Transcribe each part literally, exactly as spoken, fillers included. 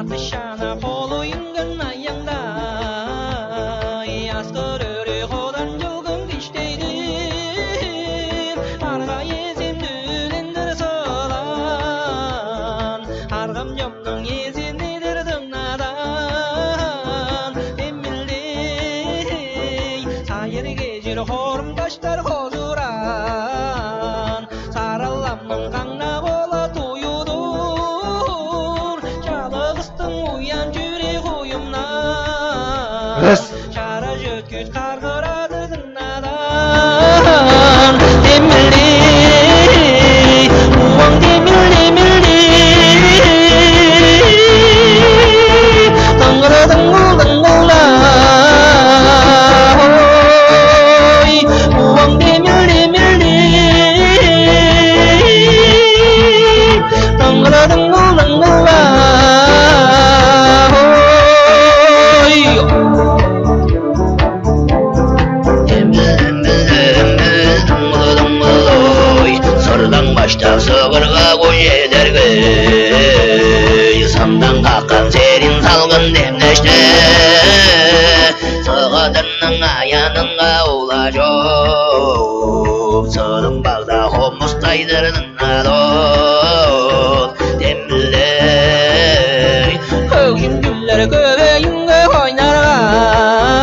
Дышана холуюнган аяңдай, аскыр өрү ходан чылгың киштейдим. Арга эзин үлендир сылаан, аргам чомнуң эзинидир дыңнадан. Демилдей сайыр кежир хорум даштар хозураан. Сарыламның каңнап ола туюдур, чалыгыстың уян чүрек уюмнар. Эс. Чара чөткүс каргырадыр дыңнадан. Демилди, уаң демил, демилди. Дыңгыра дыңгыл дыңгылда. Ой, уаң демил, демилди. Дыңгыра дыңгыл дыңгылда. Ой. Эмбил, эмбил, эмбил, дыңгыл, дыңгыл, ой. Сырдаң баштак сывырга куй эдергей. Сындан каккан серин салгын демнеште. Сыгыдынның аянынга ула чоп. Сырым багда хомустайдырын. Адон демилдей. Хөглүндүлер көвейинге ойнаргай.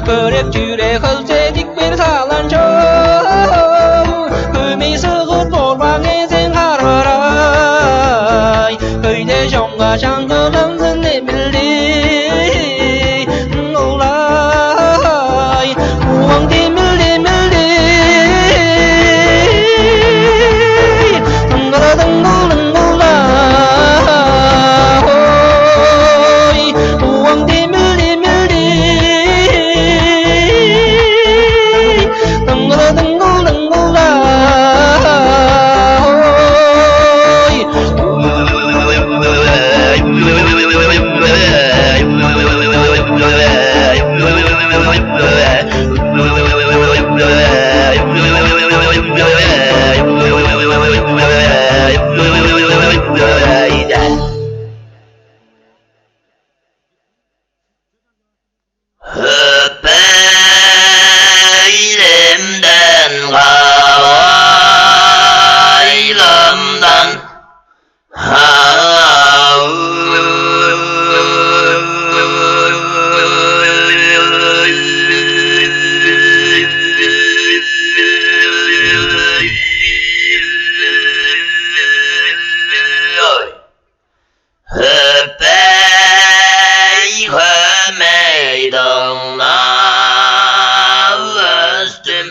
Көрек чүрек хылчедик бир салан чок. Көмей сыгыт борбаң эзен харгырай. Көйде чонга чаңгыдамзын демилдей. Ыңгылай, уаң демил, демилдей. Дыңгыра дыңгыл дыңгылда. Ой, уаң демил, демилдей. Дыңгыра дыңгыл дыңгылда. Ой. Хөпейлемден, кавайламдан. Хөпей-хөмей дыңнап өстүм.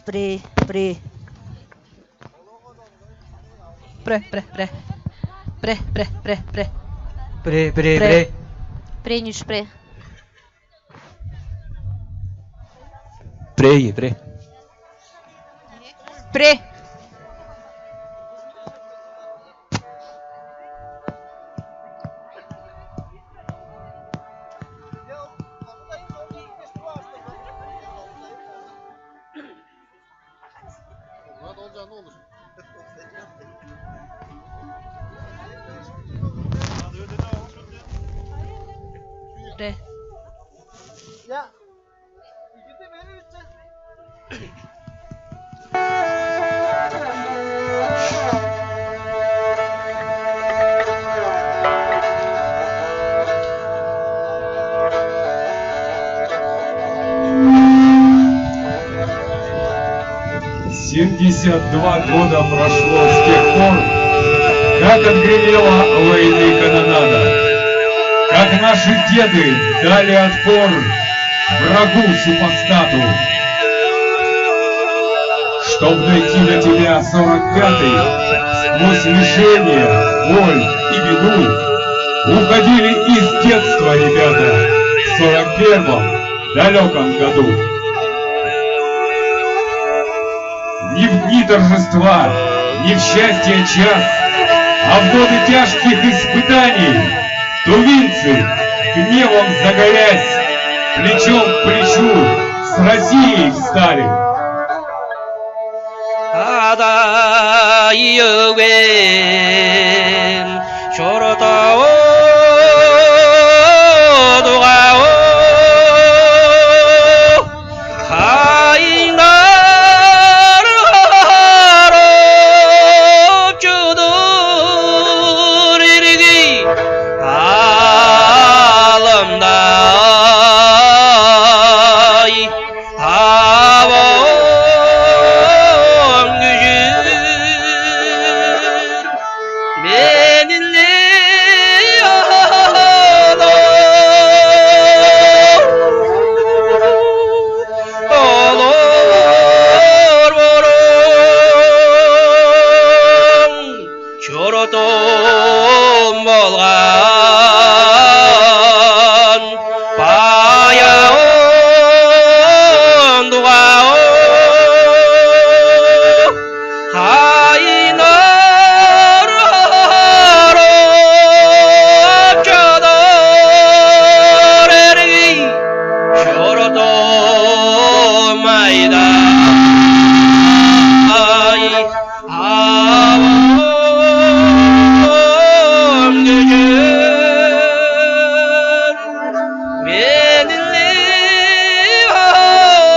Пре, пре. Пре, пре, пре. Пре, пре, пре, пре. Пре, пре, пре. Пре, Нюш, пре. Пре, пре. Пре. Пре. Семьдесят два года прошло с тех пор, как отгремела в войне канонада, как наши деды дали отпор врагу-супостату. Чтоб найти для тебя сорок пятый, сквозь лишения, боль и беду, уходили из детства ребята в сорок первом далёком году. Не в дни торжества, не в счастье час, а в годы тяжких испытаний тувинцы, гневом загорясь, плечом к плечу с Россией встали. Адай-өгбем, чорудуп, дугап, хайнар харап чыдыр ирги алымдай. Авам күжүр мени-ле алыр, олур боруң. Чуртум болган баян дугайы хайнар харап чыдыр ирги, чуртум Майдай. Авам күжүр мени-ле алыр, олур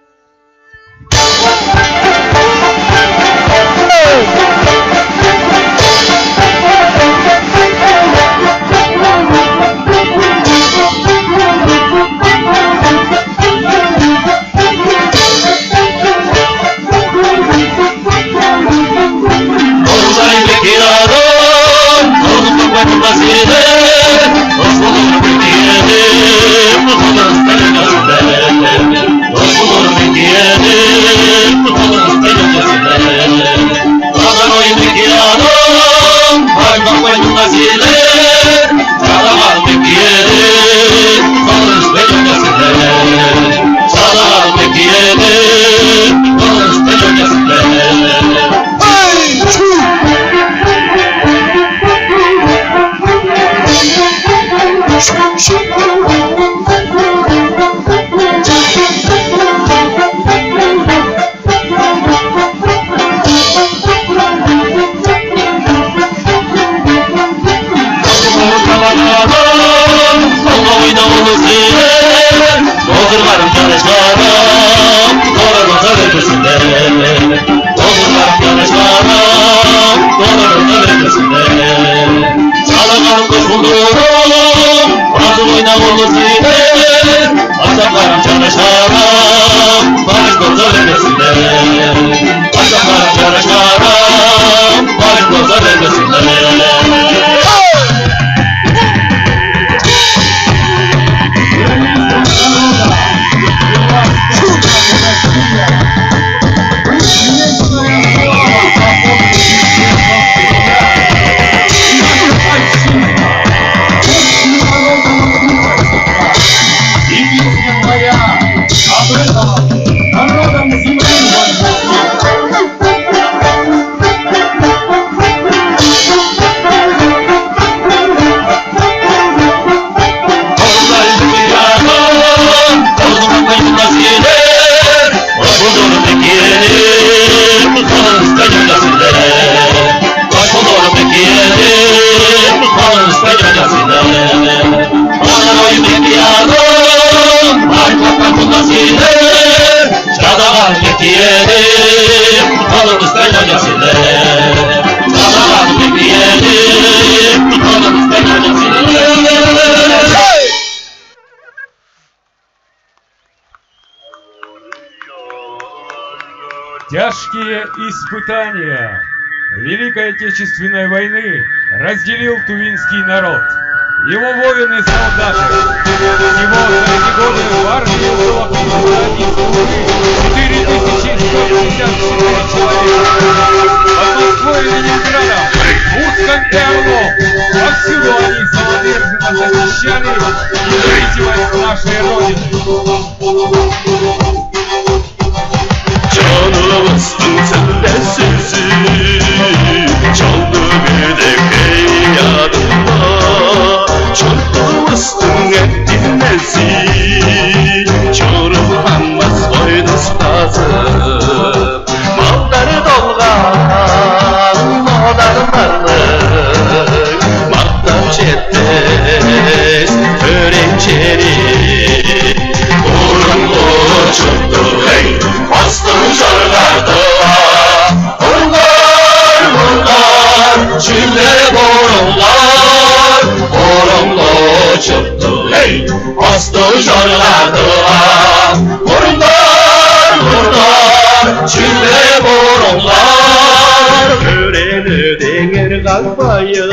боруң. Тяжкие испытания. Великой Отечественной войны разделил тувинский народ. Его воины-солдаты. Всего за эти годы в армии было погибло из Тувы четыре тысячи сто пятьдесят четыре человека. Под Москвой и Ленинградом, Курском и Орлом. Повсюду они самоотверженно защищали независимость нашей Родины. Чонувустуң сүлде-сүзү, чолду бүдекей адында, чуртувустуң эттинмези, чуруп ханмас хойнус базып, малдар долган, модар барлыг, мактап четпес төрээн чери. Бурунгу чурттуг, эй, Остуң-Чорга-Тыва, бурунгаар, бурунгаар, чүгле бурунгаар. Бурунгу чурттуг, эй, Остуң-Чорга-Тыва, бурунгаар, бурунгаар, чүгле бурунгаар. Төрээн өдеңер кагбайын,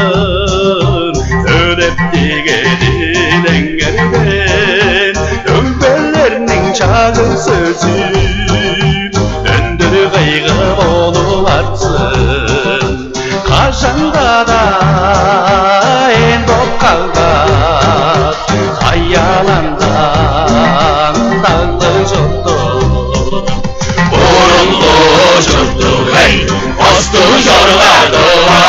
төлептиге дилеңерден, өгбелерниң чагыг сөзү өндүр кыйгы болуп арзын. Кажан-даа ээн боп калбас, аяландан дагды чорду. Бурунгу чурттуг, эй, Остуң-Чорга-Тыва,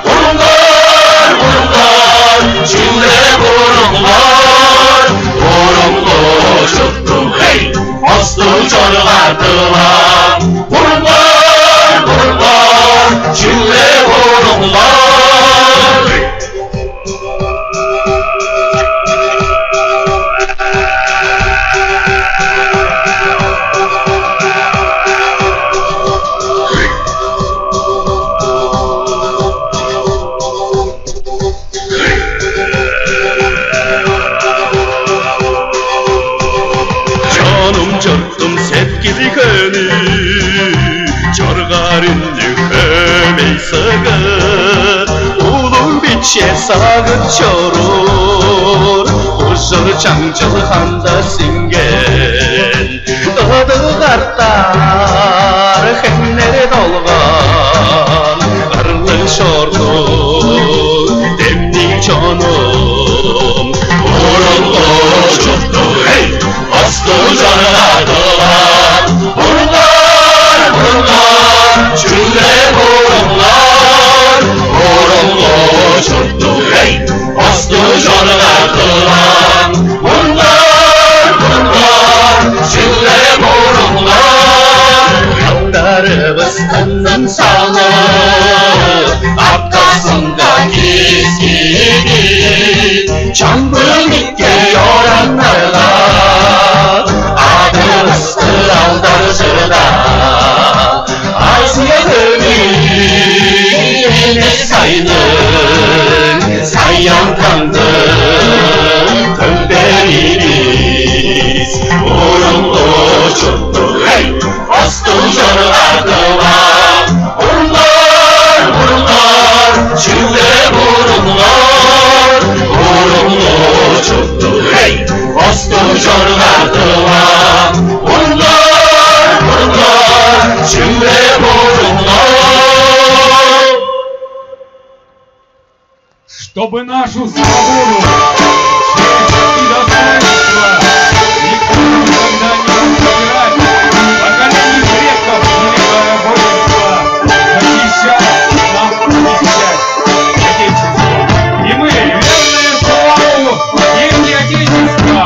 бурунгаар, бурунгаар, чүгле бурунгаар. Бурунгу чурттуг, эй, Остуң-Чорга-Тыва, бурунгаар, бурунгаар, чүгле бурунгаар. Чонум, чуртум, сеткили-хөөнү, чоргаар үннүг хөөмей-сыгыт, улуг-биче сагыт чоруур, ужур-чаңчыл ханда сиңген, ыдык арттар хемнер долган, ырлыг-шордуг демниг чонум. Бурунгу чурттуг, эй, Остуң-Чорга-Тыва, бурунгаар, бурунгаар, чүгле бурунгаар. Бурунгу чурттуг, эй, Остуң-Чорга-Тыва, бурунгаар, бурунгаар, чүгле бурунгаар. Чаңдарывыс тынын салып, аптазынга киискиди, чамдык микке ораннарга, адывысты алдаржыда. Азия-Төвү эвес, сайның Саян-Таңды төмпейивис. Бурунгу чурттуг, эй, Остуң-Чорга-Тыва, бурунгаар, бурунгаар, чүгле бурунгаар. Бурунгу чурттуг, эй, Остуң-Чорга-Тыва, бурунгаар, бурунгаар, чүгле бурунгаар. Чтобы нашу свободу, честь и достоинство никто никогда не мог забирать, поколение предков великое воинство защищать нам обещать. Отечество. И мы, верные слову, дети Отечества,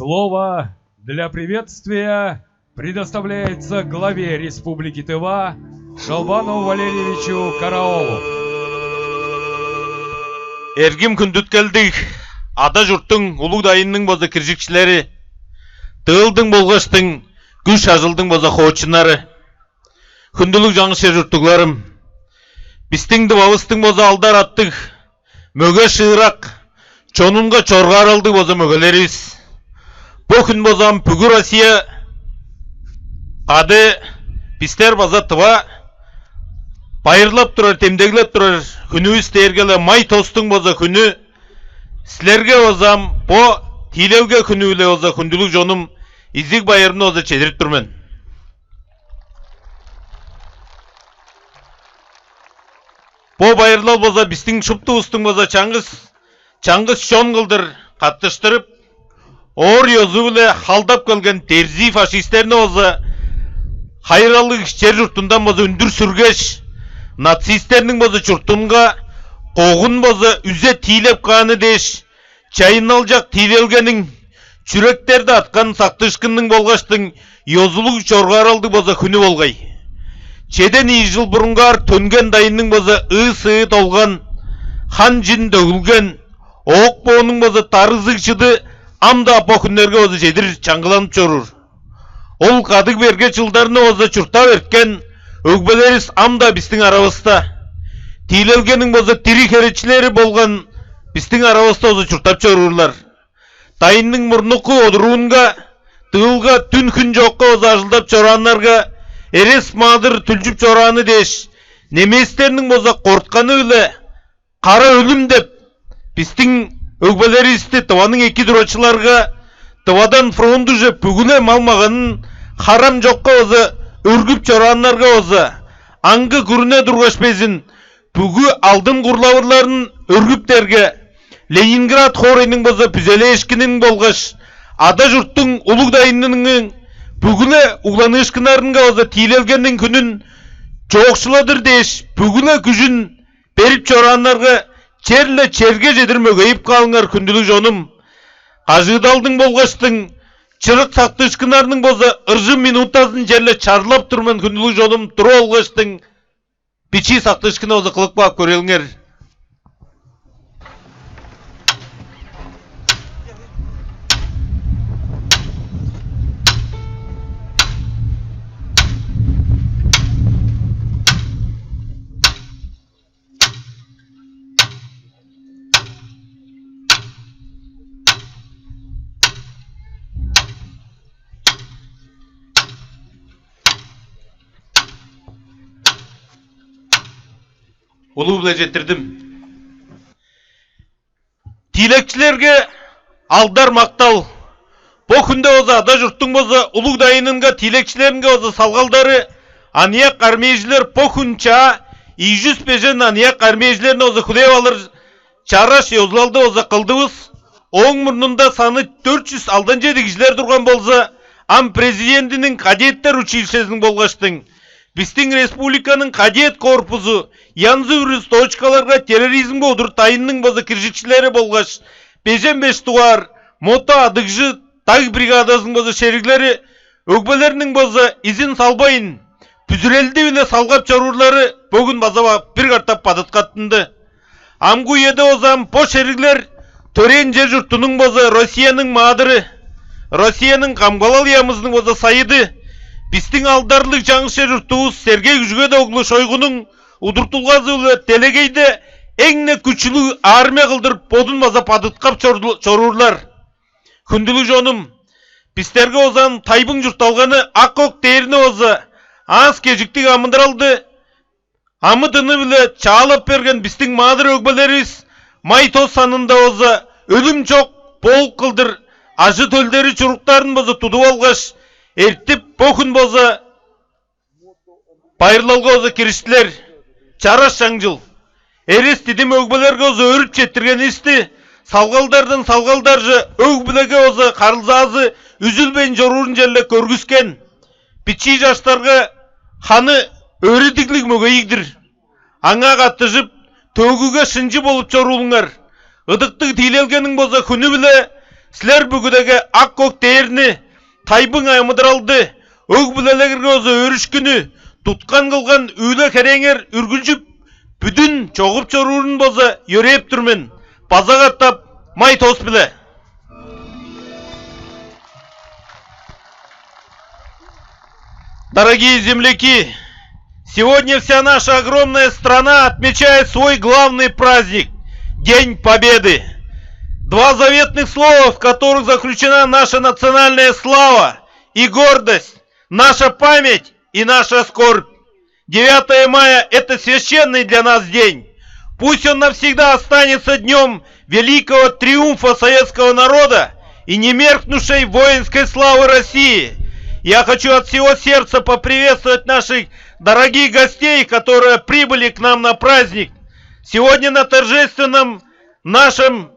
Слово для приветствия предоставляется главе Республики Тыва Шолбану Валерьевичу Караолу. Эргим хүндүткелдиг ада-чурттуң, улуг дайынның база киржикчилери, тыылдың болгаштың күш-ажылдың база хоочуннары, хүндүлүг чаңгыс чер чурттугларым, бистиң Тывавыстың база алдар аттыг, мөге шыырак, чонунга чоргааралдыг база мөгелеривис. Бо хүн база ам бүгү Россия кады, бистер база Тыва байырлап турар, демдеглеп турар хүнүвүс дээрге-ле май тостуң база хүнү. Силерге база ам бо тиилелге хүнү-биле база, хүндүлүг чонум, изиг байырымны база чедирип тур мен. Бо байырлал база бистиң шуптувустуң база чаңгыс, чаңгыс чон кылдыр каттыштырып, оор ёзу-биле халдап келген дерзии фашистерни база хайыралыг чер чуртундан база үндүр сүргеш, нацистерниң база чуртунга когун база үзе тиилеп кааны дээш, чайынналчак тиилелгениң, чүректерди аткан сактыышкынның болгаштың ёзулуг чоргааралдыг база хүнү болгай. Чеден ийи чыл бурунгаар төнген дайынның база ыы-сыы долган, хан-чин дөгүлген, оок-боонуң база дарызыг чыды ам-даа бо хүннерге база чедир чаңгыланып чоруур. Ол кадыг-берге чылдарны база чурттап эрткен өгбелеривис ам-даа бистиң аравыста. Тиилелгениң база дириг херечилери болган бистиң аравыста база чурттап чоруурлар. Дайынның мурнуку одуруунга, дыылга дүн-хүн чокка база ажылдап чорааннарга, эрес-маадыр дүлчүп чорааны дээш, немецтерниң база кортканы-биле, кара өлүм деп, бистиң өгбелеривисти, Тываның эки турачыларга, Тывадан фронтуже бүгү-ле мал-маганын харам чокка база өргүп чорааннарга база, аңгы күрүне тургаш безин, бүгү алдын курлавырларын өргүптерге, Ленинград хоорайның база бүзелээшкининиң болгаш ада-чурттуң, улуг дайынының бүгү-ле угланыышкыннарынга база тиилелгениң хүнүн чоокшуладыр дээш, бүгү-ле күжүн берип чорааннарга, черле черге чедир мөгейип каалыңар, хүндүлүг чонум. Кажыыдалдың болгаштың, чырык сактыышкыннарның база ыржым минутазын черле чарлап тур мен, хүндүлүг чонум, туруп алгаштың, бичии сактыышкынны база кылып каап көрээлиңер. Улуу-биле четтирдим. Тиилекчилерге алдар-мактал. Бо хүнде база ада-чурттуң база улуг дайынынга, тиилекчилеринге база салгалдары, аныяк армейжилер, бо хүн чаа ийи чүс бежен аныяк армейжилерни база хүлээп алыр чараш ёзулалды база кылдывыс. Ооң мурнунда саны дөрт чүс алдан чеди кижилер турган болза, ам президентиниң кадеттер училищезиниң болгаштың, бистиң республиканың кадет корпузу янзы-бүрү точкаларга терроризмге удур дайынның база киржикчилери болгаш бежен беш дугаар мото-адыгжы даг бригадазының база шериглери, өгбелерниң база изин салбайн, бүзүрелди-биле салгап чоруурлары бөгүн база ба-, бир катап бадыткаттынды. Амгы үеде база ам бо шериглер төрээн чер-чуртунуң база Россияның маадыры, Россияның Камгалал яамызының база сайыды, бистиң алдарлыг чаңгыс чер-чуртувус Сергей Күжүгет оглу Шойгунуң удуртулгазы-биле делегейде эң-не күчүлүг армия кылдыр бодун база бадыткап чорду-, чоруурлар. Хүндүлүг чонум, бистерге база ам тайбың чуртталганы ак-көк дээрни база аас-кежиктиг амыдыралды амы-тыны-биле чаалап берген бистиң маадыр өгбелеривис май тос санында база өлүм чок болук кылдыр ажы-төлдери, чуруктарын база тудуп алгаш, эртип, бо хүн база байырлалга база кириштилер. Чараш чаңчыл. Эрес-дидим өгбелерге база өөрүп четтиргенивисти салгалдардан салгалдарже өг-бүлеге база харылзаазы үзүлбейн чоруурун черле көргүскен. Бичии чаштарга ханы өөредиглиг мөгейиг-дир. Аңаа каттыжып, төөгүге шынчы болуп чоруулуңар. Ыдыктыг тиилелгениң база хүнү-биле Силер бүгүдеге ак-көк дээрни, тайбың амыдыралды, өг-бүлелерге база өөрүшкүнү туткан кылган үүле-херээңер үргүлчү бүдүн чогуп чоруурун база йөрээп тур мен. База катап май тос-биле. Дорогие земляки, сегодня вся наша огромная страна отмечает свой главный праздник — День Победы. Два заветных слова, в которых заключена наша национальная слава и гордость, наша память и наша скорбь. Девятое мая — это священный для нас день. Пусть он навсегда останется днём великого триумфа советского народа и немеркнувшей воинской славы России. Я хочу от всего сердца поприветствовать наших дорогих гостей, которые прибыли к нам на праздник. Сегодня на торжественном нашем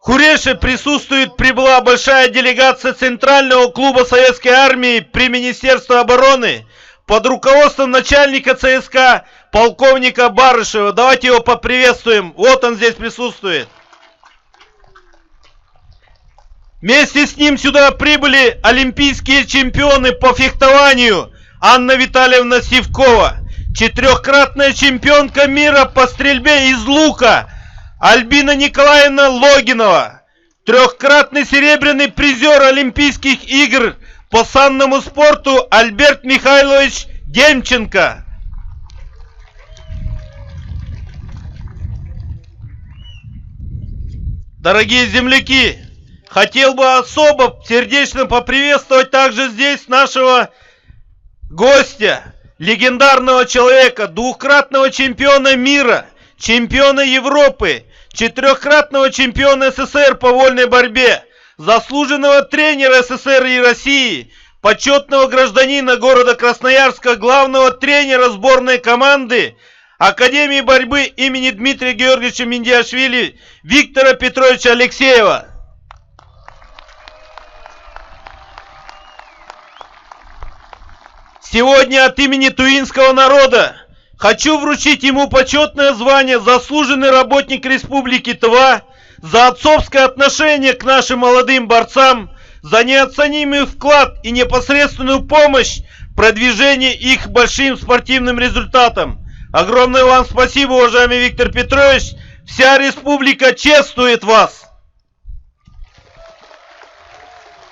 Хүреше присутствует, прибыла большая делегация Центрального клуба Советской Армии при Министерстве обороны под руководством начальника С С К полковника Барышева. Давайте его поприветствуем. Вот он здесь присутствует. Вместе с ним сюда прибыли олимпийские чемпионы по фехтованию Анна Витальевна Сивкова, четырехкратная чемпионка мира по стрельбе из лука Альбина Николаевна Логинова, трехкратный серебряный призер Олимпийских игр по санному спорту Альберт Михайлович Демченко. Дорогие земляки, хотел бы особо сердечно поприветствовать также здесь нашего гостя, легендарного человека, двукратного чемпиона мира, чемпиона Европы, четырехкратного чемпиона С С С Р по вольной борьбе, заслуженного тренера С С С Р и России, почетного гражданина города Красноярска, главного тренера сборной команды Академии борьбы имени Дмитрия Георгиевича Миндиашвили Виктора Петровича Алексеева. Сегодня от имени тувинского народа хочу вручить ему почётное звание «Заслуженный работник Республики Тыва» за отцовское отношение к нашим молодым борцам, за неоценимый вклад и непосредственную помощь в продвижении их к большим спортивным результатам. Огромное вам спасибо, уважаемый Виктор Петрович! Вся республика чествует вас!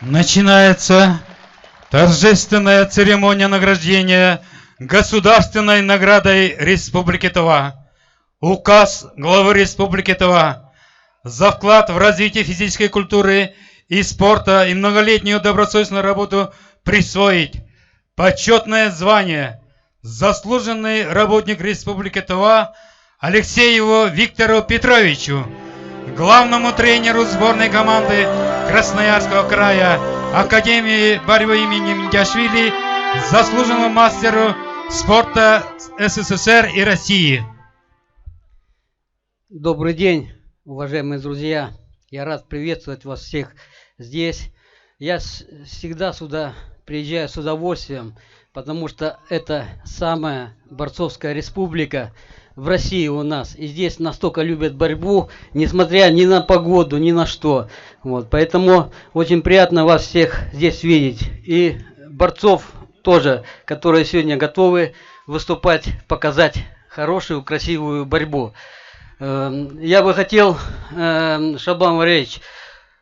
Начинается торжественная церемония награждения государственной наградой Республики Тыва. Указ главы Республики Тыва. За вклад в развитие физической культуры и спорта и многолетнюю добросовестную работу присвоить почётное звание «Заслуженный работник Республики Тыва» Алексееву Виктору Петровичу, главному тренеру сборной команды Красноярского края, Академии борьбы имени Миндиашвили, заслуженному мастеру спорта С С С Р и России. Добрый день, уважаемые друзья! Я рад приветствовать вас всех здесь. Я с- всегда сюда приезжаю с удовольствием, потому что это самая борцовская республика в России у нас. И здесь настолько любят борьбу, несмотря ни на погоду, ни на что. Вот, поэтому очень приятно вас всех здесь видеть. И борцов тоже, которые сегодня готовы выступать, показать хорошую, красивую борьбу. Эм, Я бы хотел, эм, Шолбан Валерьевич,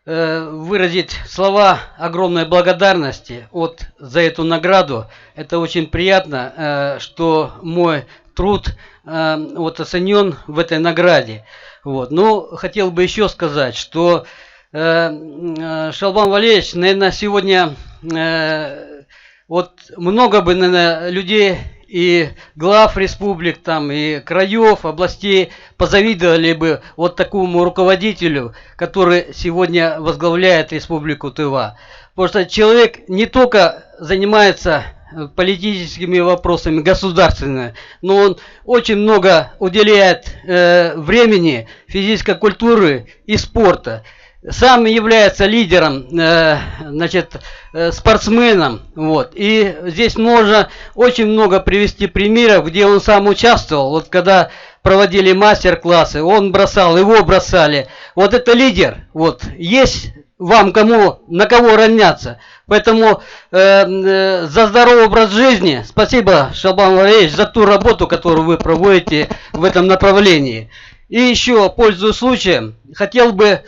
э, выразить слова огромной благодарности вот за эту награду. Это очень приятно, э, что мой труд, э, вот, оценен в этой награде. Вот. Ну, хотел бы еще сказать, что, э, м, э, Шолбан Валерьевич, наверное, сегодня, э, вот много бы, наверное, людей и глав республик, там, и краев, областей позавидовали бы вот такому руководителю, который сегодня возглавляет Республику Тыва. Потому что человек не только занимается, э, политическими вопросами государственными, но он очень много уделяет, э, времени физической культуры и спорта. Сам является лидером, э, значит, э, спортсменом. Вот. И здесь можно очень много привести примеров, где он сам участвовал. Вот когда проводили мастер-классы, он бросал, его бросали. Вот это лидер. Вот. Есть вам кому, на кого равняться. Поэтому э, э, за здоровый образ жизни. Спасибо, Шолбан Валерьевич, за ту работу, которую вы проводите в этом направлении. И еще, пользуясь случаем, хотел бы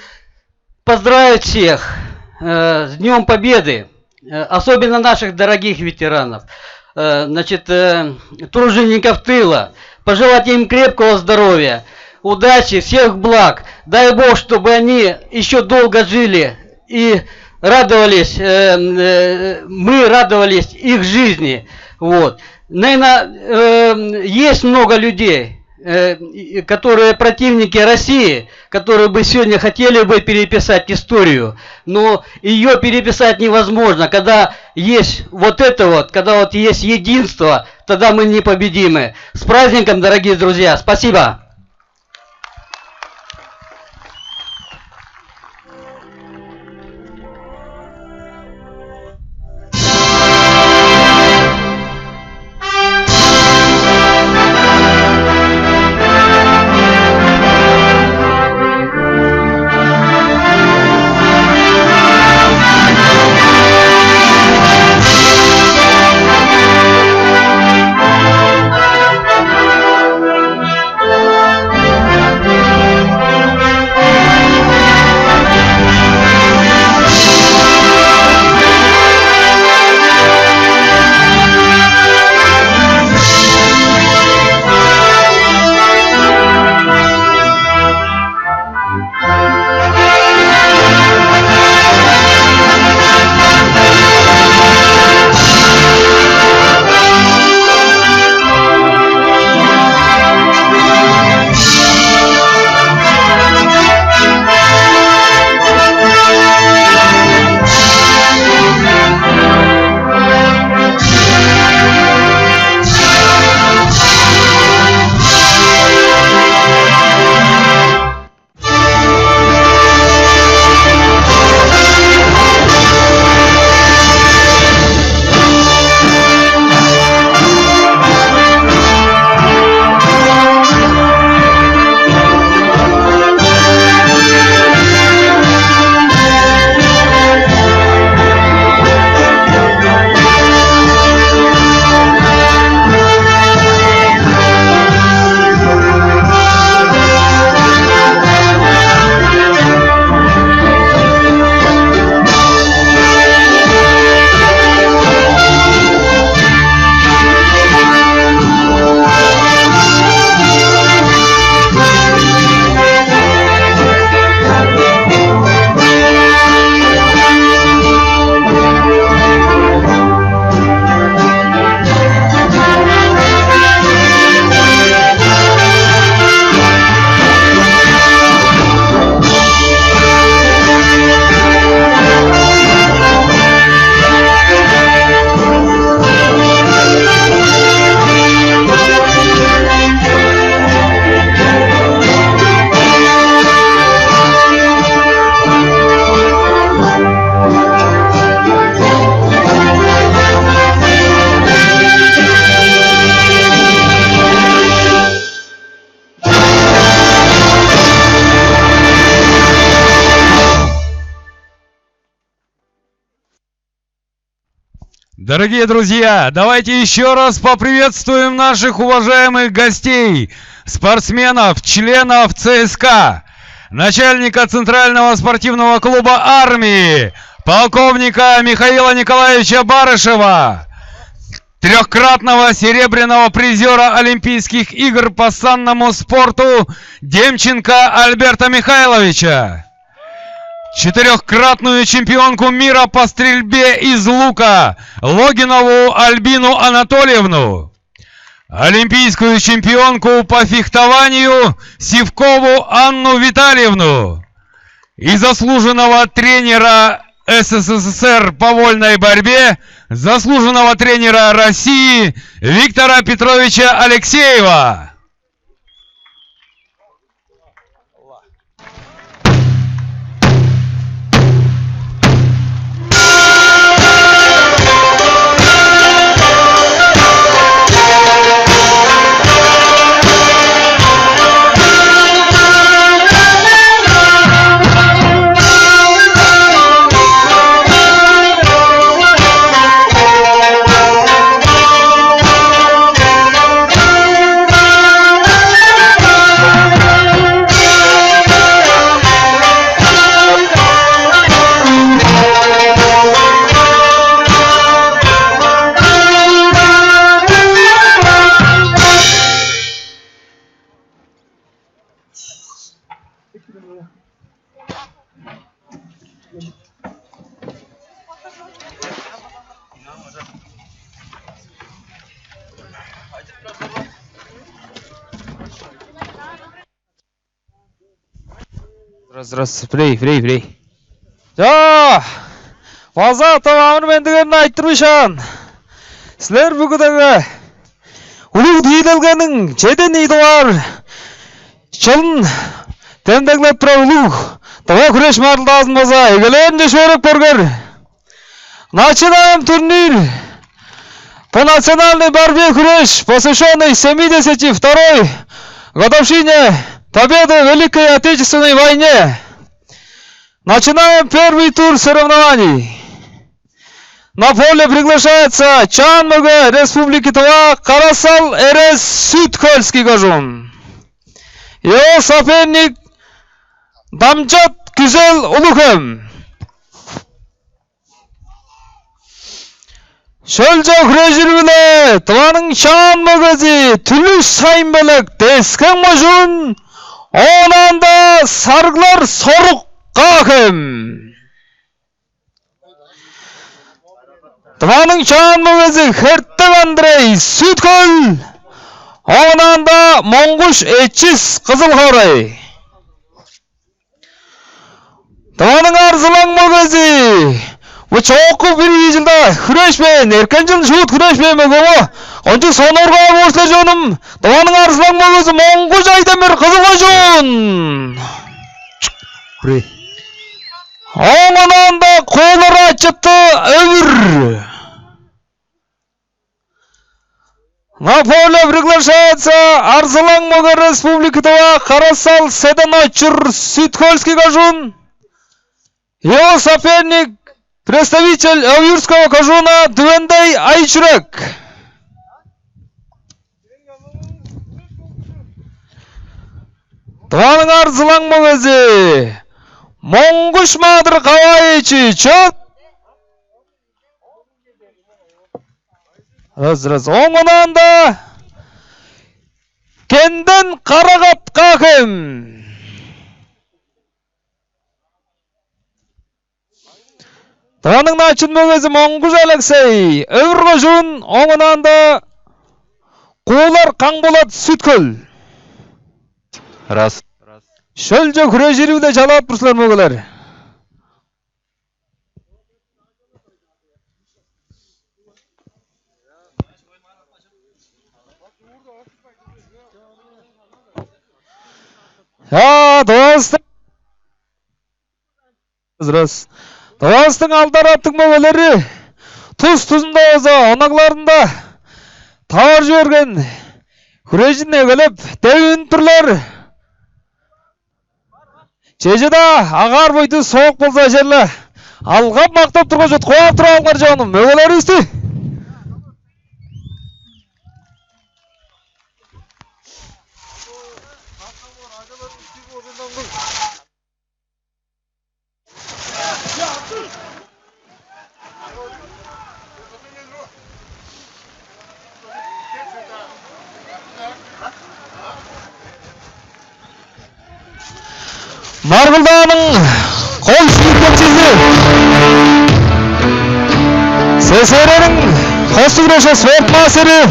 поздравить всех э, с Днем Победы, э, особенно наших дорогих ветеранов, э, значит, э, тружеников тыла, пожелать им крепкого здоровья, удачи, всех благ. Дай Бог, чтобы они еще долго жили и радовались, э, э, мы радовались их жизни. Вот. Наверное, э, есть много людей, э, и- которые противники России, которые бы сегодня хотели бы переписать историю, но ее переписать невозможно, когда есть вот это вот, когда вот есть единство, тогда мы непобедимы. С праздником, дорогие друзья! Спасибо! Дорогие друзья, давайте еще раз поприветствуем наших уважаемых гостей, спортсменов, членов Ц С К, начальника Центрального спортивного клуба армии, полковника Михаила Николаевича Барышева, трехкратного серебряного призера Олимпийских игр по санному спорту Демченко Альберта Михайловича, четырехкратную чемпионку мира по стрельбе из лука Логинову Альбину Анатольевну, олимпийскую чемпионку по фехтованию Сивкову Анну Витальевну и заслуженного тренера С С С Р по вольной борьбе, заслуженного тренера России Виктора Петровича Алексеева. Раз, раз, прей, прей, прей. Чаа! База аттап амыр-мендилерни айтырбышаан. Силер бүгүдеге улуг тииделгениң чеден ийи дугаар чылын демдеглеп турар улуг тыва хүреш маргылдаазын база эгелээринче шөөреп көргер. Начинаем турнир по национальной борьбе, хүреш, посвящённый семидесяти второй годовщине победы в Великой Отечественной войне. Начинаем первый тур соревнований. На поле приглашается Чаан мөге Республики Тыва Карасал Эрес, Сүт-Хольский кожуун. Его соперник Дамчат Күзел, Улуг-Хем. Шөлче хүрежири-биле Тываның Чаан мөгези Түлүш Сайын-Белек, Тес-Хем кожуун, оон аңаа Сарыглар Сорук, Каа-Хем. Тываның Чаан мөгези Хертек Андрей, Сүт-Хөл, оон аңаа Моңгуш Эчис, Кызыл хоорай. Тываның Арзылаң мөгези, бо чоокку бир ийи чылда хүрешпээн, эрткен чылын шуут хүрешпээн мөге бо. Кончуг сонуургаар боор силер, чонум. Тываның Арзылаң мөгези Моңгуш Айдемир, Кызыл кожуун. Хүрээ. Оон аңаа Куулар Ачыты, Өвүр. На поле приглашается Арзылаң мөге Республики Тыва Карасал Седен-Очур, Сүт-Хольский кожуун. Его соперник, представитель Овьюрского кожууна Дүвендей Ай-Чүрек. Тываның Арзылаң мөгези Моңгуш Маадыр, Кавай Эчи, чөт. Раз, раз. Оон аңаа Кенден Карагат, Каа-Хем. Тываның Начын мөгези Моңгуш Алексей, Өвүр кожуун, оон аңаа Куулар Каң-Болат, Сүт-Хөл. Раз. Шөлче хүрежири-биле чалап тур силер, мөгелер. Чаа, Тывавыстың, Тывавыстың алдар-аттыг мөгелери тус-тузунда болза, онагларында таваржы берген хүрежин эгелеп, девип үнүп турлар. Чеже-даа агаар-бойдус соок болза, черле алгап-мактап тургаш, уткуп ап туралыңар, чонум, мөгелеривисти. Маргылдааның кол шииткекчизи, С С С Р-ниң хостуг хүреш спорт мастери,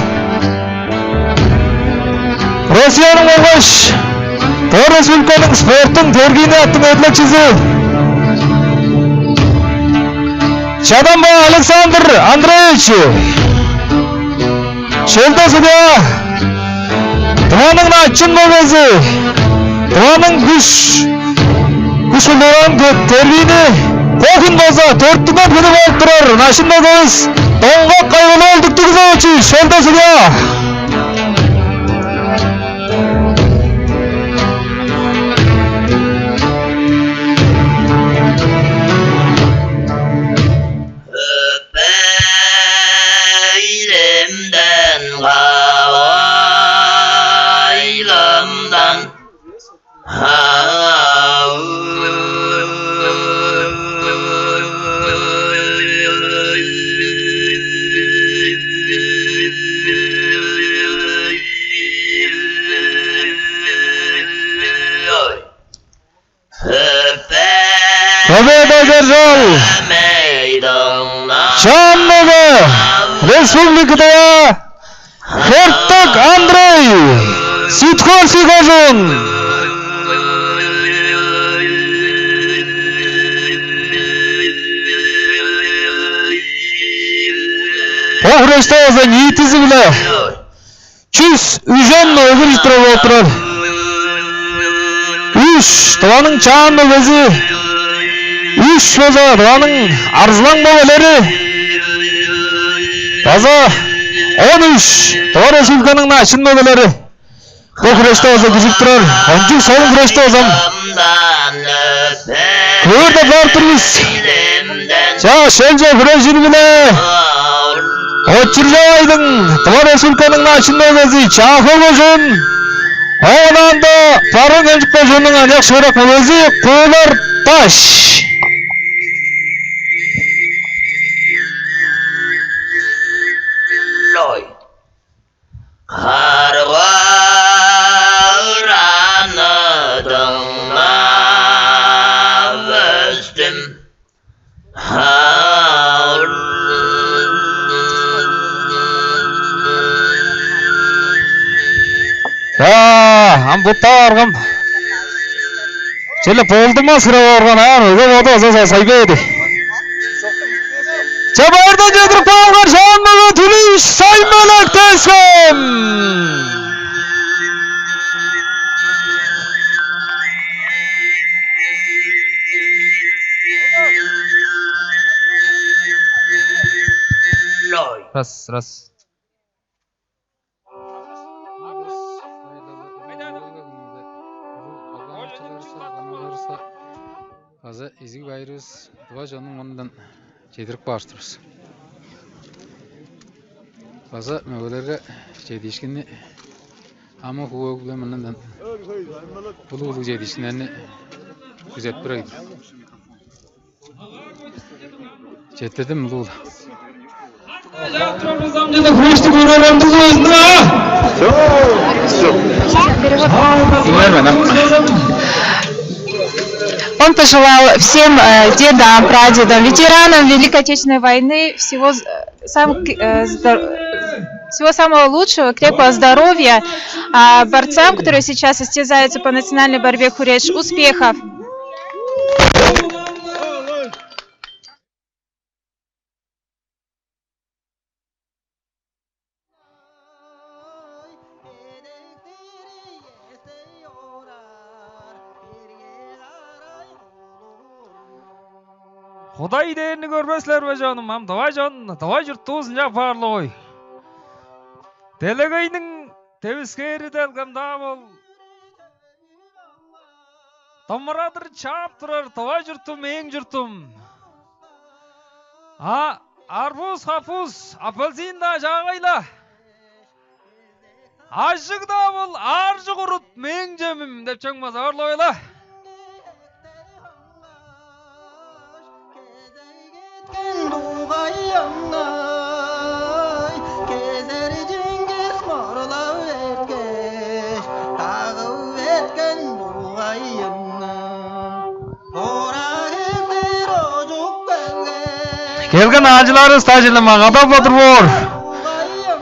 Россияның болгаш Тыва Республиканың спорттуң тергиини аттың эдилекчизи Чадамба Александр Андреевич, шөлде судья, Тываның Начын мөгези, Тываның күш, күш-культураның тө-, тергиини бо хүн болза дөртүнген хүнү болуп турар Начын мөгевис Доңгак Кайгал-оол Дүктүгүзович, шөлде судья. Бәйрәмдән, кавайламдан. Победа одержал Чаан мөге Республики Тыва Хертек Андрей, Сүт-Хольский кожуун. Урештеваза ниитизи-биле чүс үжен өгүр чыттырар болуп турар. Үш Тываның чаан мөгези, үш болза Тываның арзылаң мөгелери, база он үш Тыва Республиканың начын мөгелери. Бо хүреште база киржип турар. Кончуг солун хүреште база көөр деп бар тур бис. Чаа, шөлче хүрежир-биле Очуржавайдың, Тыва Республиканың начын мөгези Чаа-Хөл кожуун, оон анда Барыын-Хемчик кожууннуң аныяк шыырак мөгези Куулар Даш. Карга ыраны дыңнап өстүм. Чаа, ам буттап арган. Черле болдунмас хире орган, аар өге-боду база сайбай эди. Чаа, байырдан чедирип каалыңар, чаан мөге Түлүш Саймалак Тес-Хем. Раз, раз. База изиг байырывыс Тыва чоннуң мурнундан чедирип каар-дыр бис. База мөгелерге чедиишкинни амы хугу-биле мурнундан улуг-улуг чедиишкиннерни күзеп турар-дыр. Четтирдим, улуг-ла. Дыңнаар мен, а? Он пожелал всем, э, дедам, прадедам, ветеранам Великой Отечественной войны всего, э, сам-, э, здор-, всего самого лучшего, крепкого здоровья, а борцам, которые сейчас состязаются по национальной борьбе хуреш, успехов! Кудай дээрни көрбес силер бе, чонум? Ам тыва чон, тыва чурттуувус ынчап баарлыгой. Делегейниң девискээри делгем-даа бол, домурадыр чаап турар тыва чуртум, мээң чуртум. А арбуз, хапуз, апельсин-даа чаагай-ла. Ажыг-даа бол, ааржы курут мээң чемим деп чаңмаза орлавай-ла. Кезей кеткен дугайыңай, кезер чиңгис морлап эрткеш, кагып эрткен дугайыңай. Ора кептер ожуп келген. Келген аалчыларывыс-даа черле магадап-ла тур боор.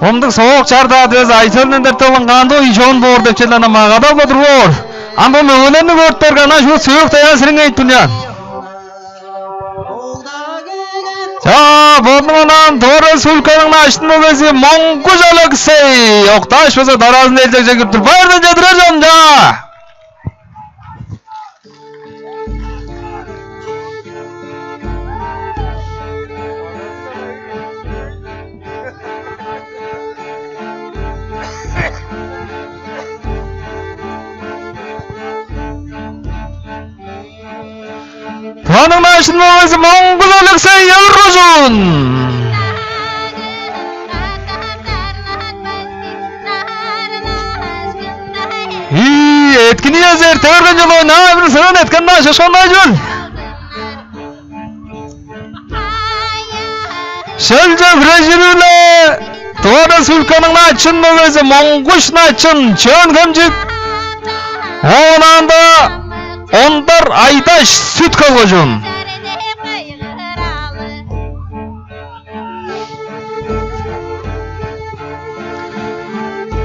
Омдук соок чар-даа дивес, айсырын эндертип алган кандыг ийи чон боор деп черле ана магадап-ла тур боор. Ам бо мөгелерни көрүп берген, ана шуут сөөк-даян сириңейип турар. Чаа, бодунуң онаан Тыва Республиканың начын мөгези Монгуш Алексей октааш база дараазында ээлчегже кирип тур. Байырдан чедирер, чон, чаа! Тываның начын мөгези Монгуш Алексей, Өвүр кожуун. Ийи, эткини эзер, төрген чылы ойнаа бир сырын эткен-даа шыш ондай чүвел. Шөлче хүрежири-биле Тыва Республиканың начын мөгези Монгуш Начын, Чөөн-Хемчик, оон анда Ондар Айдаш, Сүт-Хөл кожуун.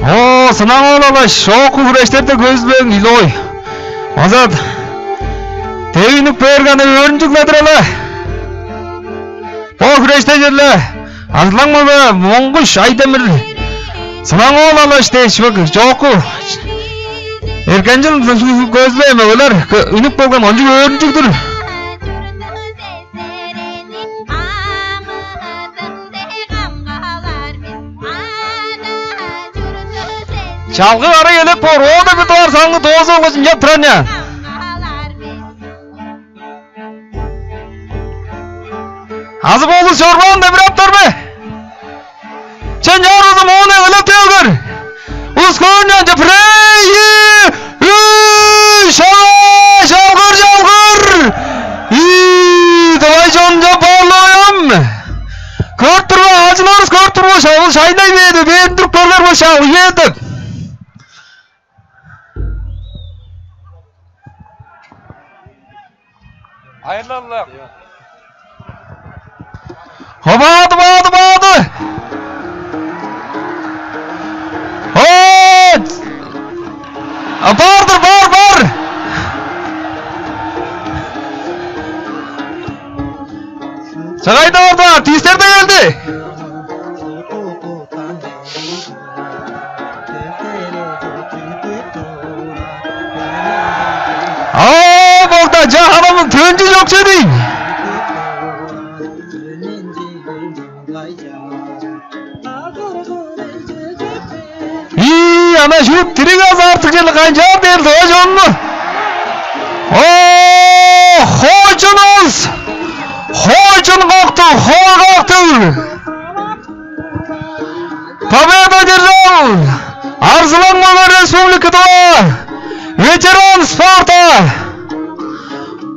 О, сынаңол алаш, шоку хүрештерде көзүлбең, Илой. База девинип бээргени өөрүнчүгледир але. Бо хүреште черле Арзылаң мөге Моңгуш Айдемир, Сылаң-оол Алаш дээш, бо чоокку Эргенчил көзүле мөгелер үнүп келген, кончуг өөрүнчүг-дүр. Чалгы кара элек боор, оода бир дугаар саңны доозу болгаш ынчап турар-на. Азы болус чорбаан деп ыраптар бе? Чен чаар болза, моон эгелеп төгер. Ускорнян же прей! Үй, шала, чалгыр, чалгыр! Үй, давай, чон, чон, парлаям! Көрүп тур бе, аажыларывыс көрүп тур бе, шавыл шайнай бээди, бээдин туруп көглер бо шавыл ийе деп. Айырлаллар. О, баады, баады, баады! О! А, бар-дыр, бар, бар! Чагайда орда, артисттер де келди. Ай, богда, жа, ханамның төнчү чок чедиң. Ий, ана шуут дириг азы артык черле канчаар дээр доо чонну. О, хоочун оз! Хоочун кокту, хой кокту! Победу одержал Арзылаң мөге Республики Тыва, ветеран спорта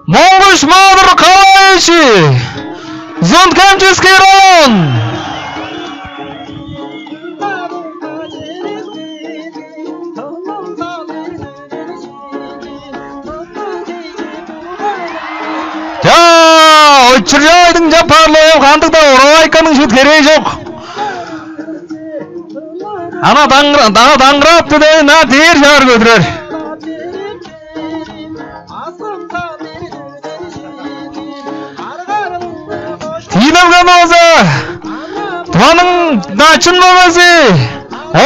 Монгуш Маадыр Калаевич, Зундхемческий район. Чаа, Очур-Чавайдың чапаарлыгы кандыг-даа уравайканың шуут херээ чок. Ана даңгыра-, даңгыраап бедевин на дээр чаар көдүрер. Тиилелген болза, Тываның начын мөгези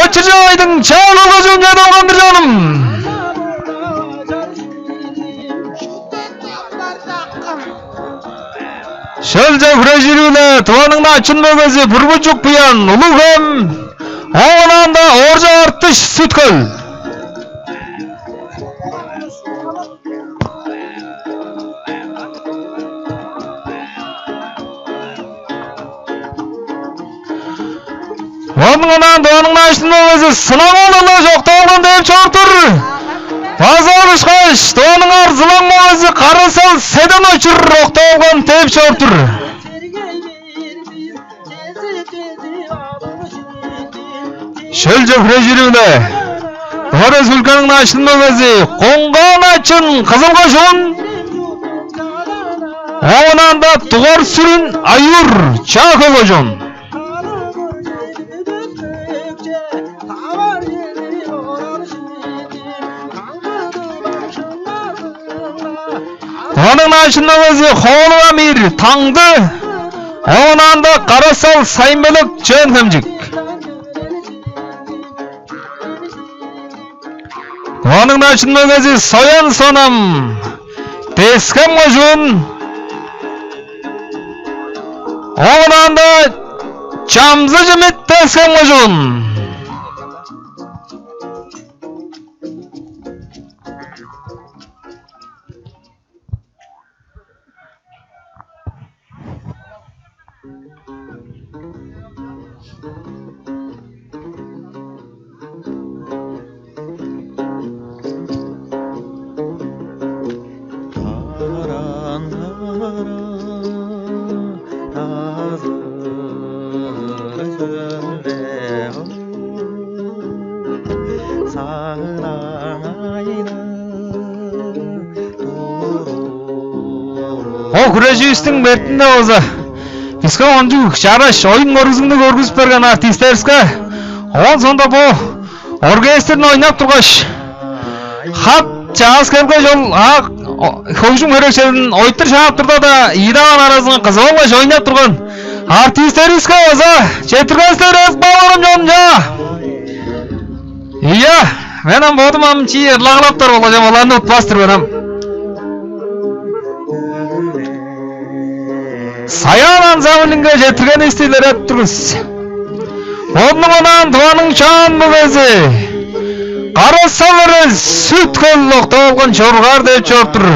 Очур-Чавайдың чаа болгаш үнче долган-дыр, чонум. Шөлче хүрежири-биле Тываның начын мөгези Бургучук Буян, Улуг-Хем, оон аңаа Ооржак Артыш, Сүт-Хөл. Оон аңаа Тываның начын мөгези Сылаң-оол Алаш октап алган деп чоруп тур. База ышкаш, Тываның Арзылаң мөгези Кара-Сал Седен-Очур октап алган деп чоруп тур. Шөлче хүрежири-биле Тыва Республиканың начын мөгези Коңгаан Ачын, Кызыл кожуун, оон аңаа Дугар Сүрүн Аюр, Чаа-Хөл кожуун. Тываның начын мөгези Хоолуг Амир, Таңды, оон аңаа Кара-Сал Сайын-Белек, Чөөн-Хемчик. Тываның начын мөгези Соян Сонам, Тес-Хем кожуун, оон аңаа Чамзы Чимит, Тес-Хем кожуун. Ол хүреживистиң бетинде болза, биске кончуг чараш оюн-көргүзүгнү көргүзүп берген артистеривиске, оон соонда бо оркестрни ойнап тургаш, хат чаъс келгеш, ол а, о, хөгжүм херекселин ойтур шаап турда-даа, ийи даваан аразынга кызып алгаш ойнап турган Артистеривиске база четтиргенивисти эзип каалыңар, чонум, чаа. Ийе, мен ам бодум ам чии ырлагылаптар болгаш ам оларны утпас-тыр мен ам. «Саян» ансамблинге четтиргенивисти илередип тур бис. Бодунуң онаан Тываның чаан мөгези, карасал эре Сүт-Хөл октап алган чоругаар деп чоруп тур.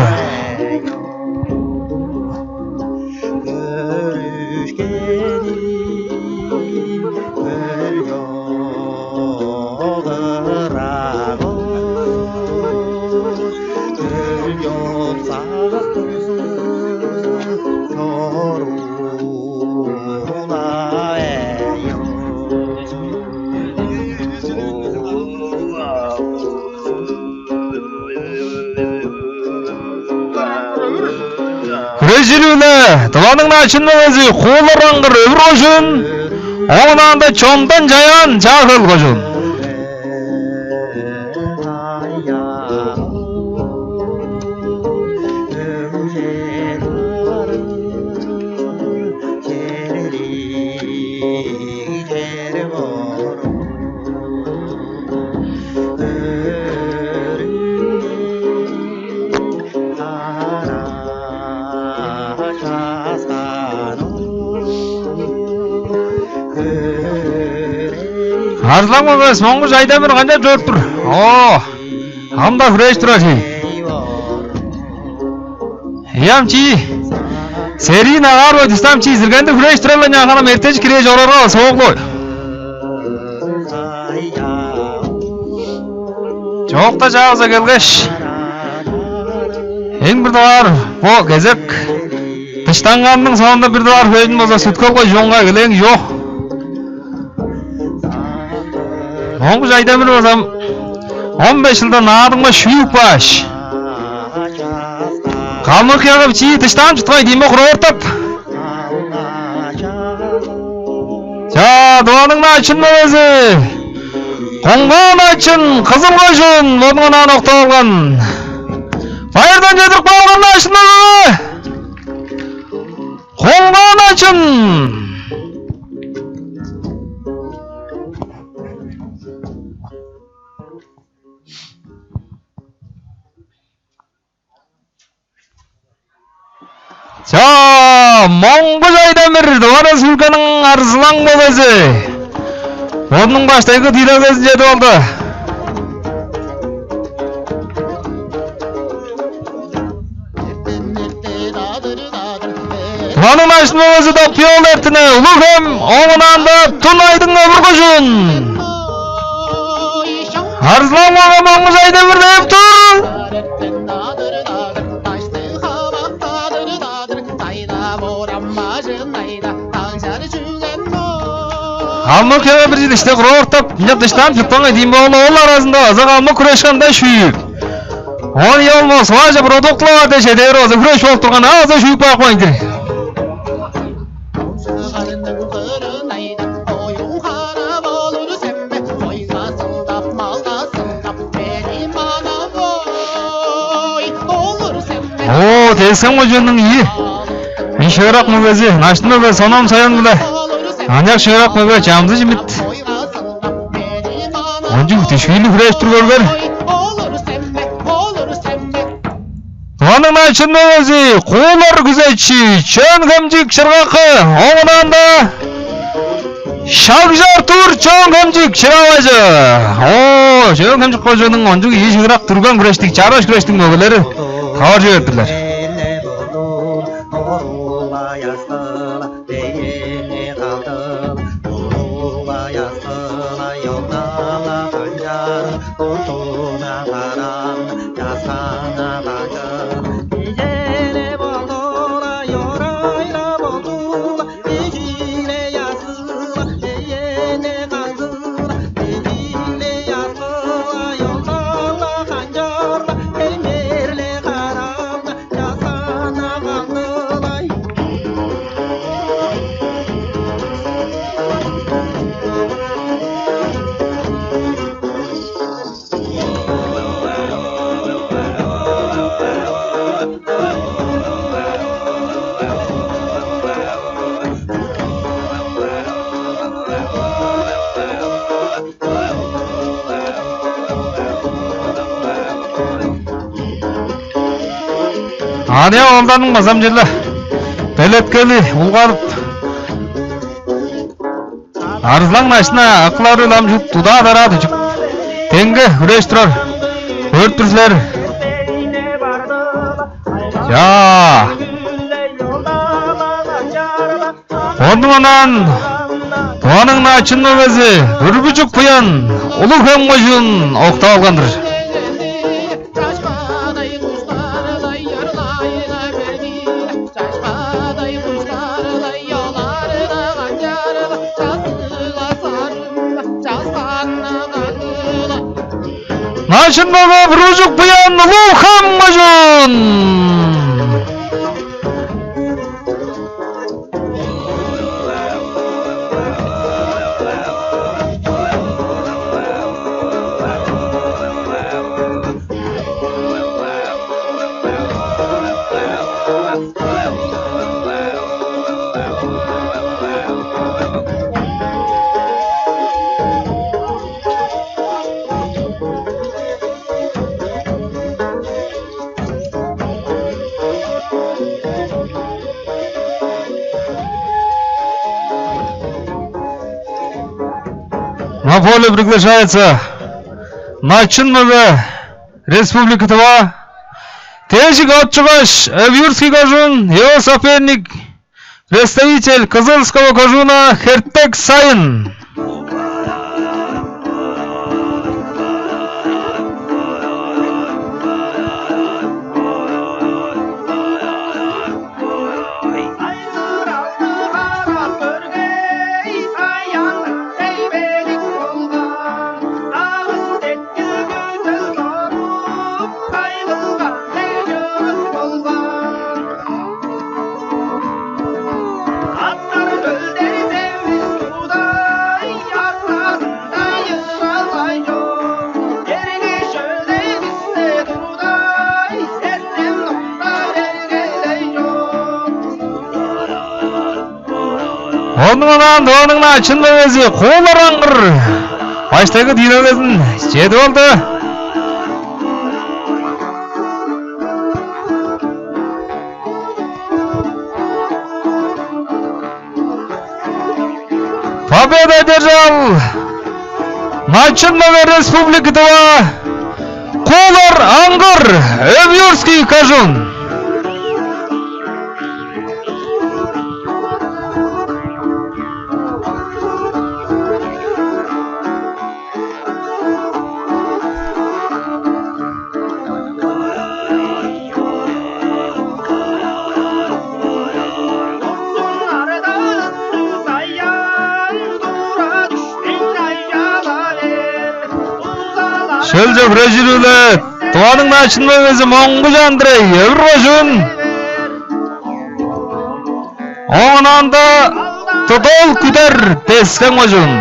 Хүрежири-биле Тываның начын мөгези Куулар Аңгыр, Өвүр кожуун, оон аңаа Чондан Чаян, Чаа-Хөл кожуун. Арзылаң мөгевис Моңгуш Айдемир канчап чоруп тур? Оо, ам-даа хүрежип турар чей. Ийе, ам чии. Серийин агаар бо дистам чии, силгенди хүрежип турар-ла, ынчан ханам эртежик кирээш орарга соогулой. Чоокта чаагыза келгеш, эң бир дугаар бо кезек дыштанганның соонда бир дугаар хүрежин болза Сүт-Хөл кожуунга эгелээн чок. Моңгуш Айдемир болза он беш чылда Наадымга шүүп кааш, Калмыкияга чии дыштанып чыткан ийин бо, курооттап. Чаа, Тываның начын мөгези Коңгаан Начын, Кызыл кожуун, бодунуң онаан октап алган. Байырдан чедирип каалыңар, начын мөгеге! Коңгаан Начын! Чаа, Моңгуш Айдемир, Тыва Республиканың Арзылаң мөгези, бодунуң баштайгы тиилелгезин чедип алды. Тываның начын мөгези Доп-оол Эртине, Улуг-Хем, оон аңаа Тун Айдың, Өвүр кожуун. Арзылаң мөге Моңгуш Айдемир деп тур. Калмыкияга бир чыл иште курорттап, мынчап дыштанып чыткан ийин бо, ол аразында база калмык хүреш кандай шүүп. Оон ие болмас, Москваже продуктылар дээш эдээр база хүреш болуп турган, а база шүүп каапкан-дыр. Оо, Тес-Хем кожууннуң ийи шыырак мөгези, начын мөге Соном Саян-биле аныяк шыырак мөге Чамзы Чимит. Кончуг дүшкүүрлүг хүреш-тир, көргер. Тываның начын мөгези Куулар Күзечи, Чөөн-Хемчик Чыргакы, оон аңаа Шагжар Тур, Чөөн-Хемчик Чыраа-Бажы. Оо, Чөөн-Хемчик кожууннуң кончуг ийи шыырак дүрген хүрештиг, чараш хүрештиг мөгелери таваржы бердилер. Аныяк оолдарның база ам черле белеткели улгадып, арзылаң начын акылары-биле ам чуп тудаа-дараа дүжүп, деңге хүреш турар. Көрүп тур силер. Чаа. Ону ынаар Тываның Начын мөгези Бүргүжүк Буян, Улуг-Хем кожуун, октап алган-дыр. Начын мөге Бүргүжүк Буян, Улуг-Хем кожуун. На поле приглашается Начын мөге Республики Тыва, Тежик Отчугаш, Эвиурский кожуун, его соперник, представитель Кызылского кожууна Хертек Сайын. Ону ынаар Тываның Начын мөгези Куулар Аңгыр баштайгы диилелгезин чедип алды. Победу одержал Начын мөге Республики Тыва Куулар Аңгыр, Эвиурский кожуун. Шөлче хүрежири-биле Тываның Начын мөгези Моңгуш Андрей, Өвүр кожуун. Оон ында Тыдыл Күдер, Тес-Хем кожуун.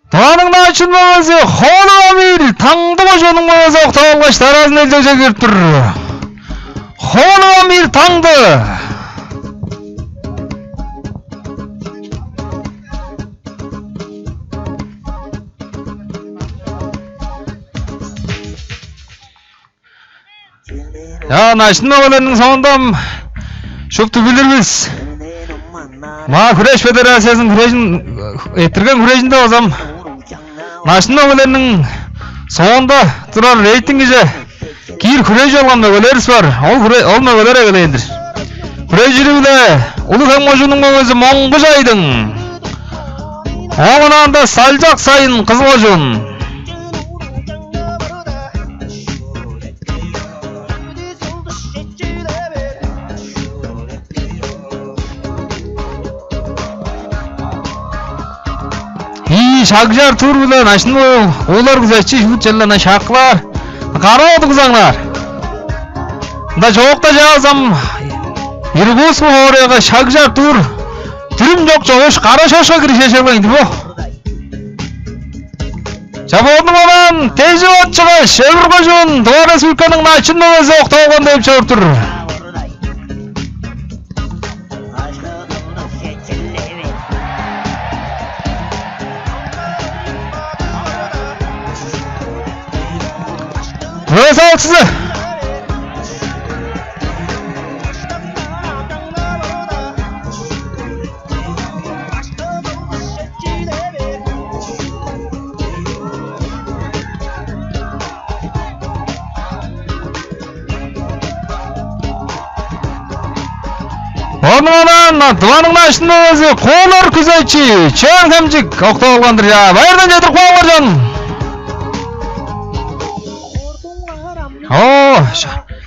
Тываның Начын мөгези Ховалыг Амир, Таңды кожууннуң мөгези октап алгаш, дараазында илчегже кирип тур. Ховалыг Амир, Таңды. Чаа, начын мөгелерниң соонда ам шупту билир бис. Маа, хүреш федерациязының хүрежин эрттирген хүрежинде база ам начын мөгелерниң соонда турар рейтингиже киир хүрежип алган мөгелеривис бар. Ол хүре-, ол мөгелер эгелээн-дир. Хүрежири-биле Улуг-Хем кожууннуң мөгези Моңгуш Айдың. Оон ында Салчак Сайын, Кызыл кожуун. шагжар тур-биле начын улар күзечи шуут черле шаккылаар. Кара одугзаңнаар. Ында чоокта чаазам Иргутск хоорайга шагжар тур. Дүрүм чок чогуш кара шошка киришежелгейди бо. Чабоодунуң онаан тежип атчыгаш, Өвүр кожуун Тыва Республиканың начын мөгези октап алган деп чоруп тур. Мөзалчызы. Ону онаан Тываның начын мөгези Куулар Күзечи, Чөөн-Хемчик, октап алган-дыр, чаа. Байырдан чедирип каалыңар, чон. О,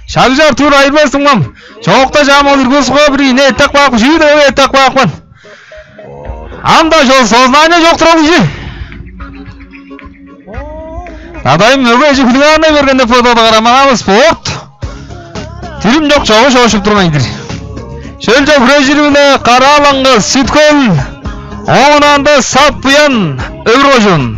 шагжар тур айбас дуңмам. Чоокта чаам ол Иргутскуга бир ийне эттеп каапкан, чүү деп эттеп каапкан. Ам-даа чол сознание чок турар кижи. Надайым мөге эжи хулиганнай берген деп бодап-даа карамаан, спорт. Дүрүм чок чогуш оошуп турган-дыр. Шөлче хүрежири-биле Караалаңгы Сүткөл, оон ында Сат Буян, Өвүр кожуун.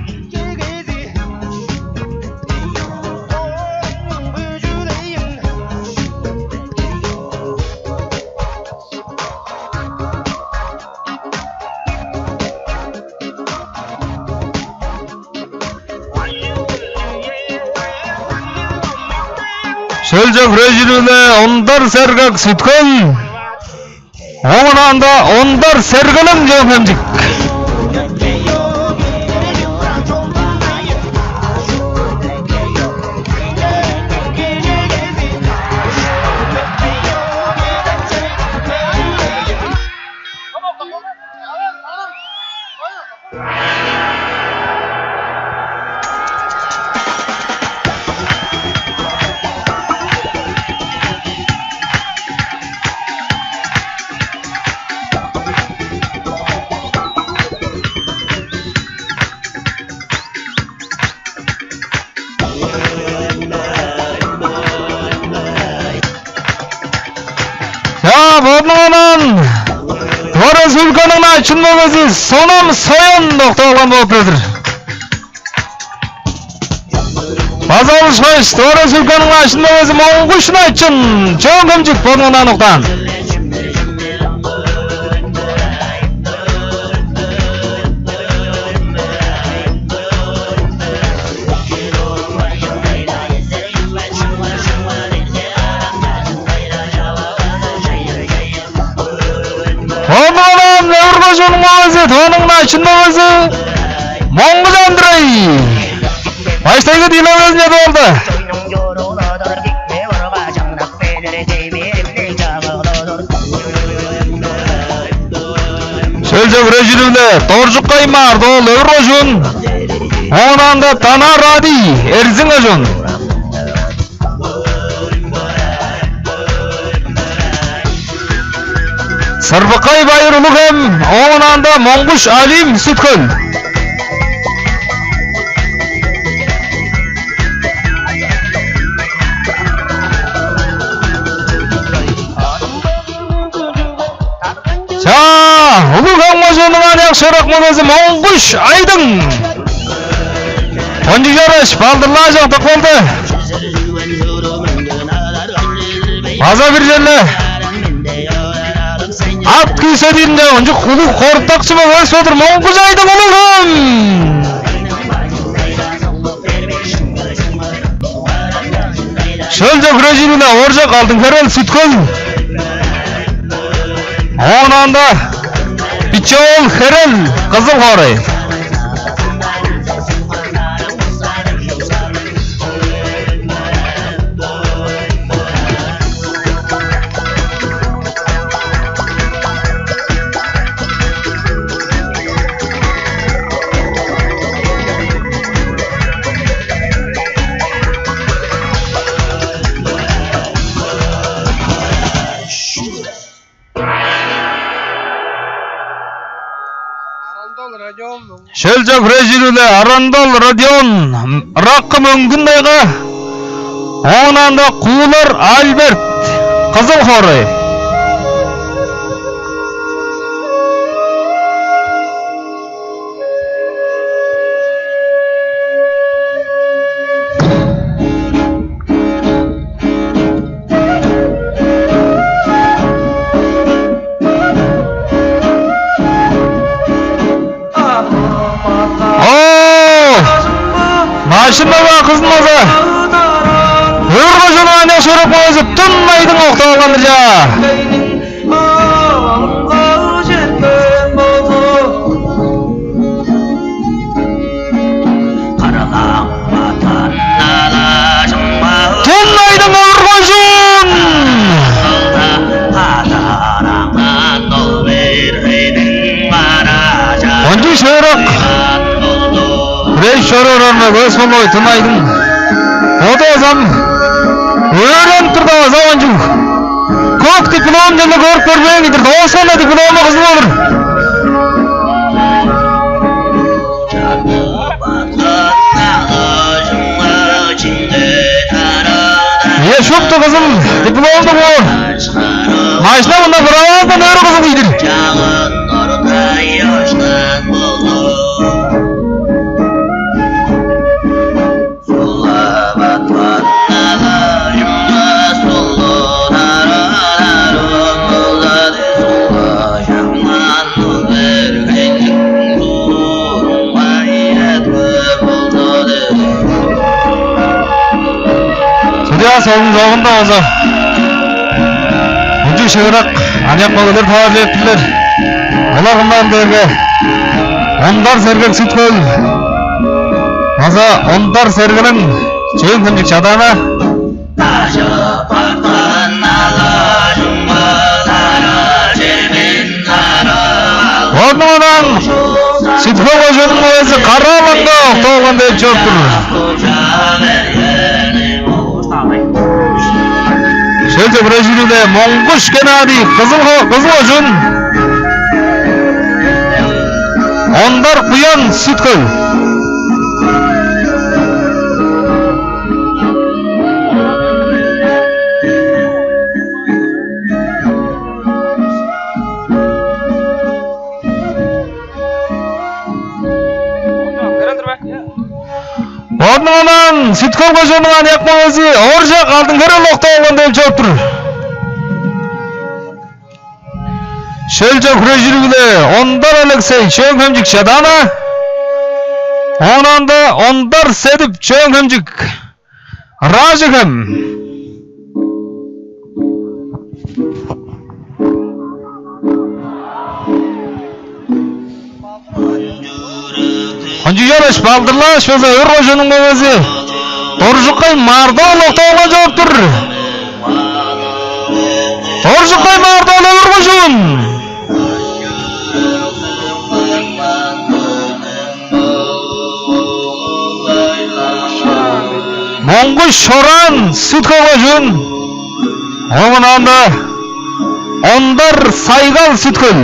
Шөлче хүрежири-биле Ондар Сергек, Сүткөл. Оон ында Ондар Сергелең, Чөөн-Хемчик. Чаа, бодунуң онаан Тыва Республиканың начын мөгези Сонам Соян октап алган болуп турар. База алышкаш, Тыва Республиканың начын мөгези Моңгуш Начын, Чөөн-Хемчик, бодунуң онаан октаан. Ону онаан Өвүр кожууннуң мөгези, Тываның начын мөгези Моңгуш Андрей. Баштайгы диилегезинче болду. Шөлче хүрежири-биле Доржукай Маар-Доол, Өвүр кожуун. Оон ында Танар Радий, Эрзин кожуун. Сырбыкай Байыр, Улуг-Хем, оон ында Моңгуш Алим, Сүт-Хөл. Чаа, Улуг-Хем кожууннуң аныяк шыырак мөгези Моңгуш Айдың. Кончуг чараш, балдырлаажок тып калды. База бир черле ат күүседиринде кончуг улуг хоруктакчы мөге эвес болур Моңгуш Айдың, Улуг-Хем. Шөлче хүрежири-биле Ооржак Алдын-Херел, Сүт-Хөл. Оон ында Биче-оол Херел, Кызыл хоорай. Шөлче хүрежири-биле Арандал Родион, Ыраккы Мөңгүн-Тайга, оон анда Куулар Альберт, Кызыл хоорай. О! Машина-даа кызын база. Өвүр кожууннуң аныяк шыырак мөгези Тун Айдың октап алган-дыр, чаа. Тун Айдың, Өвүр кожуун! Кончуг шыырак хүреш чоруур орнунга көс болбой, Тун Айдың. Боду база ам өөренип турда база кончуг көк диплом черле көрүп көрбээн кижи-дир. Доосканда диплому кызыл болур. Ийе, шупту кызыл дипломнуг боор. Машина мында кыралардан өрү кызыл ийдир. Судья солун чогунда болза, кончуг шыырак аныяк мөгелер таваржы берип турлар. Олар кымнар дээрге Ондар Сергек, Сүт-Хөл, база Ондар Сергениң, Чөөн-Хемчик, Чадаана. Орнундан Сүт-Хөл кожууннуң мөгези Кара-Алаңга октап алган деп чоруп тур. Шөлче хүрежири-биле Монгуш Геннадий, Кызыл хо-, Кызыл кожуун, Ондар Буян, Сүт-Хөл. Орнундан Сүт-Хөл кожууннуң аныяк мөгези Ооржак Алдын-Херел октап алган деп чоруп тур. Шөлче хүрежири-биле Ондар Алексей, Чөөн-Хемчик, Чадаана. Оон анда Ондар Седип, Чөөн-Хемчик, Ыраажы-Хем. Кончуг чараш балдырлааш болза, Өвүр кожууннуң мөгези Доржукай Мардан октап алган чоруп тур. Доржукай Мардан, Өвүр кожуун. Монгуш Шораан, Сүт-Хөл кожуун. Оон анда Ондар Сайгал, Сүт-Хөл.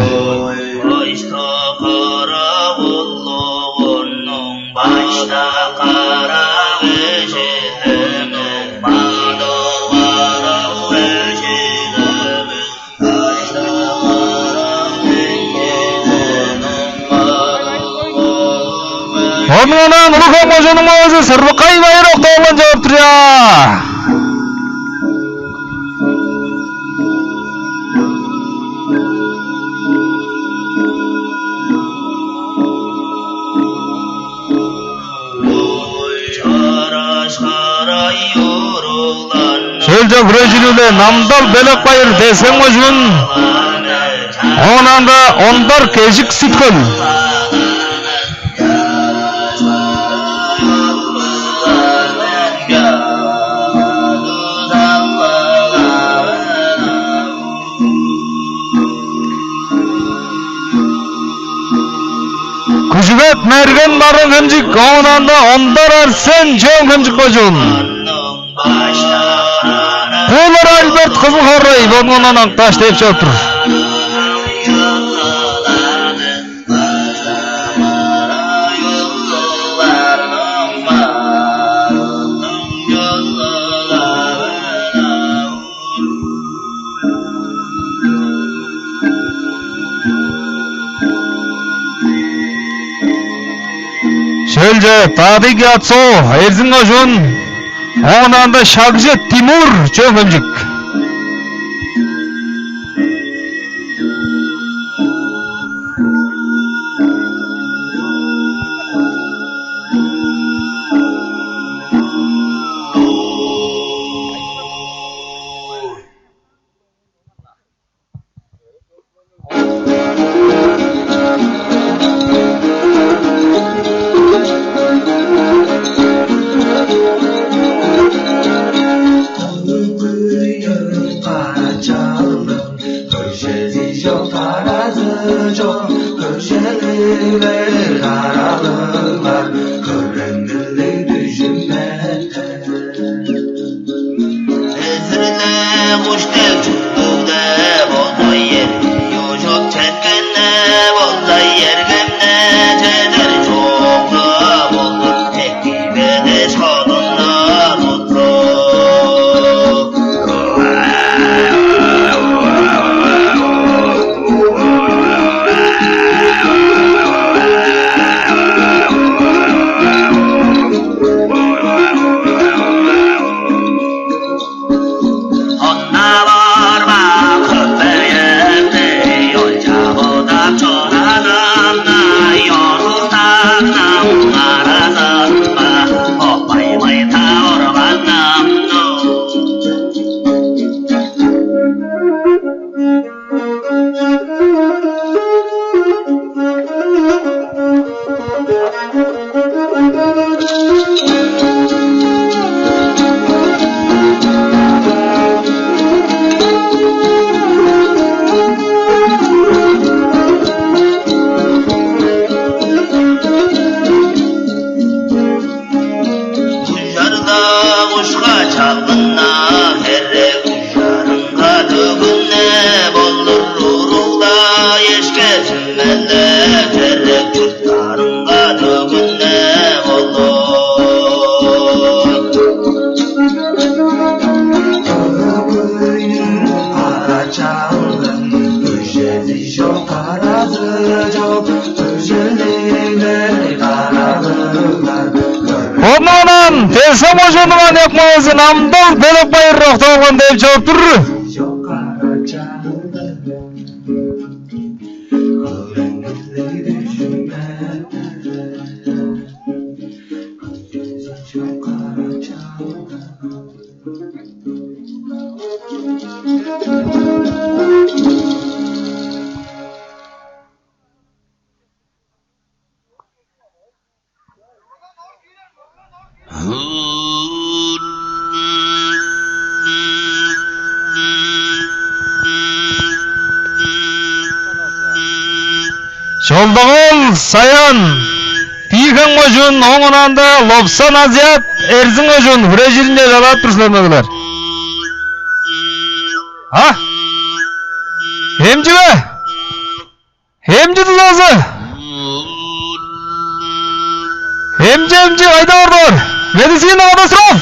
Ону ынак Улуг-Хем кожууннуң мөгези Сырбыккай Байыр октап алган чоруп тур, чаа. Шөлче хүрежири-биле Намдал Белек-Байыр, Тес-Хем кожуун, оон анда Ондар Кежик, Сүт-Хөл. Күжүгет Мерген, Барыын-Хемчик, оон анда Ондар Арсен, Чөөн-Хемчик кожуун. Куулар Альберт, Кызыл хоорай, бодунуң ынак даштып чоруп тур. Өлче Тадыг Яцо, Эрзин кожуун, оон анда Шагжы Тимур, Чөөн-Хемчик. Көжези чок, таразы чок, көжелиглер, каралыглар, көреңгилиг дүжүмметтер. Эзирле куш дег чуттуг-даа болза, эрги ёжок четкен-даа болза, эргемне чедер чок-даа болза, эки белеш холунда тутсун. Онда барма хөпейекти, ол чабылдап чораанымны, ёзулдап намнаразынма, опаймай таварганымны. Ужарда кушка чалгыннар херек, ужарынга дөгүнне болур уругда, эшке сүмелеп херек, чурттарынга дөгүнне болур. Көбүнүң кара чалгын, көжези чок, таразы чок, көжелиглер, каралыглар. Оон ам Терсем кожууннуң аныяк мөгези Намдал Төлепбайыр октап алган деп чоруп тур. Чолдуг-оол Саян, Тиихем кожуун, ооң онаанда Лопсан Азият, Эрзин кожуун, хүрежиринче чалап тур силер, мөгелер. А? Эмчи бе? Эмчи дузазы! Эмчи, эмчи, кайда ордур? Медицина катастроф!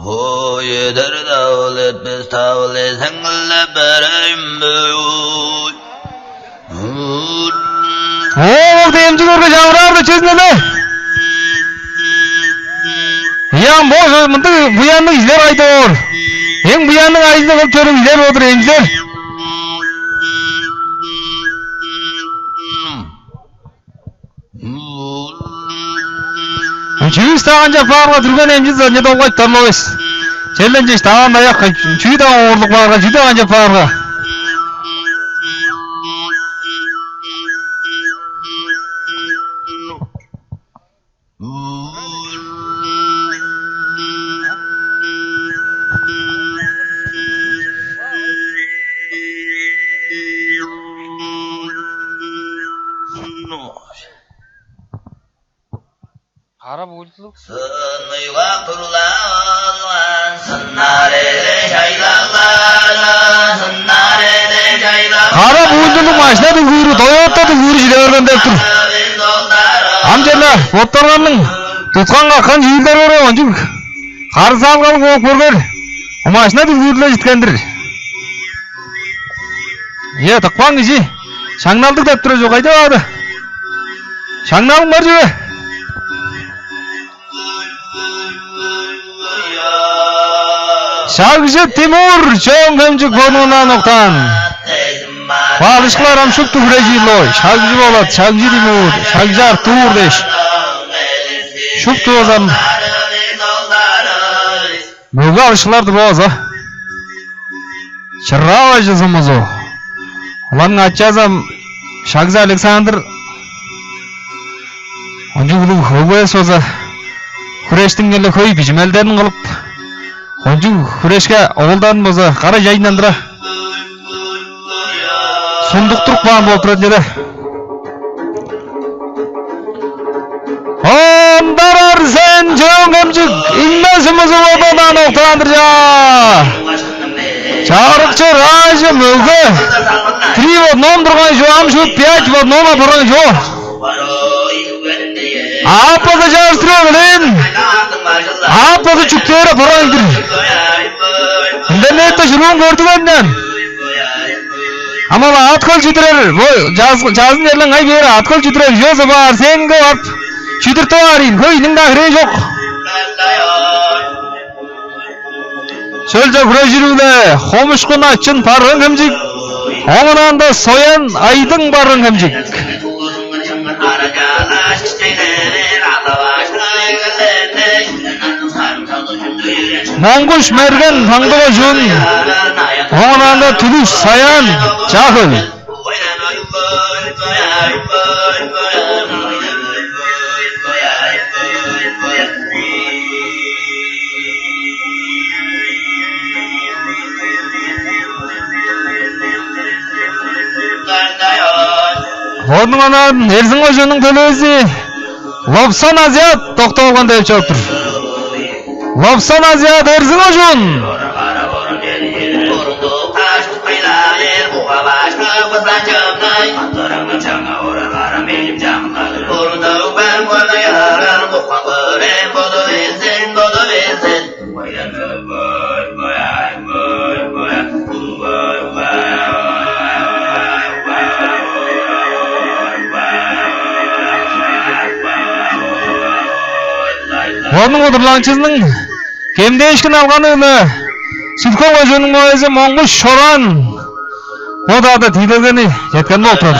Ой, эдер-даа ол, этпес-даа ол, эзеңгилеп берейн бе, ой. Оо, ол демчи көргеш, амыраар-даа чүзүн эле. Ыяам, бо мындыг буянныг кижилер кайда боор? Эң буянныг ажылды кылып чоруур кижилер боор-дур, эмчилер. Чүү-даа канчап баарга, дүрген эмчизи ынча долгайып турар эвес. Черле ынчаш даваан-даяк, чүү-даа оорлуг баарга, чүү-даа канчап баарга. Кара буйлуг. Сынмыйлак турлап алган сыннар эде чайлагларга, сыннар эде чайлаг. Кара буйлуг машина дүлгүүрү, Toyota дүлгүүрү чиде берген деп тур. Ам черле боттарыңарның туткан-каккан чүүлдери бар, ончуг Карзаалгалыг бооп көргер. Омашына дүлгүүрле читкендир. Е, тыкпаан кижи. Шаңналдыг деп турар чүве кайда баады? Шаңналың бар чүве? Шагжы Тимур, Чөөн-Хемчик, бодунуң октаан. Бо алышкылар ам шупту хүрежир-ле. Шагжы Болат, Шагжы Тимур, Шагжы Артур дээш. Шупту база ам мөге алышкылар-дыр бо база. Чыраа-Бажы сумузу. Оларның ачазы ам Шагжы Александр. Кончуг улуг өгбези база хүрештиң-не хөй бижимелдерин кылып, кончуг хүрешке оолдарын база кара чайындан тура сундуктуруп каан болуп турар чүве. Ондар Арсен, Чөөн-Хемчик, Иңме сумузу, бодунуң октаан-дыр, чаа. Чагырыкчы Раажы мөге. Три в одном турган чүве, ам шуут пять в одном апарган чүве. Ааппазы чарыштырып эгелээн. Ааппазы чүктээр апарган-дыр. Интернетте шуруун көрдүм мен. Ам ол аът-хөл чүдүрер, бо чаз-, чазын черле ыңай бээр аът-хөл чүдүрер, чүве бар, сеңге ап чүдүртүп аар ийин, хөйнүң-даа херээ чок. Шөлче хүрежири-биле Хомушку Начын, Барыын-Хемчик, оон ында Соян Айдың, Барыын-Хемчик. Монгуш Мерген, Таңды кожуун, оон ында Түлүш Саян, Чаа-Хөл. Оон ыңай Эрзин кожууннуң төлээзи Лопсан Азият октап алган деп чоруп тур. Лопсан Азият, Эрзин кожуун. Бодунуң удурланыкчызының кемдээшкин алганы-биле Сүт-Хөл кожууннуң мөгези Монгуш Шораан бо дугаарда тиилелгени четкен болуп турар.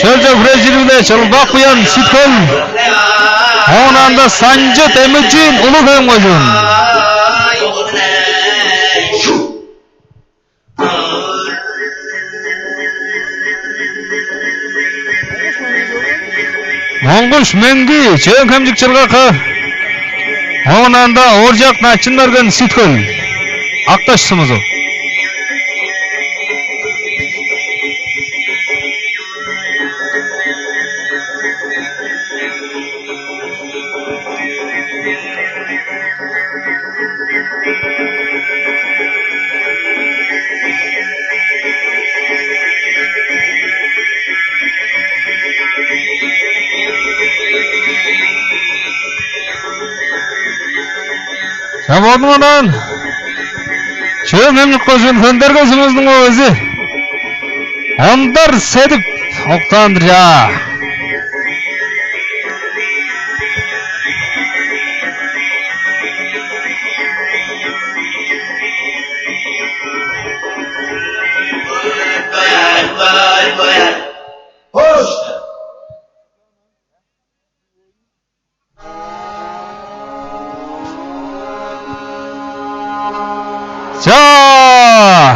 Шөлче хүрежири-биле Чылбак Буян, Сүт-Хөл, оон ында Санчы Темиржин, Улуг-Хем кожуун. Монгуш Мөңгү, Чөөн-Хемчик, Чыргакы, оон ында Ооржак Начын-Мерген, Сүт-Хөл, Ак-Даш сумузу. Чаа, бодунуң онаан Чөөн-Хемчик кожуун, Хендерге сумузунуң мөгези Ондар Седип октаан-дыр, чаа. Чаа!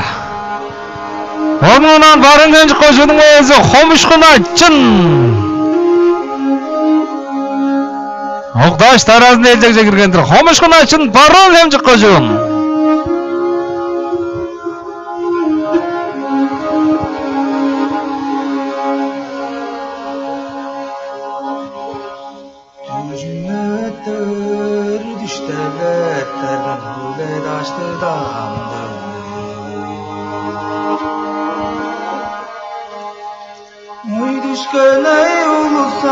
Оон ыңай Барыын-Хемчик кожууннуң мөгези Хомушку Начын октааш, дараазында ээлчегже кирген-дир. Хомушку Начын, Барыын-Хемчик кожуун. Дүжүмнеттер, дүштелеттерден үле-даштыр дамдыг. Ой, дүшкен-ей, улус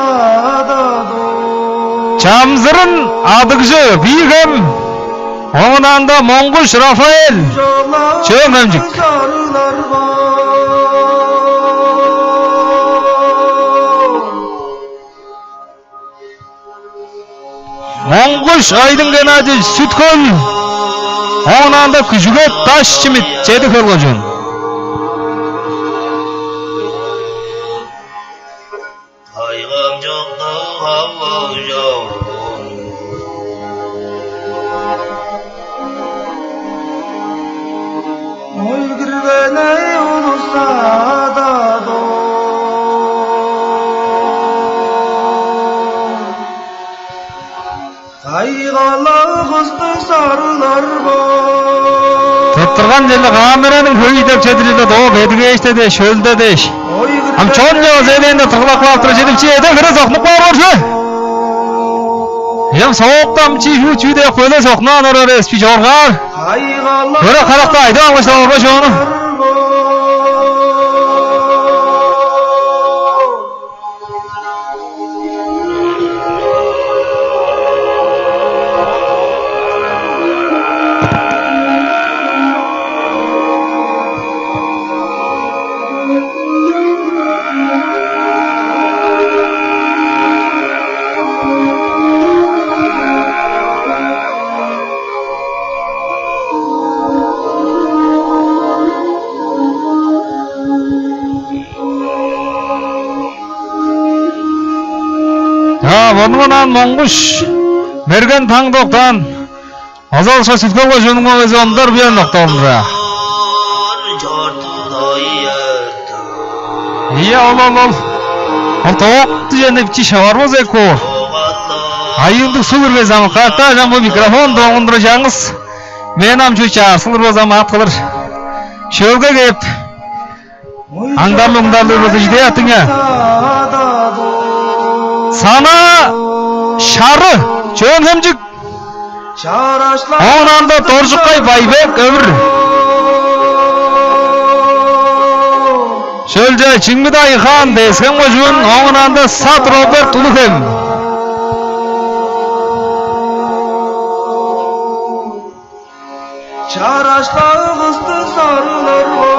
Чамзырын Адыгжы, Бии-Хем, оон ында Моңгуш Рафаэль, Чөөн-Хемчик. Моңгуш Айдың Геннадьевич, Сүт-Хөл, оон ында Күжүгет Даш-Чимит, Чеди-Хөл кожуун. Кайгам чокта хавлаг чоргун. Ой, кирген-ей, улус ададон. Кайгала кысты сарылар бо. Тыттырган черле камераның хөй деп чедир черле доо бедигээште дээш, шөлде дээш. Ам чон чавас эдээнде тыргылап каап тура чедип, чи эде хире сокнуп каар болчу. Ям сооктам чи хүү чүү деп хөле сокнуп аар орар эспи чоргаар. Көре каракта айда алгыштап орбаш ону. Чаа, мурнундан Моңгуш Мерген, Таң-Доктаан. Азалышка Сүт-Хөл кожууннуң мөгези Ондар Буян октаалынга. Ийе, ол, ол, ол. Ол тоок дижен эпчи шавар болза эки боор. Айыылдыг суг үргези ам катаажам бо микрофон доңундура чаңгыс. Мен ам чүү чаарсылыр болза ам ат кылыр. Шөөлге кээп, аңдарлыг-ыңдарлыг болза чидей аттың я. Санаа Шары, Чөөн-Хемчик. Оон анда Доржукай Байбек, Өвүр. Шөлче Чиңмит Айхан, Тес-Хем кожуун, оон анда Сат Роберт, Улуг-Хем. Чараштагысты сарылар бо.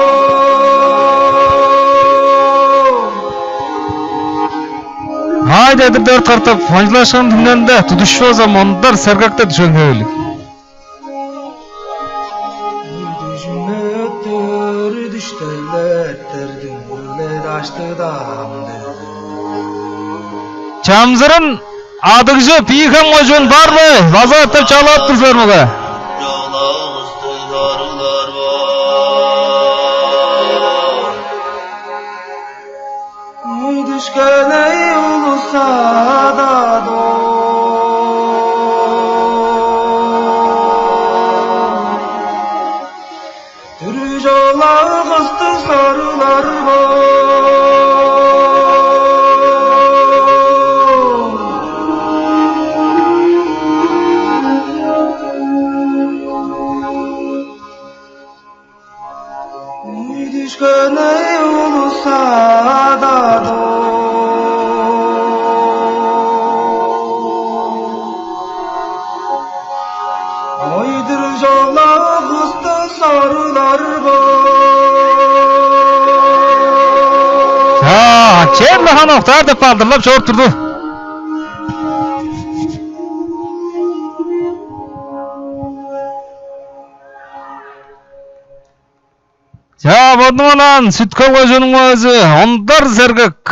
Май дедир дөрт кыртып, хончулашкан түңнелинде тудуш болза Мондар сергекте дүшкен хевирлиг. Дүжүметтер, дүштелеттер, дүңгүле даштыдамды. Чамзырын Адыгжы, Бии-Хем кожуун бар бе? База эттеп чалап тур силер мөге. Ой, дүшкен-ей, улус ададон. Дүрү чола кысты сарылар бо. Ой, дүшкен-ей, улус ададон. Ой, дүрү чола кысты сарылар бо. Чаа, черле хан октаар деп балдырлап чоруп турду. Чаа, бодунуң онаан Сүт-Хөл кожууннуң мөгези Ондар сергек.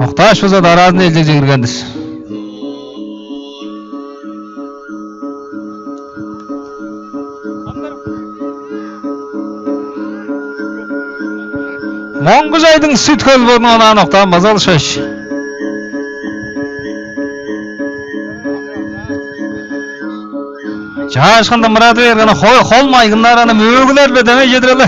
Октааш болза дараазында элчегже кирген-дир. Моңгуш Айдың, Сүт-Хөл, бодунуң онаан октаан база алышкаш. Чаашкында мырады берген хо-, хол майгыннар аны мөөгүлер-биле дөмей чедирели.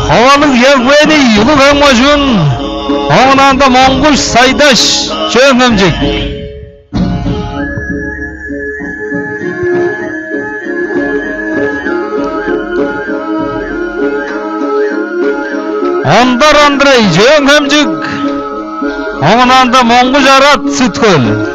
Ховар Евгений, Улуг-Хем кожуун, оон ында Монгуш Сайдаш, Чөөн-Хемчик. Ондар Андрей, Чөөн-Хемчик, оон ында Монгуш Арат, Сүт-Хөл.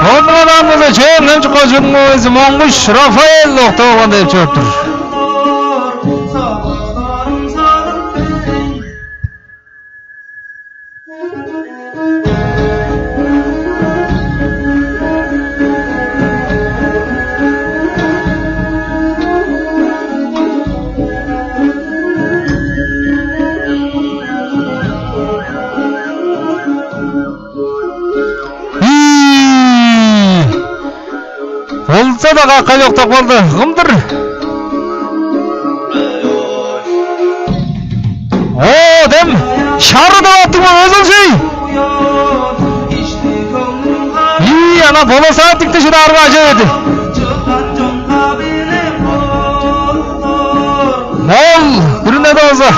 Ондура-даа болза Чөөн-Хемчик кожууннуң мөгези Монгуш Рафаэль октап алган деп чоруп тур. Ийи! Болза-даа какка чоктап калды. Кымдыр? О, дем шарыдып аттың бо, Өзүлчүй! Ийи, ана боласаат дикти шыдаарга ажа берди. Ол бүрүне-даа болза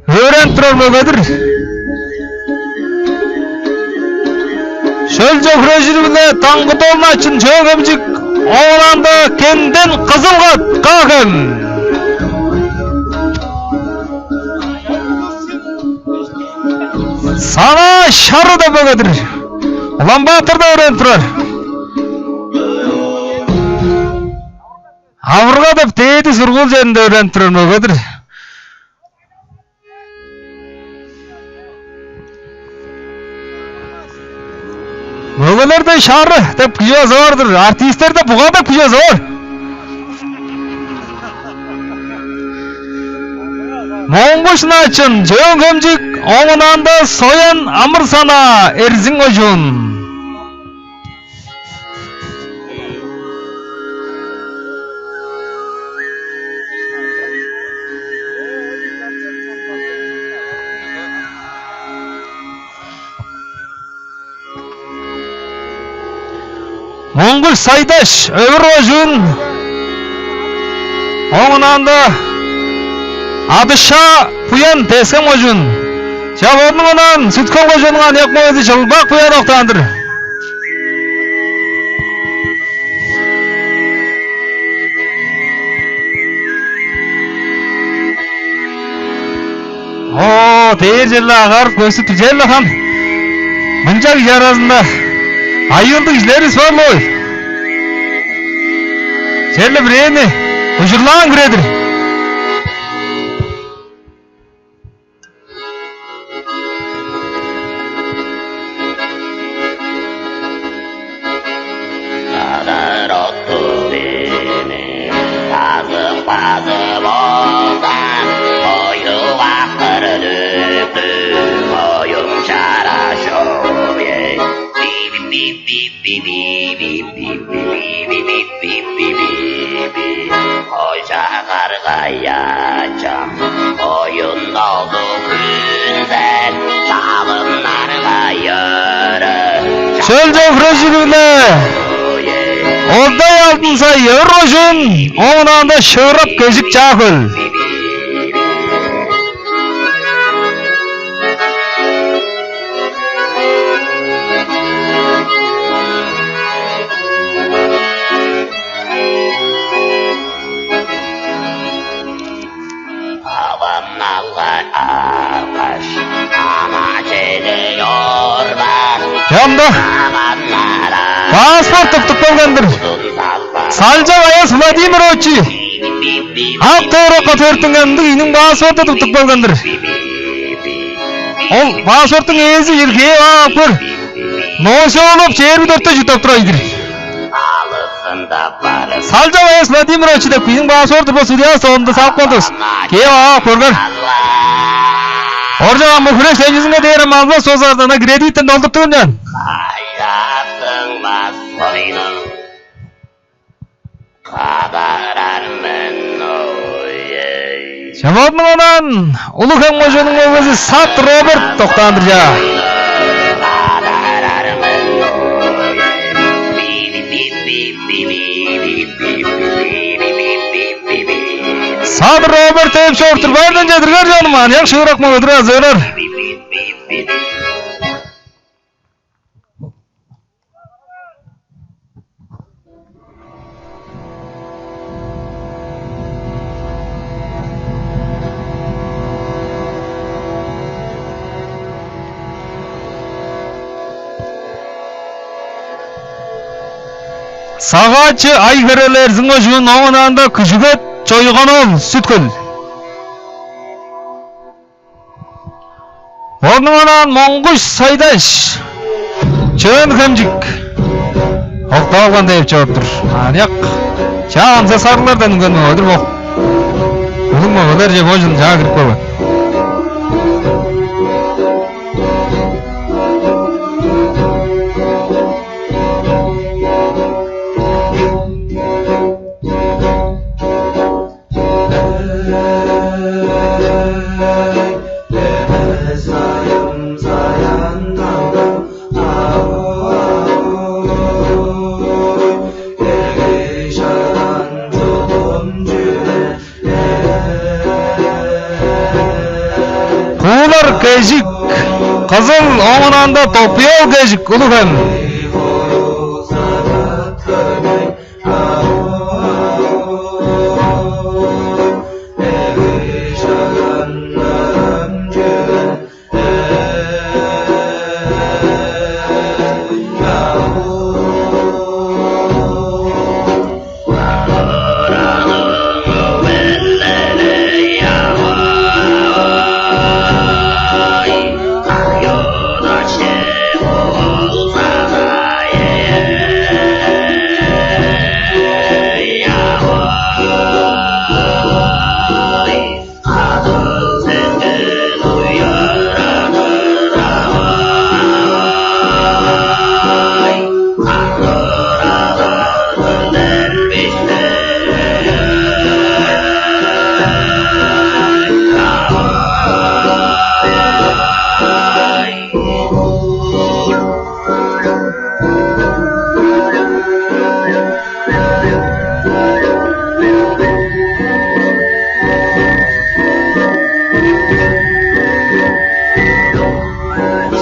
өөренип турар мөге-дир. Шөлче хүрежири-биле Таңгыт-оол Начын, Чөөн-Хемчик, оон ында Кенден Кызылгат, Каа-Хем. Санаа Шары деп мөге-дир. Улан-Баатырда өөренип турар. Авырга деп дээди сургуул черинде өөренип турар мөге-дир. Мөгелерде Шары деп кижи база бар-дыр, артистерде Буга деп кижи база бар. Моңгуш Начын, Чөөн-Хемчик, оон ында Соян Амыр-Санаа, Эрзин кожуун. Моңгуш Сайдаш, Өвүр кожуун, оон ында Адыша Буян, Тес-Хем кожуун. Чаа, бодунуң ынаан Сүт-Хөл кожууннуң аныяк мөгези Чылбак Буян октаан-дыр. О, дээр черле агарып көстүп тур, черле хан. Мынча кижи аразында айыылдыг кижилеривис бар-ла ой. Черле бирээни ужурлаан кире-дир. Адыр оттуг дээни базып-базып олдан, оюп-ак кыр дүктү, оюң чара шоо-ей. Кожагар каяачам, оюн долу хүн сен, чалымнарга йөрү. Шөлче хүрежири-биле Олдай Алдынсай, Өвүр кожуун, оон ында Шыырап Кежик, Чаа-Хөл. Чамда паспорт тыптып келген-дир. Салчак Аяс Владимирович. Ак Товракка төрүттүнген ындыг ийиниң паспорту тыптып келген-дир. Ол паспорттуң ээзи иргээ ап көр. Носёлов чээрби дөртте чурттап турар ийдир. Салчак Аяс Владимирович деп кижиниң паспорту бо судья соонда салып калдывыс. Кээп ап көргер. Оржак ам бо хүреш чемчизинге дээр ам албас болзуңарза, ана кредиттен долдуртур мен. Кадарар мен, ой-ей. Чаваадының онаан Улуг-Хем кожууннуң мөгези Сат Роберт октаан-дыр, чаа. Сат Роберт деп чоруп тур, байырдан чедирер, чонум, аныяк шыырак мөгедир, азыырар. Сагаачы Ай-Херел, Эрзин кожуун, ооң ынаанда Күжүгет Чойган-оол, Сүт-Хөл. Ону онаан Моңгуш Сайдаш, Чөөн-Хемчик, октап алган деп чоруп тур. Аныяк чаа амза сарыглардан үнген мөгедир бо. Улуг мөгелерже бо чыл чаа кирип келген. Куулар Кежик, Кызыл, ооң ынаанда Топуй-оол Кежик, Улуг-Хем.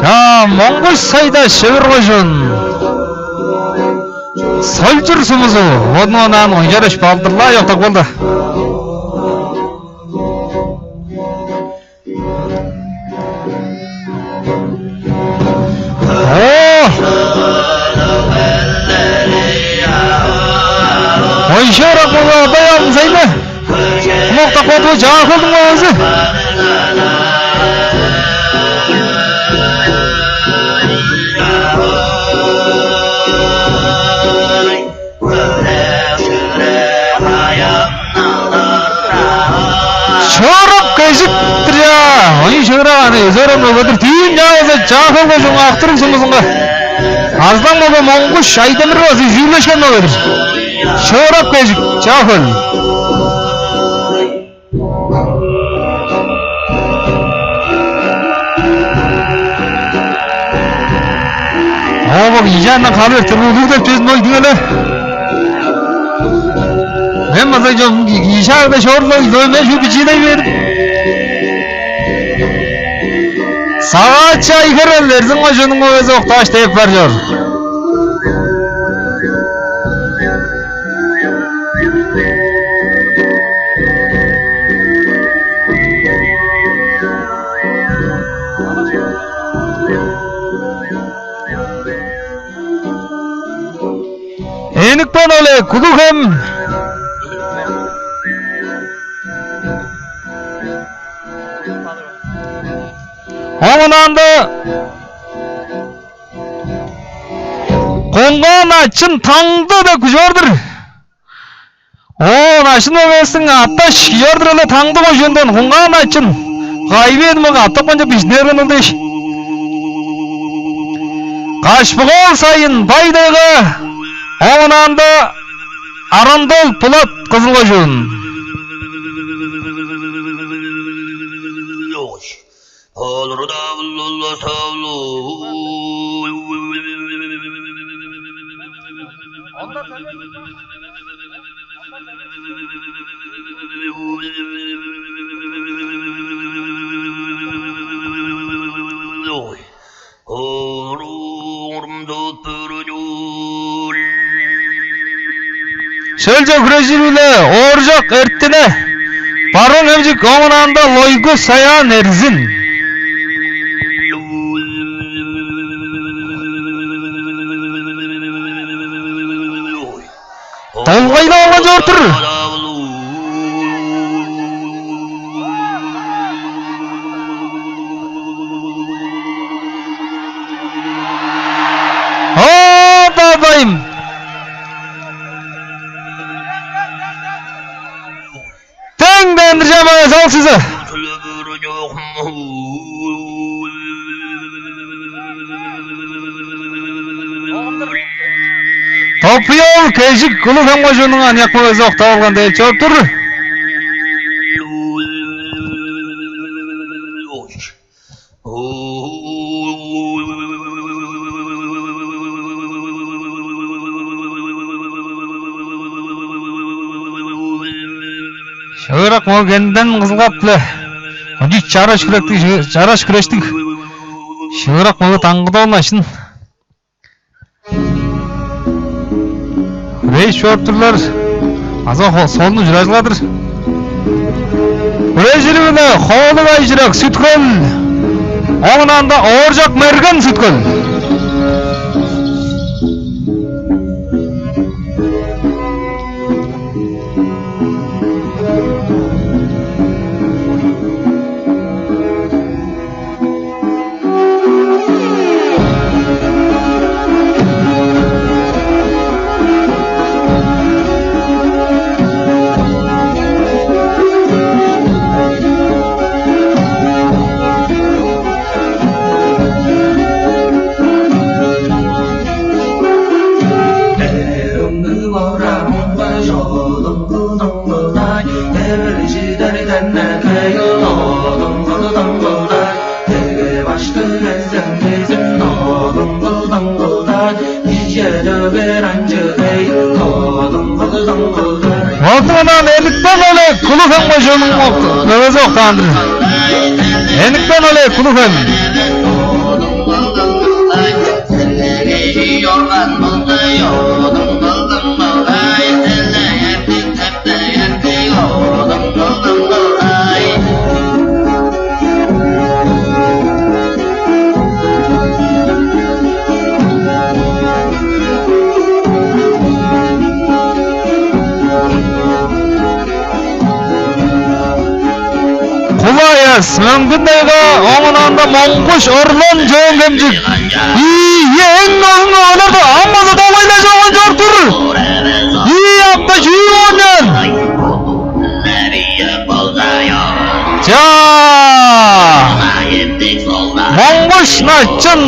Чаа, Моңгуш Сайдаш, Өвүр кожуун. Солчур сумузу, ону онаан ойжарыш балдырлаа чоктап калды. Оо! Ойжарак болуп, адай алын сайны. Кумактап каду Чаа-Хөлдүң мөгези. Шыырак Кежик-тир, чаа. Ону шыырак аны өзерен болгадыр. Дүүн чаа база Чаа-Хөл кожуун Ак-Туруг сумузунга Арзылаң мөге Моңгуш Айдемир база үзүүлешкен болгадыр. Шыырак Кежик, Чаа-Хөл. Ообок, ийи чаандан халы эртер улуг деп чөзүн ойдуң эле. Мен база чон ийи чаагда шорлу ойдум, мен шуут бичиидей бердим. Сагаачы Ай-Херел, Эрзин кожууннуң мөгези октааш деп бар чор. Эникпен Олег, Улуг-Хем. Ооң ынаанда Коңгаан Начын, Таңды деп күжүп ор-дур. Оо, Начын мөгевистиң атташ кижи ор-дур эле, Таңды кожуундан Коңгаан Начын. Кайы бээр мага аттап канчап бижип берген ол дээш. Кашпык-оол Сайын, Бай-Тайга, ооң ынаанда Арандол Булат, Кызыл кожуун. Шөлче хүрежири-биле Ооржак Эртине, Барыын-Хемчик, оон аңаа Лойгу Саян Эрзин. Долгайлап алган чоор-дур. О, бабайым! Теңдендирже база ол сиза. Топуй-оол Кежик, Улуг-Хем кожууннуң аныяк мөгези октап алган деп чоруп тур. Шыырак мөге кенден кызылгап-биле. Кончуг чараш хүрештиг, чараш хүрештиг. Шыырак мөге Даңгыт-оол Начын. Хүреш чоруп турлар. Аза хо-, солун ужуражылга-дыр. Хүрежири-биле Хоолуг Айжырак, Сүт-Хөл. Оон аңаа Ооржак Мерген, Сүт-Хөл. Болзун, ынак, Эниктен Олег, Улуг-Хем кожууннуң окту-, мөгези октаан-дыр. Эниктен Олег, Улуг-Хем. Кула Аяс, Мөңгүн-Тайга, оон аңаа Монгуш Орлан, Чөөн-Хемчик. Ийе, эң озун ооларда ам база долгайлажып алган чоруп тур. Ийе, апта чүү оончан. Чаа! Монгуш Начын!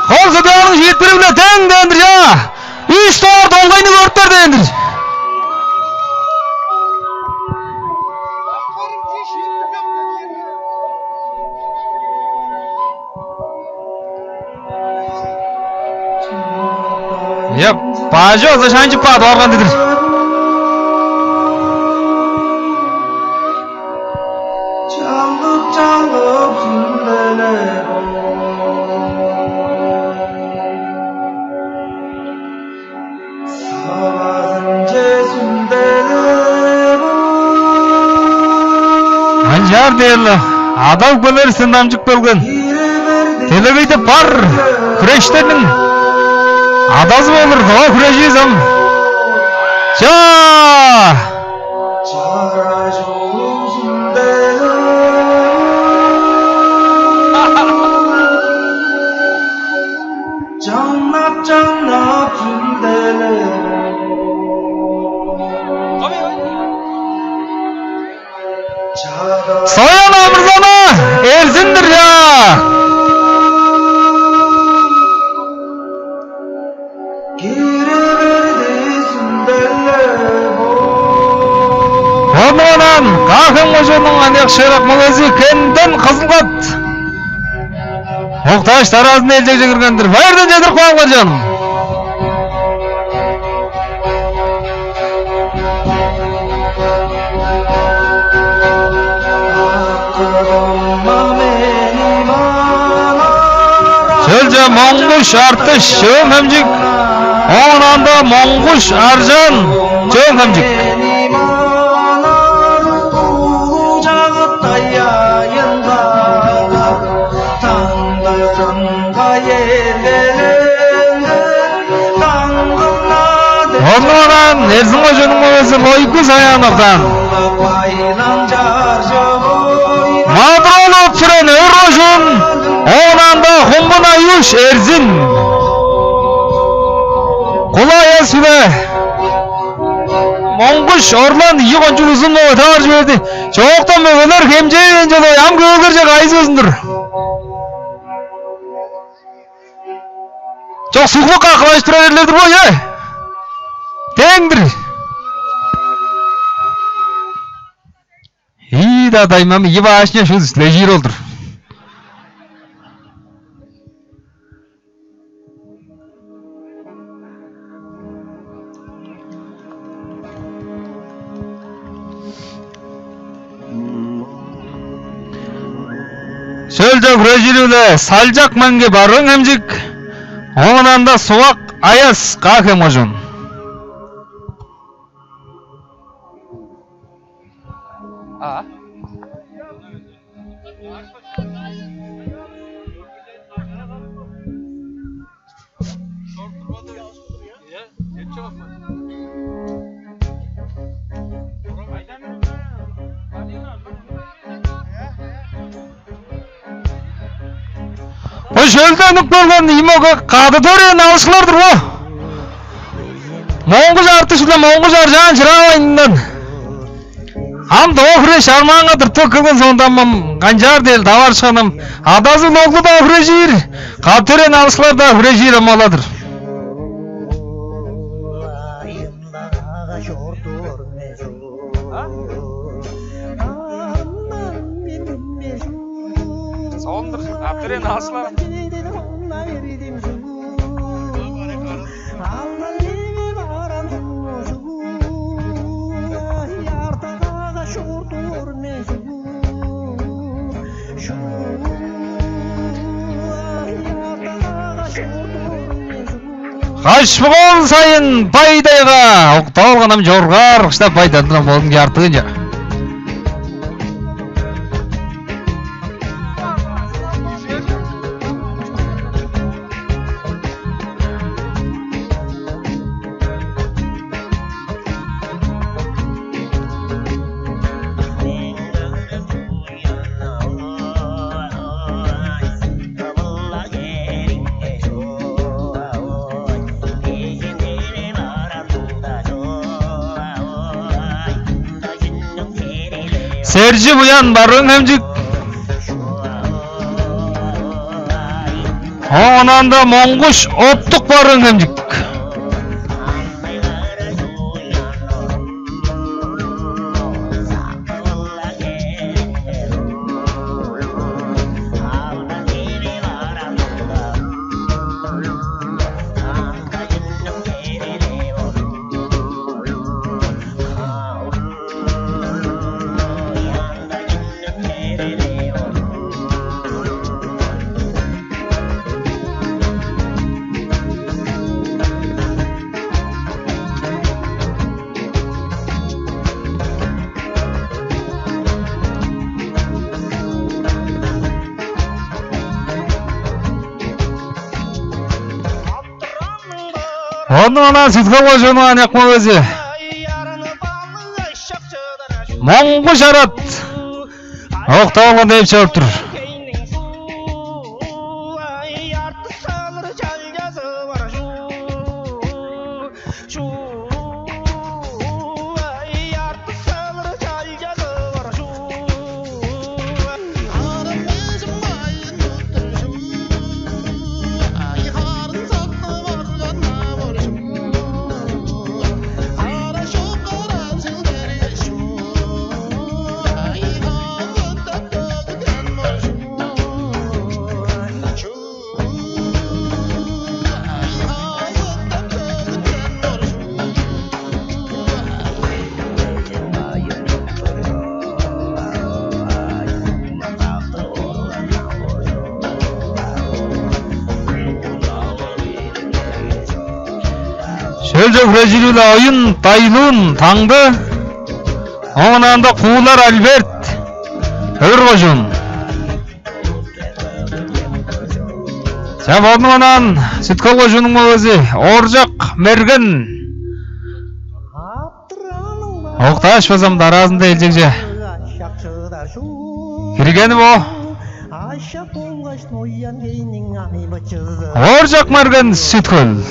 Хол-Судааның шиитпири-биле теңдендир, чаа! Үш дугаар долгайны көрүптер дээн-дир. Ийе, бажы база шанчып каап орган-дыр. Чалгып-чалгып сүндүлеп, савазынче сүндүлеп. Ынчаар дээр-ле, Ада-өгбелеривистен дамчып келген делегейде бар хүрештерниң адазы болур, доо хүреживис ам. Чаа! Чаңнап-чаңнап сүлделер. Соян Амырзаны эрзин-дир, чаа! Кире берди сүлделер бо. Ону-ла Каа-Хем кожууннуң аныяк шыырак мөгези Кенден Кызылгат октааш, дараазында элчегже кирген-дир. Байырдан чедирип каалыңар, чон. Шөлче Моңгуш Артыш, Чөөн-Хемчик, оон аңаа Моңгуш Аржаан, Чөөн-Хемчик. Ону-ла Эрзин кожууннуң мөгези Лойгу Саяновтан. Мадыр-оол Сүрен, Өвүр кожуун, оон аңаа Хумбун Аюш, Эрзин. Кулай эс-биле Моңгуш Орлан ийи кончуг узун мөге таваржы берди. Чоокта мөгелер хемчээвээн чүве, ам көөлгерже кайызы безин-дир. Чок, суглук каапкалажып турар эрлер-дир бо, ийе. Дээң-дир. Ийи-даа даймам, ийи башня шуут силежир ол-дур. Шөлче хүрежири-биле Салчак Меңги, Барыын-Хемчик, оон аңаа Сувак Аяс, Каа-Хем кожуун. А? Бо шөлде үнүп келген ийи мөге кады төрээн алышкылар-дыр бо. Моңгуш Артыш-биле Моңгуш Аржаан Чыраа-Бажындан. Ам доо хүреш армаанга тыртып эккелген соонда, ам, ам канчаар дээр, таварышкан ам. Адазы-биле оглу-даа хүрежир, кады төрээн алышкылар-даа хүрежир ам ол-дур. Соон-дур, кады төрээн алышкылар. Хаш-Моол Сайын Бай-Тайга октап алган, ам чоргаар кыштап, Бай-Тайга болун чартыынча. Сержи Буян, Барыын-Хемчик. Оон аңаа Моңгуш Оттук, Барыын-Хемчик. Ону ана Сүт-Хөл кожууннуң аныяк мөгези Моңгуш Арат октап алган деп чыып тур. Шөлче хүрежири-биле Оюн Дайлуун, Таңды. Оон ында Куулар Альберт, Өвүр кожуун. Чаа, бодунуң онаан Сүт-Хөл кожууннуң мөгези Ооржак Мерген октааш, базам дараазында элчегже киргени бо. Ооржак Мерген, Сүт-Хөл.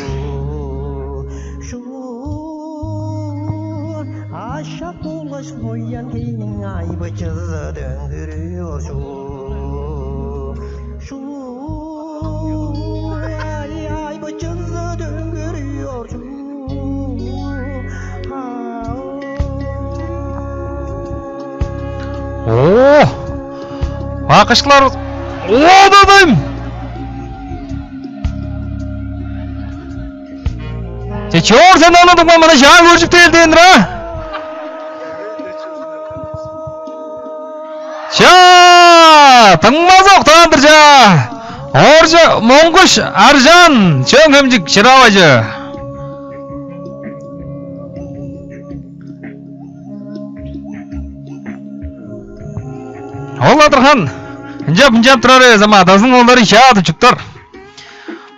Ашак болгаш ноян кийниң айбычызы дөңгүрү орчу. Шу, ай, айбычызы дөңгүрү орчу. Оо! Акышкылар. Оо, дадайм! Че, чоор сен ону дуңма, мына чаа көржүп дээр дээн-дир, а? Чаа, дуңмазы октаан-дыр, чаа. Ооржак, Моңгуш Аржаан, Чөөн-Хемчик, Чыраа-Бажы. Ол Адырхан ынчап-ынчап турар эвес, ам адазының оолдары чаа тучуктар.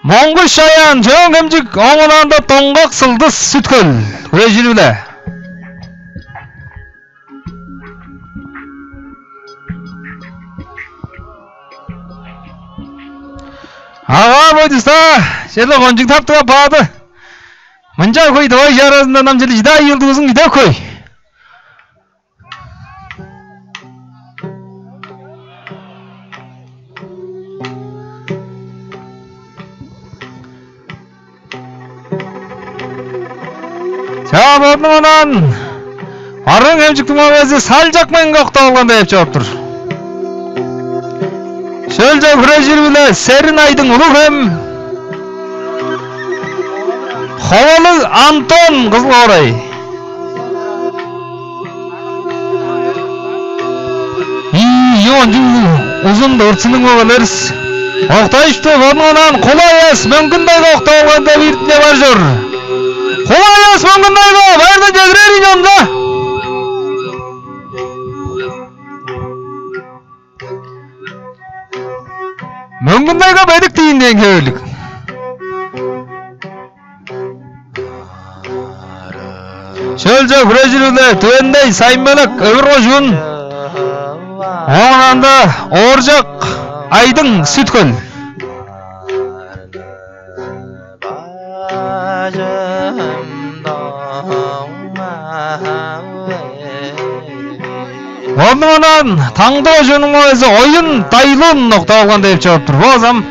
Моңгуш Чаян, Чөөн-Хемчик, ооң онаанда Доңгак Сылдыс, Сүт-Хөл, хүрежири-биле. Агаа, бойдуста, черле кончуг таптыг апаады. Мынча хөй тывай чаразында нам черле чыдаа йыылдывызын киде хөй. Чаа, бодунуң онаан Барыын-Хемчиктиң мөгези Салчак Меңги октап алган деп чоруп тур. Шөлче хүрежири-биле Серин Айдың, Улуг-Хем, Ховалыг Антон, Кызыл хоорай. Ийи, ийи, ончуг узун дорт сынныг мөгелер. Октайышты, бодунуң онаан Кулай Аяс, Мөңгүн-Тайга октап алган деп иртине бар чор. Кулай Аяс, Мөңгүн-Тайга, байырдан чедирерин чонда. Мөңгүн-Тайга бедик диин дээн хевирлиг. Шөлче хүрежири-биле Түвендей Саймелек, Өвүр кожуун. Ооң анда Ооржак Айдың, Сүт-Хөл. Ону онаан Таңды кожууннуң мөгези Оюн Дайлуун октап алган деп чоруп тур. Бо азам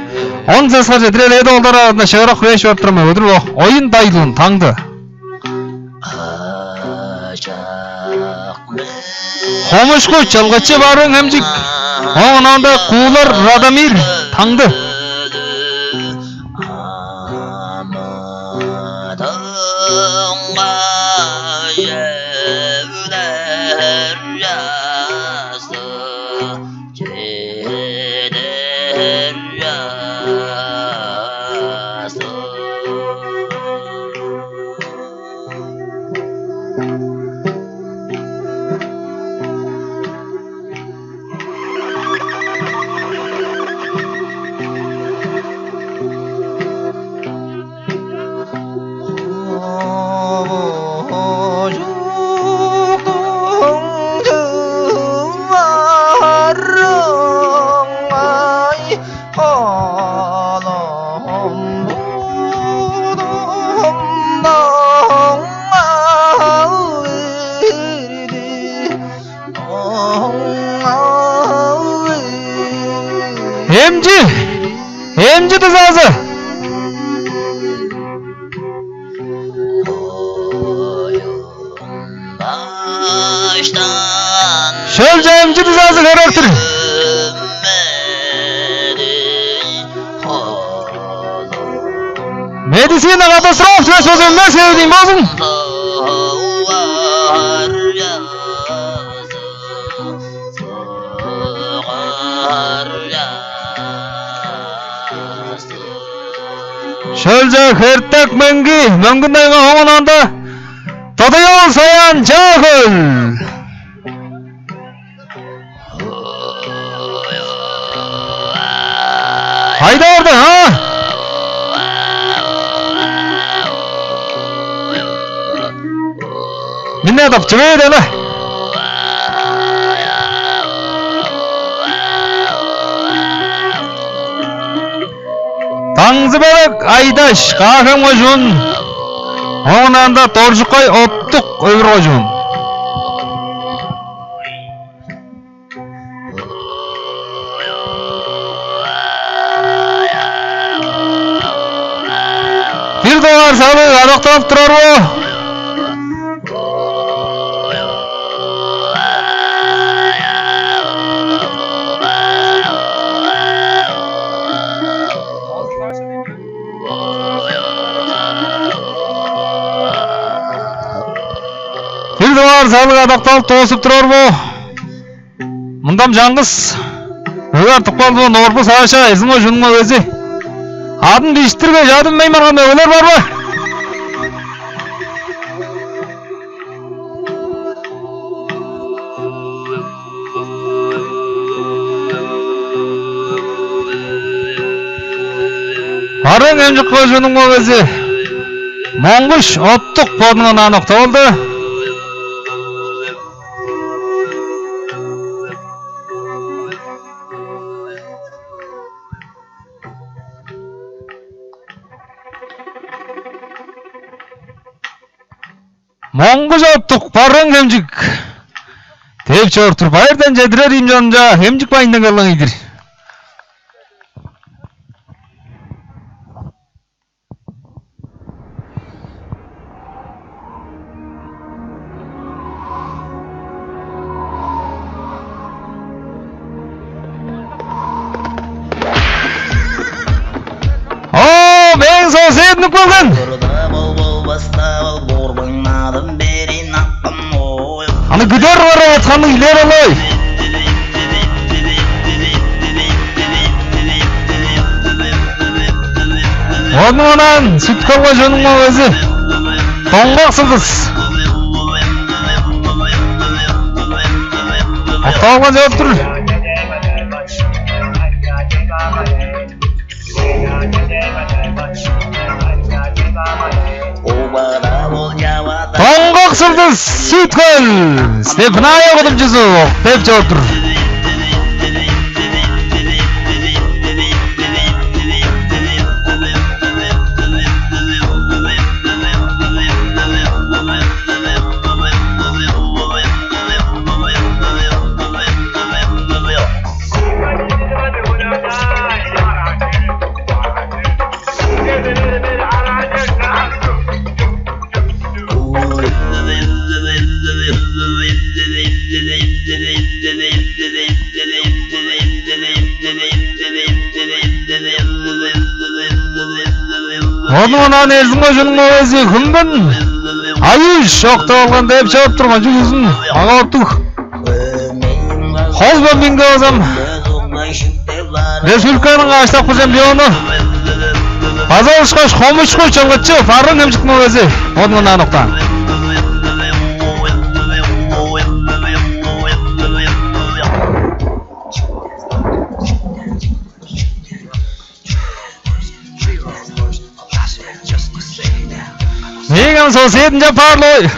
он саскар чедирер эде олдар аразында шыырак хүрээш барып турар мөгедир бо. Оюн Дайлуун, Таңды. Хомушку Чылгычы, Барыын-Хемчик. Ооң онаанда Куулар Радомир, Таңды. Эмчи, эмчи дузазы. Шөлче эмчи дузазы херек-тир. Медицина катастроф чүвес болза, эмнес хевиң болзун. Шөлче Хертек Мөңгү, Мөңгүн-Тайга, оон ында Тодой-оол Саян, Чаа-Хөл. Кайда барды, а? Мине тапчы бээр эле. Таңзы-Белек Айдаш, Каа-Хем кожуун, оон ында Доржукай Оттук, Өвүр кожуун. Бир дугаар салыг адакталып турар бо. Бир дугаар салыг адакталып доозуп турар бо. Мындам чаңгыс мөге артып калды, Норбу Саша, Эрзин кожууннуң мөгези. Адын бижиттиргеш, адын меймарган мөгелер бар бе? Барыын-Хемчик кожууннуң мөгези Моңгуш Оттук бодунга ынак октап алды. Моңгуш Оттук, Барыын-Хемчик деп чоруп тур. Байырдан чедирер ийин, чонум-чаа, Хемчик байындан келген ийдир. О, мээң соседим үнүп келген. Аны күдер бара атканның илер алай. Ону анан Сүт-Хөл кожууннуң мөгези Доңгак Сылдыс. Октаалга чыгып тур. Доңгак Сылдыс, Сүт-Хөл, Степная кудумчузу деп чоруп тур. Ону ынак Эрзин кожууннуң мөгези Хүмбүн Аюш октап алган деп чоруп турган чүвезин магадык. Хол бөмбүнге базам республиканың каш чемпиону база ышкаш Хомушку Чылгычы, Барыын-Хемчик мөгези, ону ынак октаан. Мең ам сосединче парлой.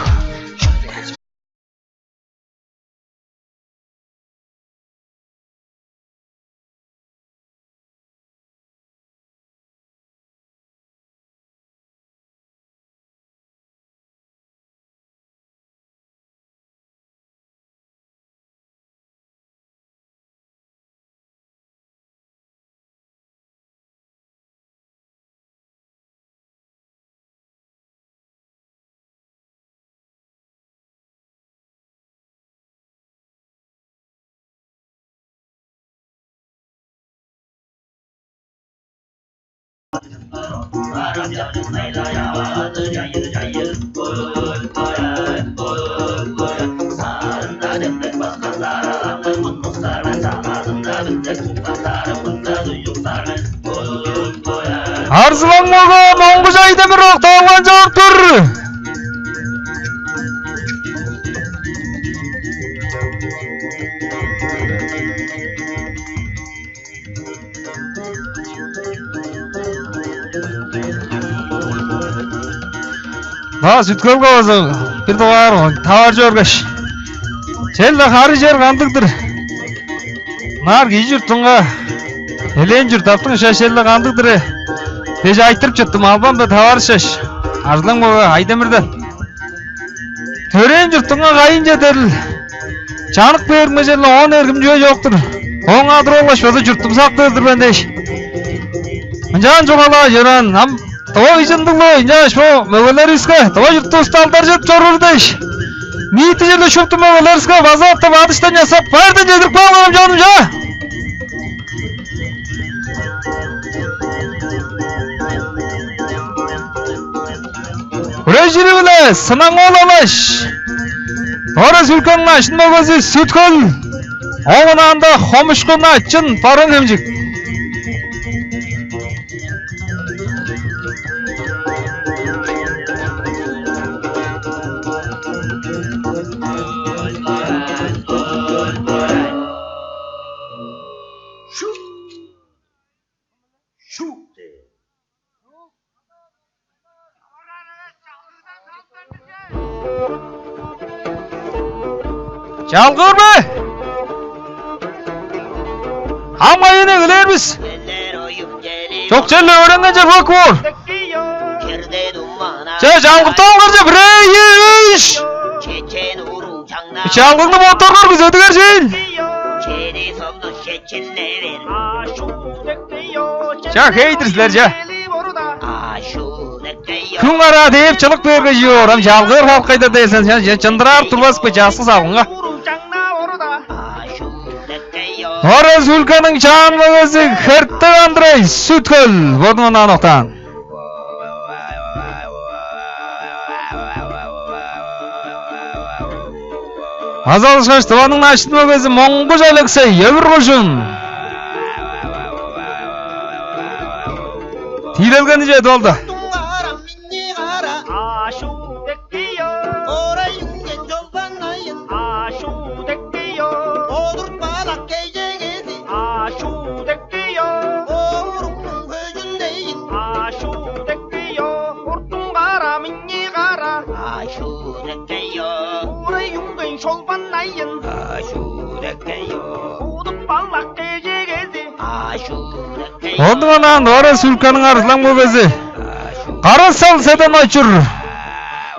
Арзылаң мөге Моңгуш Айдемир октаалган чоруп тур. Баа Сүт-Хөлге база бир дугаар таваржы бергеш, черле хары чер кандыг-дыр? Ынаар кижи чуртунга элээн чурттаптың ышкаш черле кандыг-дыр дээш айтырып чыттым, албан-биле таварышкаш, Арзылаң мөге Айдемирден. Төрээн чуртуңга кайын чедерил? Чанып кээрим черле оон эргим чүве чок-тур. Ооң адыр болгаш база чуртум сактыр-дыр мен дээш. Ынчаан чугаалаар чораан, ам тыва кижи ындыг-ла, ынчангаш бо мөгелеривиске, тыва чуртувусту алдаржыдып чоруур дээш. Ниити черле шупту мөгелеривиске база октап, адыштан часкап, байырдан чедирип каалыңарам, чонум, чаа! Хүрежири-биле Сынаңол Алаш, Тыва Республиканың начын мөгези Сүт-Хөл, оон ында Хомушку Начын, Барыын-Хемчик. Чалгыыр бе? Ам кайыын эгелээр бис? Чок, черле өөренгенче бак боор. Че, чалгыптап алгар че, бирээ, ийи, үш. Чалгыгны боттарыңар күзедиңер, чейин. Ча, хей-дир силер, ча. Хүн караа дээп чылык бээрге чүү боор, ам чалгыыр халк кайда дээр сен, сен, сен чындыраар турбас бе, часкы салгынга. Тыва Республиканың чаан мөгези Хертек Андрей, Сүт-Хөл, бодунуң онаан октаан. База алышкаш, Тываның начын мөгези Моңгуш Алексей, Өвүр кожуун. Тиилелгени чедип алды. Ондуң онаан Тыва Республиканың Арзылаң мөгези Кара-Сал Седен-Очур,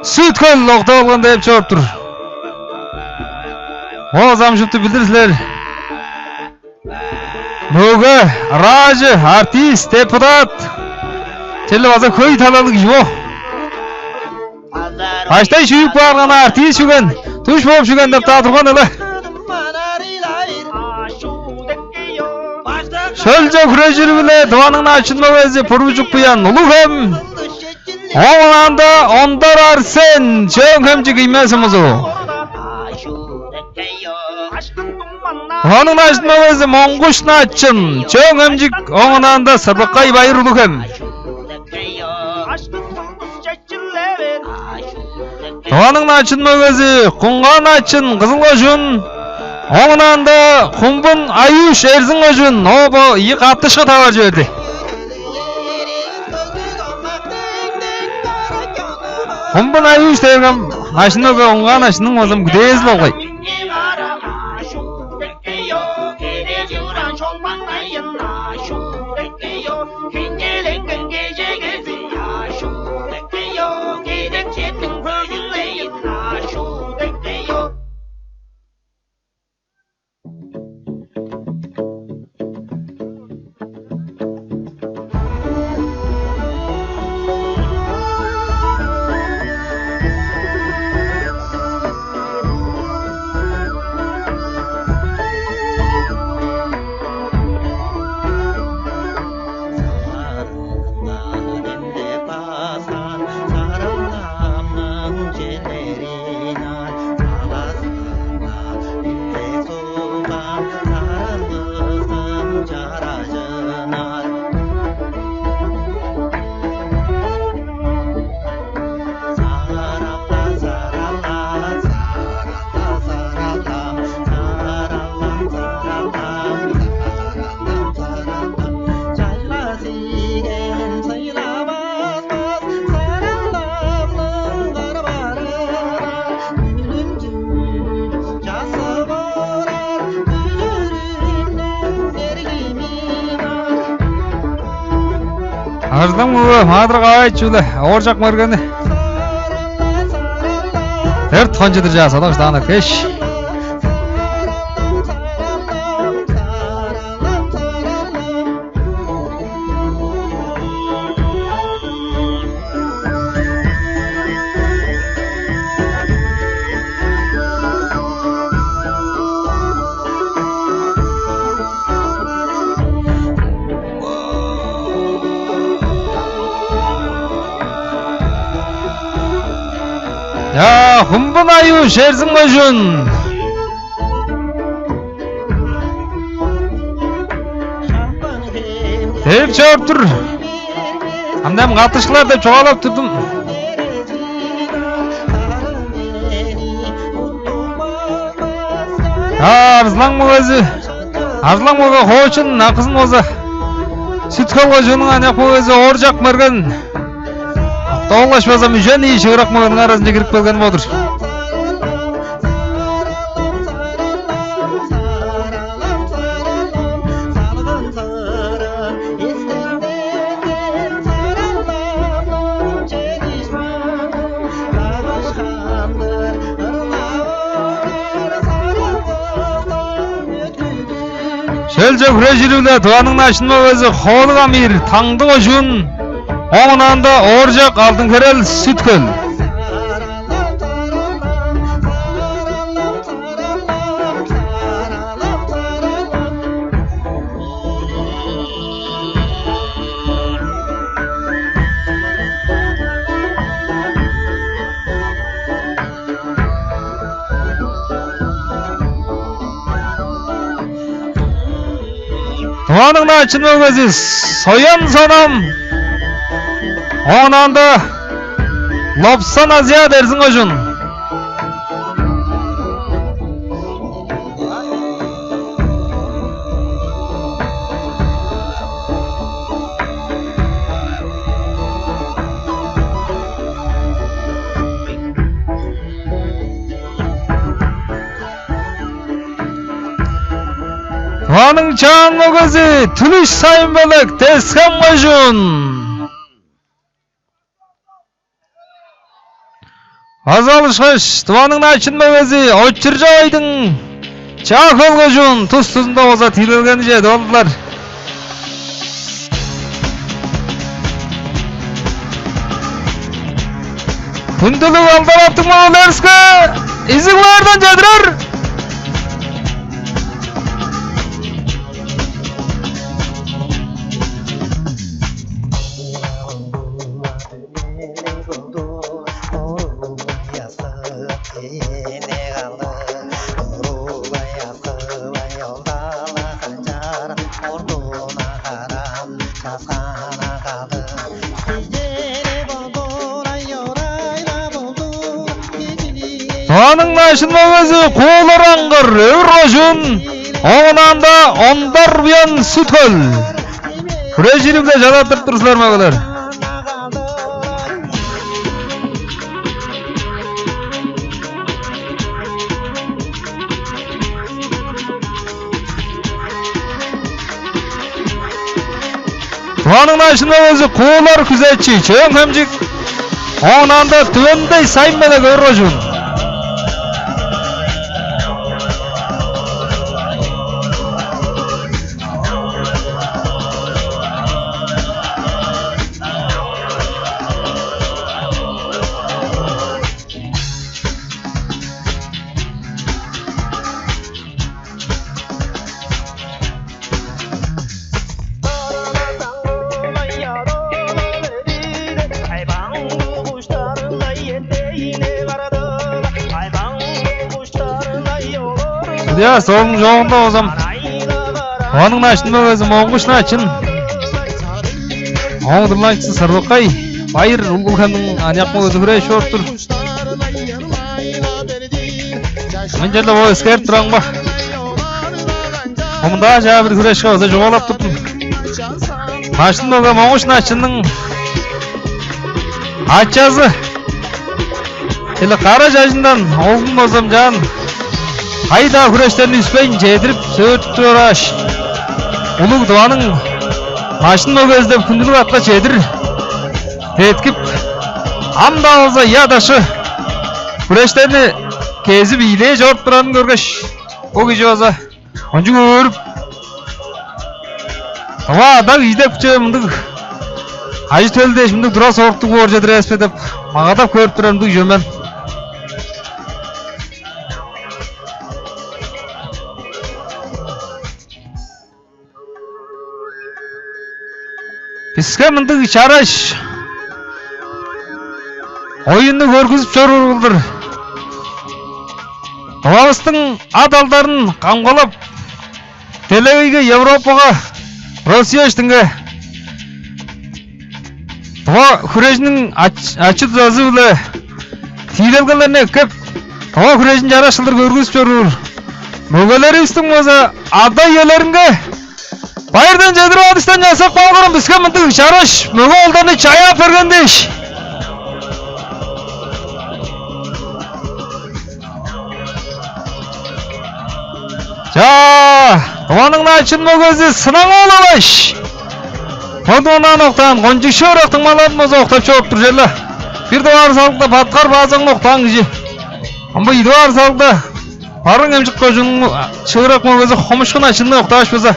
Сүт-Хөл, октап алган деп чоруп тур. Оозам шупту билир силер. Мөге, ыраажы, артист, депутат. Черле база хөй талалыг кижи бо. Баштай шүүп каарган артист шүген, душ бооп шүген деп-даа турган але. Шөлче хүрежири-биле Тываның начын мөгези Буружук Буян, Улуг-Хем. Оон анда Ондар Арсен, Чөөн-Хемчик, иймези музу. Тываның начын мөгези Моңгуш Начын, Чөөн-Хемчик, оон анда Сырбыккай Байыр, Улуг-Хем. Тываның начын мөгези Куңган Начын, Кызыл кожуун, оон анда Кумбун Аюш, Эрзин кожуун, о, бо ийи каттышкы таваржы берди. Кумбун Аюш дээрге ам начын мөге, Куңган Начынның болза күдээзи болгай. Арзылаң мөге Маадыр Каай чүгле Ооржак Мергени дөрт хончудур чаа содак даанар кеш. Чаа, Хумбун Аюш, Эрзин кожуун. Девип чоруп тур. Ам дем каттышкылар деп чугаалап турдум. А, Арзылаң мөгези, Арзылаң мөге Хоочун, акызын болза Сүт-Хөл кожууннуң аныяк мөгези Ооржак Мерген. Доолгаш база мүжен ийи шыырак мөгениң аразынче кирип келген болур. Шөлче хүрежири-биле Тываның начын мөгези Хоолуг Амир, Таңды кожуун, оон ында Ооржак Алдын-Херел, Сүт-Хөл. Тываның начын мөгези Соян Сонам, оон ында Лопсан Азия, Эрзин кожуун. Тываның чаан мөгези Түлүш Сайын-Белек, Тес-Хем кожуун. База алышкаш, Тываның начын мөгези Очур-Чаа Айдың, Чаа-Хөл кожуун, тус-тузунда болза тиилелгени чедип алдылар. Хүндүлүг алдар аттыг мөгелеривиске изиг-лаардан чедирер. Тываның начын мөгези Куулар Аңгыр, Өвүр кожуун, оон ында Ондар Буян, Сүт-Хөл. Хүрежири-биле чадаттырып тур силер, мөгелер. Тываның начын мөгези Куулар Күзечи, Чөөн-Хемчик, оон ында Түвендей Сайын-Белек, Өвүр кожуун. Судья столунуң чоогунда болза, Тываның начын мөгези Моңгуш Начын, ооң удурланыкчызы Сарбакай Байыр, Улуг-Хемниң аныяк мөгези, хүрежип чоруп тур. Мен черле бо эскерип турам ба? Омунда чаа бир хүрешке база чугаалап турдум. Начын мөге Моңгуш Начынның ачазы, черле кара чажындан оглун болза ам чаан кайы-даа хүрештерни үспейн чедирип, сөөртүп чорааш, улуг Тываның Начын мөгези деп хүндүлүг атка чедир деткип, ам-даа болза ыя-дашчы хүрештерни кезип, ийилээ чоруп турарын көргеш, бо кижи база кончуг өөрүп, тыва ада кижи деп че мындыг ажы-төл дээш, мындыг тура-соруктуг боор чедир эвес бе деп магадап көрүп турар мындыг чүве мен. Биске мындыг чараш оюнну көргүзүп чоруур кылдыр, Тывавыстың ат-алдарын камгалап, делегейге, Европага, Россия иштинге тыва хүрежиниң ач-, ачы-дузазы-биле тиилелгелерни эккеп, тыва хүрежин чараш кылдыр көргүзүп чоруур мөгелеривистиң база ада-иелеринге байырдан чедирип, адыштан часкап каалыңар, биске мындыг чараш мөге оолдарны чаяап берген дээш. Чаа, Тываның Начын мөгези Сынаңы Алаваш. Бодундан октаан кончуг шыырак дуңмаларын база октап чоруп тур черле. Бир дугаар салыкта Баткар Баазаңны октаан кижи. Ам бо ийи дугаар салыкта Барыын-Хемчик кожууннуң шыырак мөгези Хомушку Начынны октааш база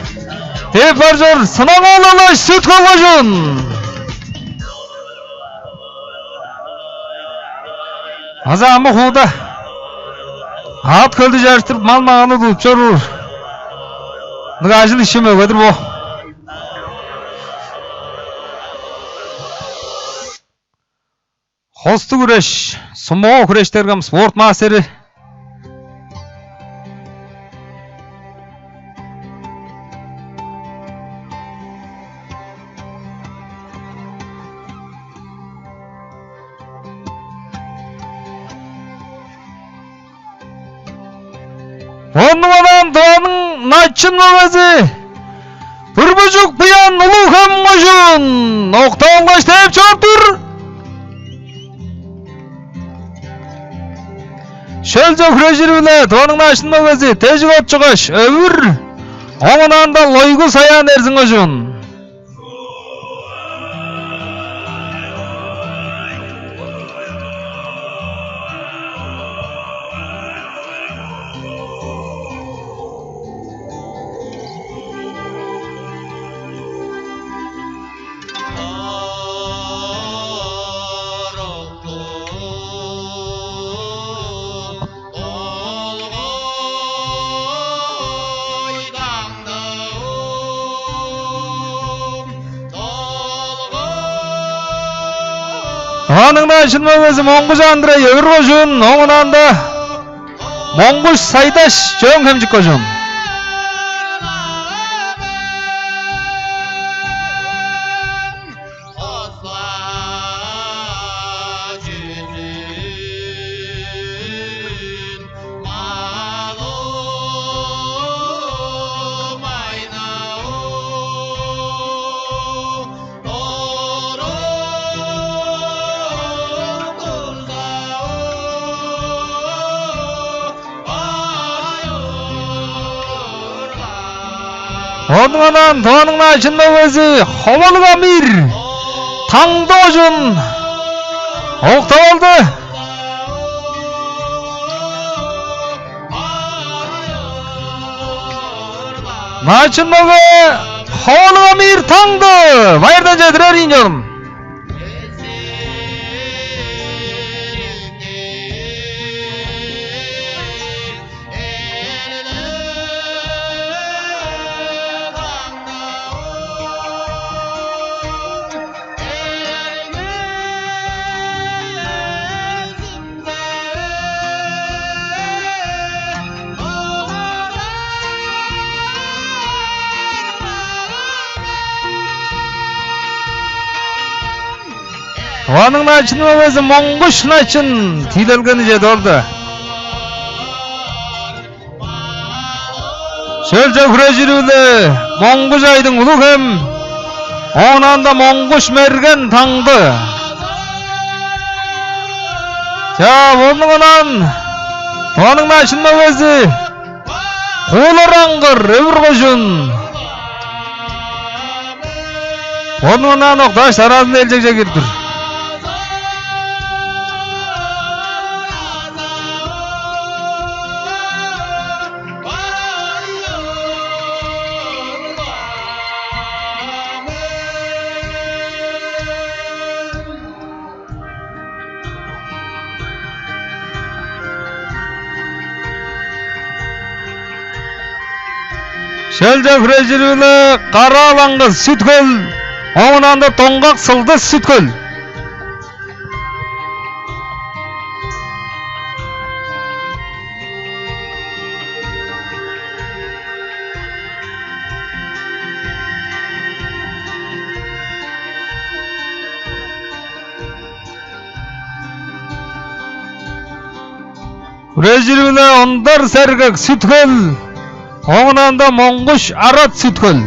деп бар чор. Сынаңы Алаваш, Сүт-Хөл кожуун. База амы хууда аът-хөлдү чарыштырып, мал-маганны тудуп чоруур ындыг ажыл-ишчи мөге-дир бо. Хостуг хүреш, сумо хүрештерге ам спорт мастери. Ону онаан Тываның Начын мөгези Бүрбүжүк Буян, Улуг-Хем кожуун, октап алгаш, деп чоруп тур. Шөлче хүрежири-биле Тываның Начын мөгези Тежик Отчугаш, Өвүр, оон ында Лойгу Саян, Эрзин кожуун. Тываның Начын мөгези Моңгуш Андрей, Өвүр кожуун, оон ында Моңгуш Сайдаш, Чөөн-Хемчик кожуун. Ону онаан Тываның Начын мөгези Ховалыг Амир, Таңды кожуун, октап алды. Начын мөге Ховалыг Амир, Таңды. Байырдан чедирер, ийин чонум. Тываның Начын мөгези Моңгуш Начын тиилелгени чедип алды. Шөлче хүрежири-биле Моңгуш Айдың, Улуг-Хем, оон ында Моңгуш Мерген, Таңды. Чаа, ону онаан Тываның Начын мөгези Куулар Аңгыр, Өвүр кожуун. Ону онаан октааш, дараазында элчегже кирип тур. Шөлче хүрежири-биле Кара-Алаңгыс, Сүт-Хөл, оон ында Доңгак Сылдыс, Сүт-Хөл. Хүрежири-биле Ондар Сергек, Сүт-Хөл, оон ында Моңгуш Арат, Сүт-Хөл.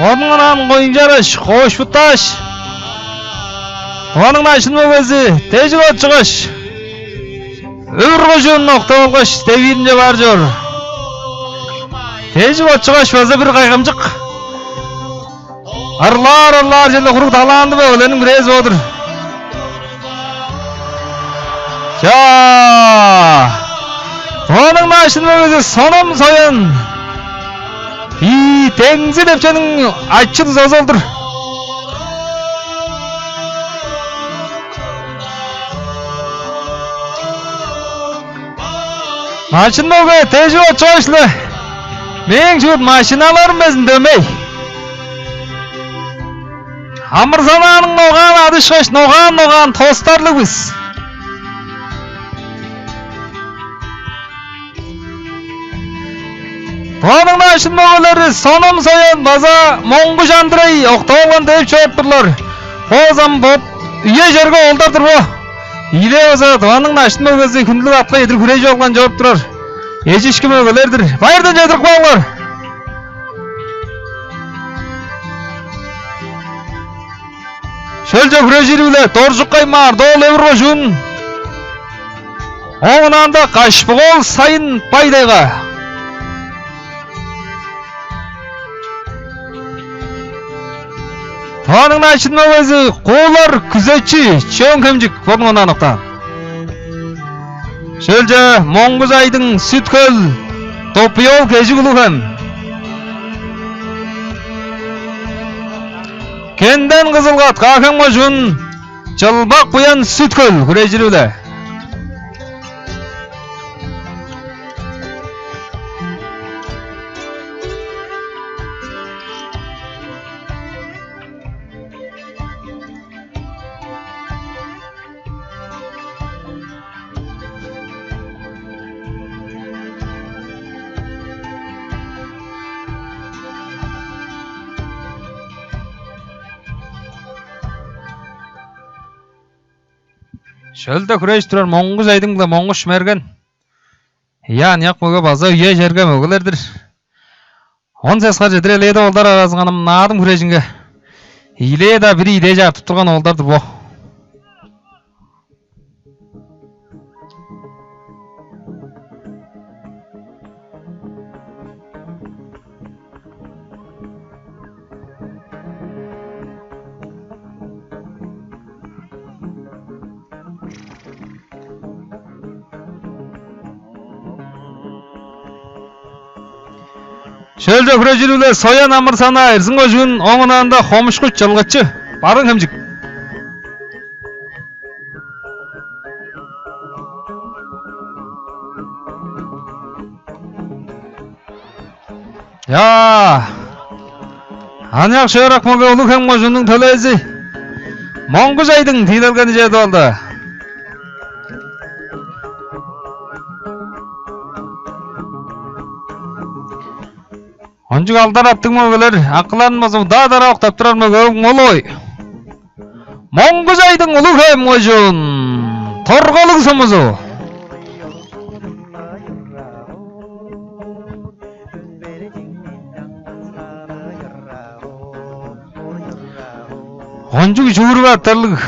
Ону онаан коюнчараш, коошпуттааш, Тываның Начын мөгези Тежик Отчугаш, Өвүр кожуун октап алгаш, девииринче бар чор. Тежик Отчугаш база бир кайгамчык. Ырлаар-ырлаар черле куруг талаанды бе, өлениң бирээзи бо-дур. Чаа! Тываның Начын мөгези Соном Соян. Ийи, Деңзи Депчениң ачы-дузазы ол-дур. Начын мөге, Тежик Отчугаш-ла. Мээң чуут машиналарым безин дөмей. Амыр-санааның ногаан адышкаш, ногаан-ногаан тостарлыг бис. Тываның Начын мөгелери Соном Соян база Моңгуш Андрей октап алган деп чоруп турлар. Бо ам бо үе-черге оолдар-дыр бо. Ийилээ база Тываның Начын мөгези хүндүлүг атка чедир хүрежип алган чоруп турар. Эжишки мөгелер-дир. Байырдан чедирип каалыңар. Шөлче хүрежири-биле Доржукай Маар, Тываның Өвүр кожуун. Оон ында Кашпык-оол Сайын, Бай-Тайга. Тываның Начын мөгези Куулар Күзечи, Чөөн-Хемчик, бодунуң онаан октаан. Шөлче Моңгуш Айдың, Сүт-Хөл, Допуй-оол Кежик, Улуг-Хем. Кенден Кызылгат, Каа-Хем кожуун, Чылбак Буян, Сүт-Хөл, хүрежири-биле. Шөлде хүрежип турар Моңгуш Айдың-биле Моңгуш Мерген. Ийе, аныяк мөге база үе-черге мөгелер-дир. Он сеске чедир элээди оолдар аразынга ам Наадым хүрежинге ийилээ-даа бир идеже артып турган оолдар-дыр бо. Шөлче хүрежири-биле Соян Амыр-Санаа, Эрзин кожуун, оон ында Хомушку Чылгычы, Барыын-Хемчик. Чаа! Аныяк шыырак мөге Улуг-Хем кожууннуң төлээзи Моңгуш Айдың тиилелгени чедип алды. Кончуг алдар аттыг мөгелер, акыларын база удаа-дараа октап турар мөге оңолой. Моңгуш Айдың, Улуг-Хем кожуун, Торгалыг сумузу. Кончуг чуурга аттарлыг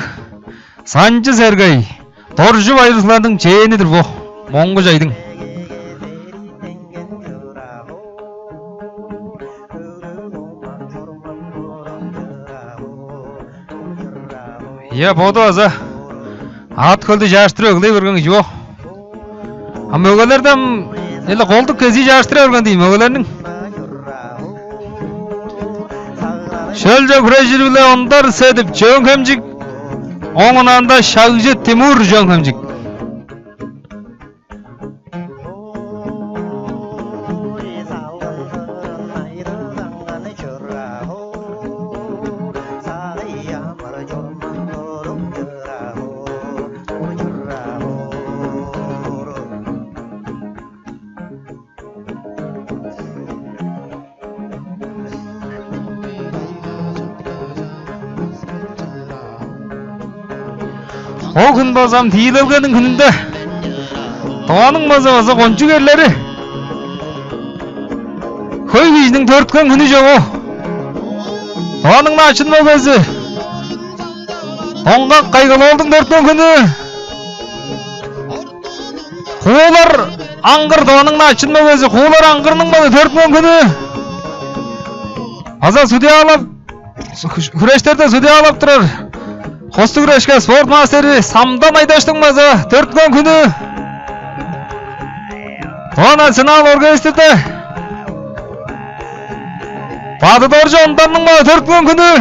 Санчы Сергей, Доржу Байыр-Сыланың чээни-дир бо, Моңгуш Айдың. Ийе, боду база аът-хөлдү чарыштырып эгелей берген кижи бо. А мөгелерден эле колдуг кезии чарыштыра берген дийин мөгелерниң. Шөлче хүрежири-биле Ондар Седип, Чөөн-Хемчик, оон ында Шагжы Тимур, Чөөн-Хемчик. Ол хүн болза ам тиилелгениң хүнүнде. Тываның болза база кончуг эрлери. Хөй кижиниң төрүттүнген хүнү чогу. Тываның начын мөгези Доңгак Кайгал-оолдуң төрүттүнген хүнү. Куулар Аңгыр, Тываның начын мөгези Куулар Аңгырның база төрүттүнген хүнү. База судьялап, хүрештерде судьялап турар хостуг хүрешке спорт мастери Самдан Айдаштың база төрүттүнген хүнү. Тыва национал оркестрде Бады-Доржу Ондарның база төрүттүнген хүнү.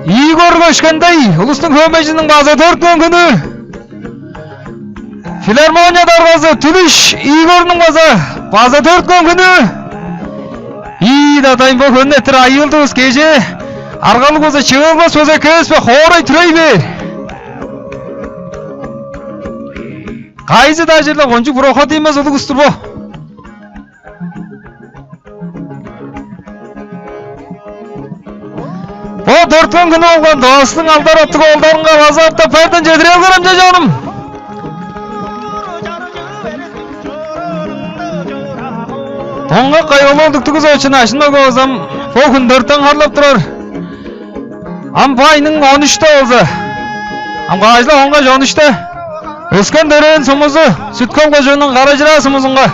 Игорь Көшкендей, улустуң хөөмейжизиниң база төрүттүнген хүнү. Филармония даргазы Түлүш Игорьнуң база, база төрүттүнген хүнү. Ийи, дадайым, бо хөнү эрттир айыылдывыс кежээ. Аргалыг болза чыылбас, болза кээспе, хоорай түрей бээр. Кайызы-даа черле кончуг проходимес улуг улус-тур бо. Бо төрүттүнген хүнү болган Тывавыстың алдар аттыг оолдарынга база катап байырдан чедирип алгар, ам че, чонум. Доңгак Кайгал-оол Дүктүгүзовичиниң начын мөгези база ам бо хүн төрүттен харлап турар. Ам бо айның он үште болза, ам каш-ла, он үш, он үште Өскен-төрээн сумузу, Сүт-Хөл кожууннуң Кара-Чыраа сумузунга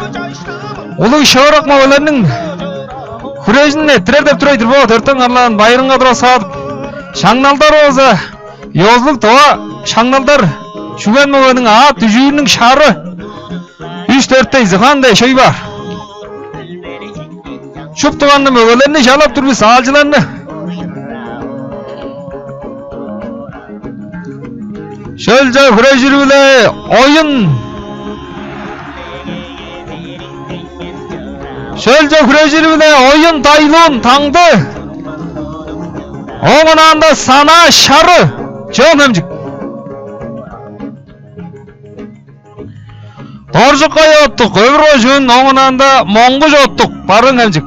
улуг шыырак мөгелерниң хүрежин эрттирер деп турар-дыр бо, төрүттен харлаан байырынга тура саадып. Шаңналдар болза, ёзулуг тыва шаңналдар, чүген мөгениң аът дүжүүрүнүң шары. Үш-дөрт дей, зыхан дей шөй бар. Шупту кандыг мөгелерни чалап тур бис, аалчыларны. Шөлче хүрежири-биле Оюн. Шөлче хүрежири-биле Оюн Тайлуун, Таңды. Оон ында Санаа Шары, Чөөн-Хемчик. Доржукай Оттук, Өвүр кожуун, оон ында Моңгуш Оттук, Барыын-Хемчик.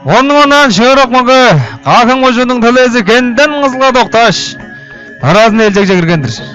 Оон ыңай шыырак мөге Каа-Хем кожууннуң төлээзи Кенден Кызылга доктааш, дараазында элчегже кирген-дир.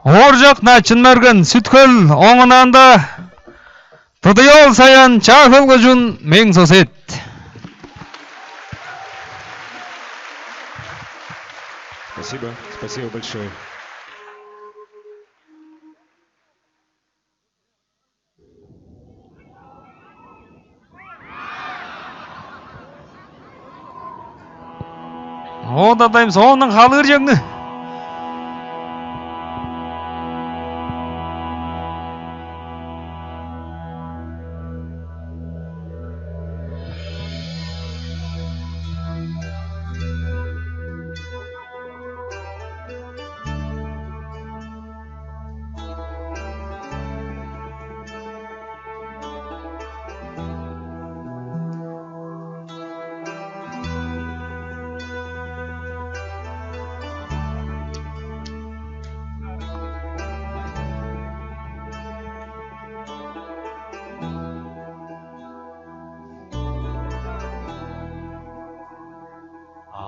Ооржак Начын-Мерген, Сүт-Хөл, оон ында Тыдыйол Саян, Чаа-Хөл кожуун, мээң сосед. Спасибо, спасибо большое. Моон дадайым соондан халыыр чегни.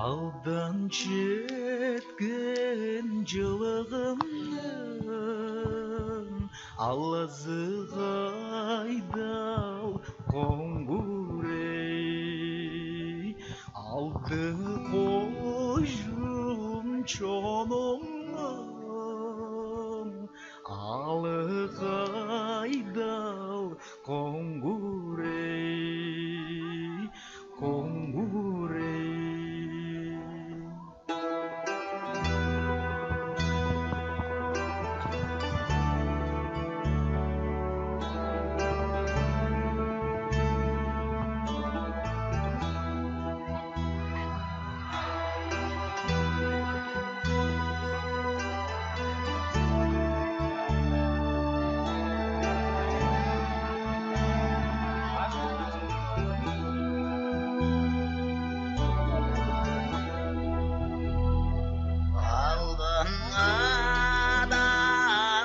Алдан четкен чылыгымның алызы кайдал, коңгур-ей, алдыы кожуун чонумнуң алы кайдал, коңгур-ей, коңгур-ей.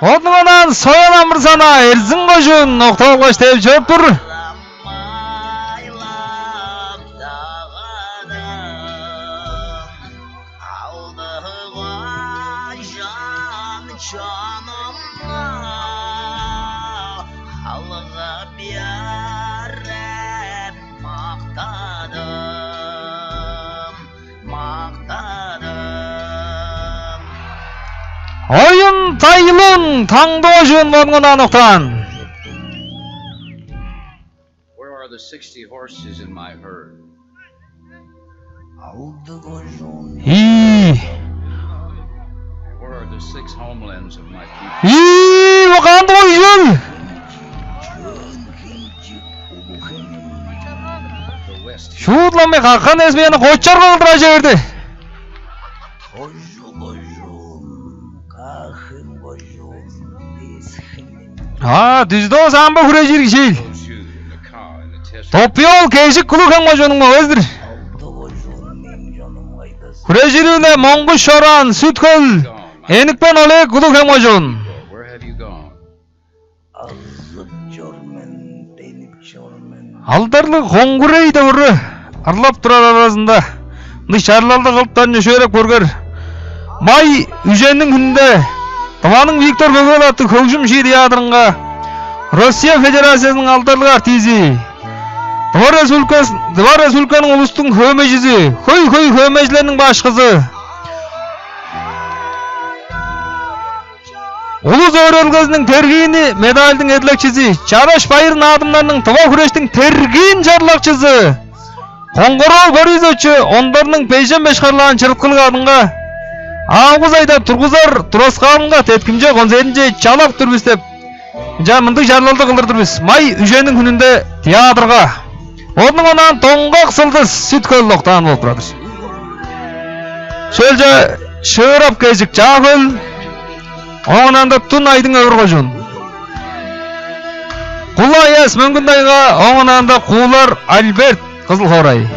Ону онаан Соян Амыр-Санаа, Эрзин кожуун, октап алгаш, деп чоруп тур. Алдыгай чанымны алгап бээр деп мактадым, мактадым. Оюн Тайлон, Таңды кожуун, Монгуш онаан октаан. Where are the sixty horses in my herd? Алды кожуун. Ии. Where are the six homelands of my people? Ии, бо кандыг ой чүл? The West. Шуудланмай каккан эс мени кочар кылдыра чорду. Кожу кожуун, кахым кожуун, бес хим. А, дүжүдөө самбо хүрежир кижи-ил. Допуй-оол Кежик, Кулуг-Хем кожууннуң мөгези-дир. Хүрежири-биле Монгуш Чораан, Сүт-Хөл, Эникпен Олег, Кулуг-Хем кожуун. Азып чор мен, денип чор мен. Алдарлыг коңгур-ей деп ыры ырлап турар аразында, ындыг чарлалды кылыптарын чөпшээреп көргер. Май үжениң хүнүнде Тываның Виктор Көк-оол аттыг хөгжүм-шии театрынга Россия Федерациязының алдарлыг артизи, Тыва Республикас-, Тыва Республиканың улустуң хөөмейжизи, хөй-хөй хөөмейжилерниң башкызы, Улус өөредилгезиниң тергиини медальдың эдилекчизи, чараш байыр наадымнарның, тыва хүрештиң тергиин чарлакчызы Коңгар-оол Борисович Ондарның бежен беш харлаан чырыткылыг адынга август айда тургузар тураскаалынга деткимче концертинче чалап тур бис деп, ынчаар мындыг чарлалды кылдыр-дыр бис. Май үжениң хүнүнде театрга. Ону онаан Доңгак Сылдыс, Сүт-Хөл, октаан болуп турар-дыр. Шөлче Шыырап Кежик, Чаа-Хөл, оон ында Дун Айдың, Өвүр кожуун. Кула Аяс, Мөңгүн-Тайга, оон ында Куулар Альберт, Кызыл хоорай.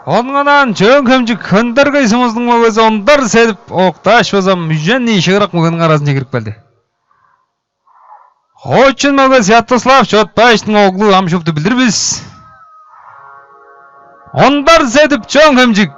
Оон ынаан Чөөн-Хемчик Хөндергей сумузунуң мөгези Ондар Седип октааш база үжен ийи шыырак мөгениң аразынче кирип келди. Хоочун мөге Святослав Чотбаевичтиң оглу ам шупту билир бис. Ондар Седип, Чөөн-Хемчик.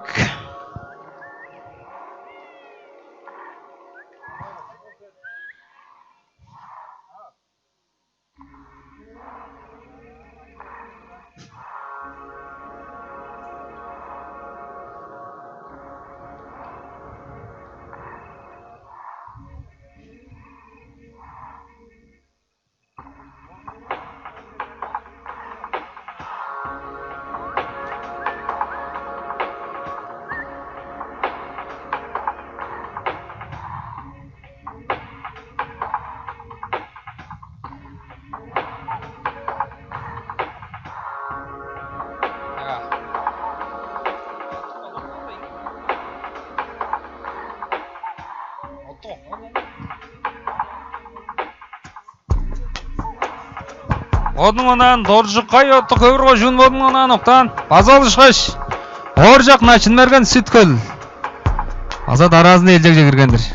Бодунуң онаан Доржукай Оттук, Өвүр кожуун, бодунуң онаан октаан. База алышкаш, Ооржак Начын-Мерген, Сүт-Хөл. База дараазында элчегже кирген-дир.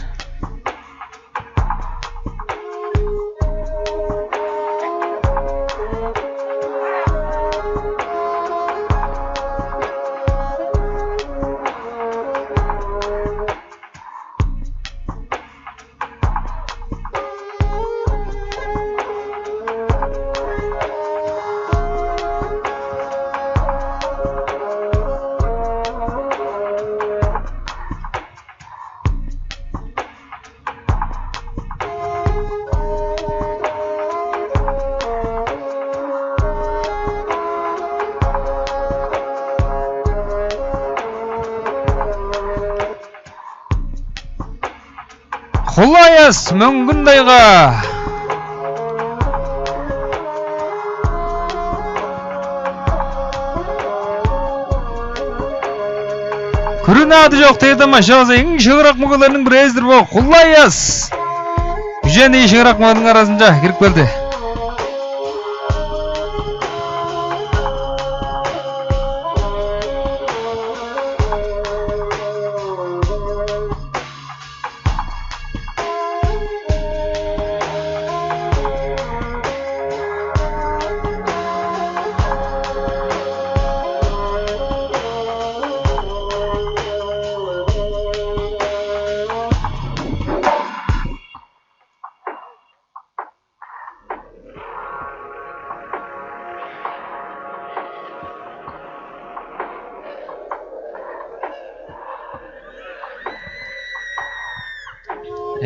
Кулай-Аяс, Мөңгүн-Тайга. Күрүне ады чок дээрде машаваза эң шыырак мөгелерниң бирээзи-дир бо. Кулай-Аяс үжен ийи шыырак мөгениң аразынче кирип келди.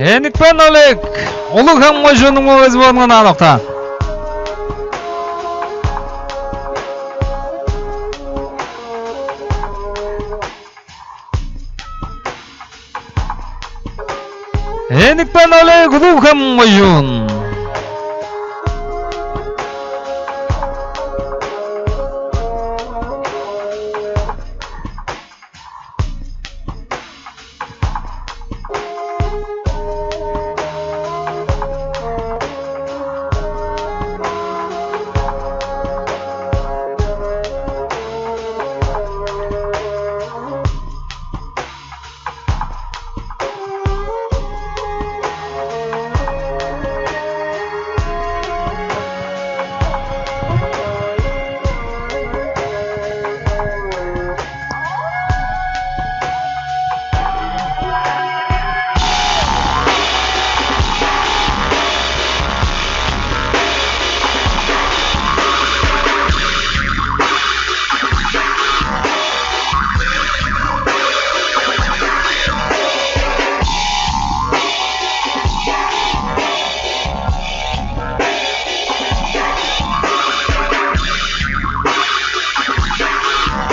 Эникпен Олег, Улуг-Хем кожууннуң мөгези, бодунуң онаан октаан. Эникпен Олег, Улуг-Хем кожуун.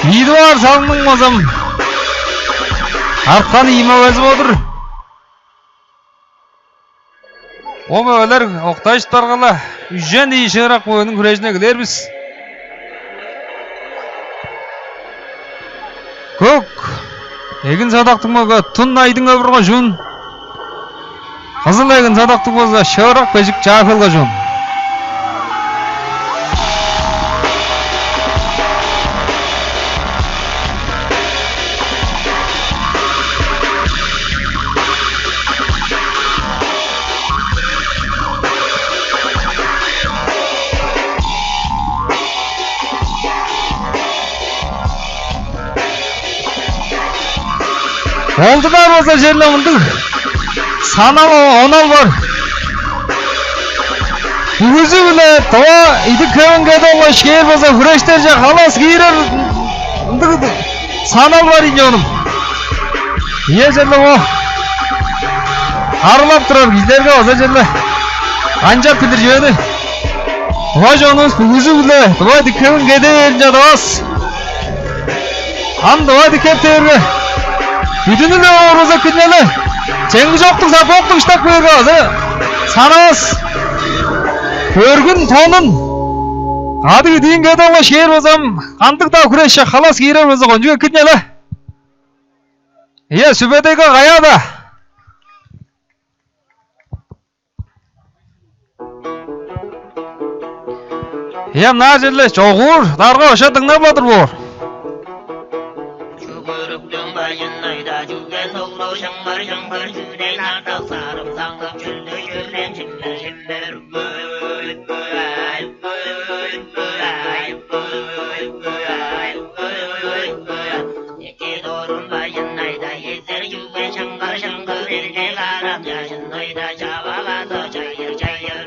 Ийи дугаар салымның база арткан ийи мөгези бо-дур. Ол мөгелер октажып баргала, үжен ийи шыырак мөгениң хүрежине килээр бис. Көк эгин садактыг мөге Тун Айдың, Өвүр кожуун. Кызыл эгин садактыг болза Шыырак Бежик, Чаа-Хөл кожуун. Болдунар болза, черле мындыг санал, онал бар. Бүгүзү-биле доо идик-хевин кедип алгаш кээр болза, хүрештерже халас киирер мындыг санал бар ийин, чонум. Ийе, черле бо харыылап турар кижилерге база черле канчап билир чүвени. Тыва чонувус бүгүзү-биле доо идик-хевин кеде бээрин чадавас. Ам доо идик-хевин кедерге, бүдүнү-ле оорузап кирнели. Чеңги чоктуг, сапооктуг ынчап кээрге база санавас. Бөргүн, тонун, кадыг идиин кедип алгаш кээр болза, ам кандыг-даа хүрешче халас киирер болза, кончуг экирнели. Ийе, Сүбедейге каяа-даа. Ийе, мынаар черле чогуур дарга ошо дыңнап-ла тур боор. Чүгүрүктүң бажын айда чүген долду шыңгыр-шыңгыр чүден артык сарым саңгып чүлдү чүрен чимбер-чимбер. Эки дорун бажын айда эзер чүге шыңгыр-шыңгыр эрге карап чажын айда чавагазы чайыр-чайыр.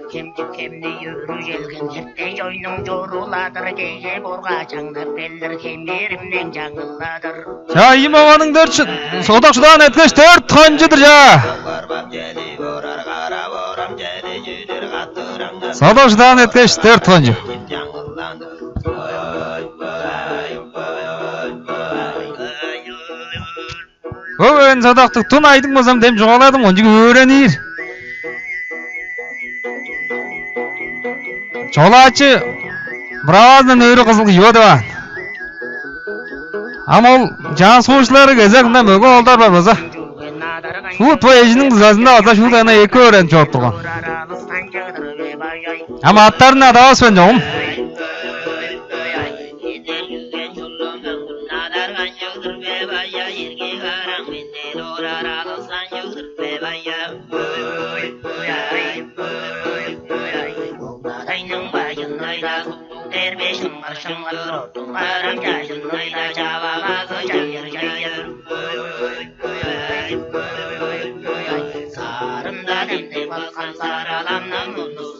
Кемчик кемни өрү челген херте чойнуң чоруладыр, кеже борга чаңнап келдир, хемеримнен чаңылладыр. Чаа, ийи мөгениң дөрт чы-, содак шыдаан эткеш, дөрт хончу-дур, чаа. Содак шыдаан эткеш, дөрт хончу. Бо мөген содактыг Тун Айдың болза, дем чугааладым, кончуг өөренир. Чолаачы быраазындан өрү кызыл кижи бо деп аан. Ам ол чаан суурчулары кезек ында мөге оолдар бар база. Шуут бо эжиниң дузазында база шуут ана эки өөренип чоруп турган. Ам аттарын адавас мен, чогум.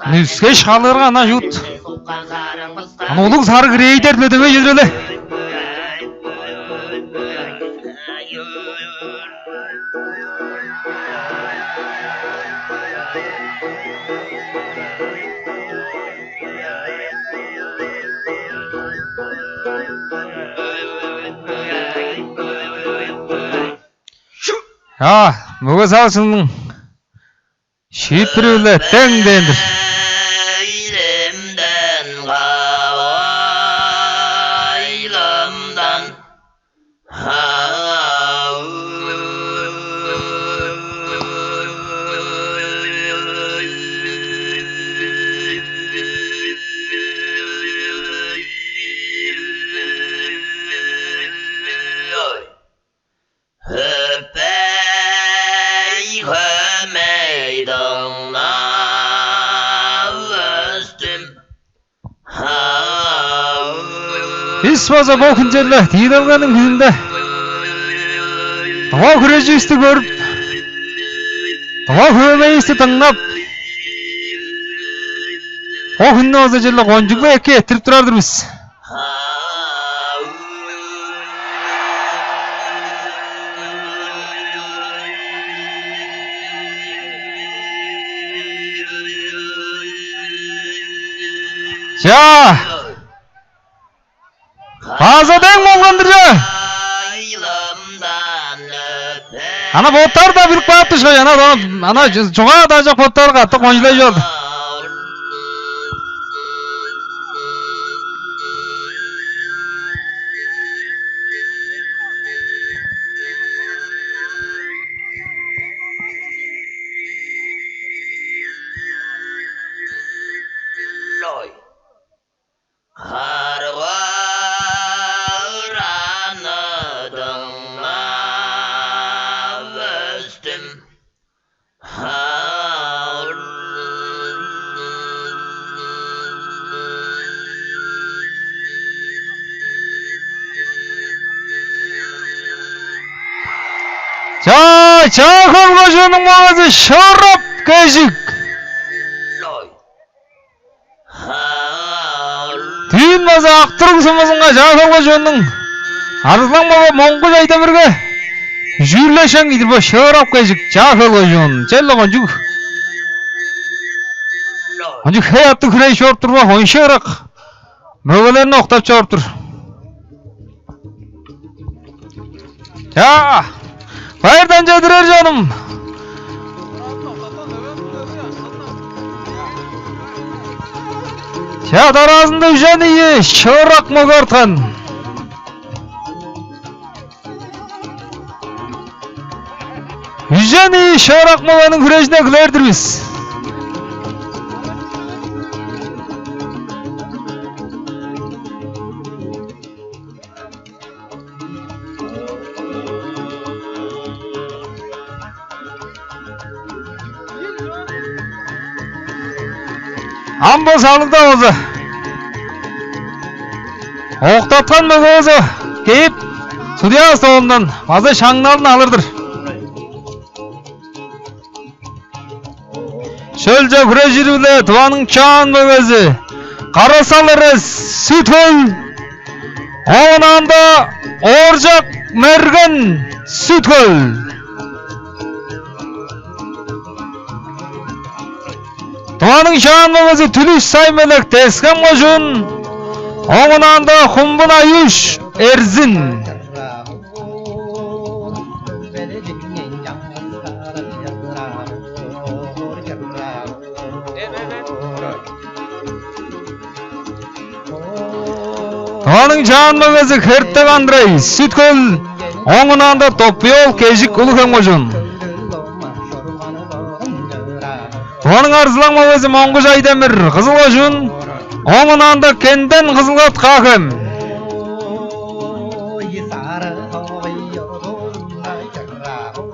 Нүскеш халыырга ана чуут. Ана улуг сарыг рейдер-биле дөмей чедир эле. А, мөге сал шының шиитпири-биле дең дээн-дир. Айлымдан, кавайламдан. Өпей хөмей дыңнап өстүм. Бис база бо хүн черле тиилелгениң хүнүнде дыва хүреживисти көрүп, дыва хөөмейивисти дыңнап, бо хүннү база черле кончуг-ла эки эрттирип турар-дыр бис. Чаа! База дең болган-дыр че! Ана боттары-даа билип каапты ышкаш, ана, ана, ана чугаа-даа чок, боттары катты кончулай чорду. Лой. Аргаараны дыңнап өстүм. Аар. Чаа-Хөл кожууннуң мөгези Шыырак Кежик. Дүүн база Ак-Туруг сумузунга Чаа-Хөл кожууннуң арзылаң мөге Монгуш Айдемирге чүүлешкен кижи бо Шыырак Кежик, Чаа-Хөл кожуун. Черле кончуг, кончуг хей-аъттыг хүрежип чоруп тур бо, оюн Шыырак мөгелерни октап чоруп тур. Чаа, байырдан чедирер, чонум. Чаа, дараазында үжен ийи Шыырак мөге арткан. Үжен ийи Шыырак мөгениң хүрежин эглээр-дир бис. Ам бо салыгда болза октаткан мөгевис кээп, судья столундан база шаңналын алыр-дыр. Шөлче хүрежири-биле Тываның Чаан мөгези Кара-Сал Эрес, Сүт-Хөл, оон ында Ооржак Мерген, Сүт-Хөл. Тываның Чаан мөгези Түлүш Сай-Мелек, Тес-Хем кожуун, оон ында Хумбун Аюш, Эрзин. Тываның Чаан мөгези Хертек Андрей, Сүт-Хөл, оон ында Доппуй-оол Кежик, Улуг-Хем кожуун. Тываның арзылаң мөгези Монгуш Айдемир, Кызыл кожуун, оон ында Кенден Кызылгат, Каа-Хем.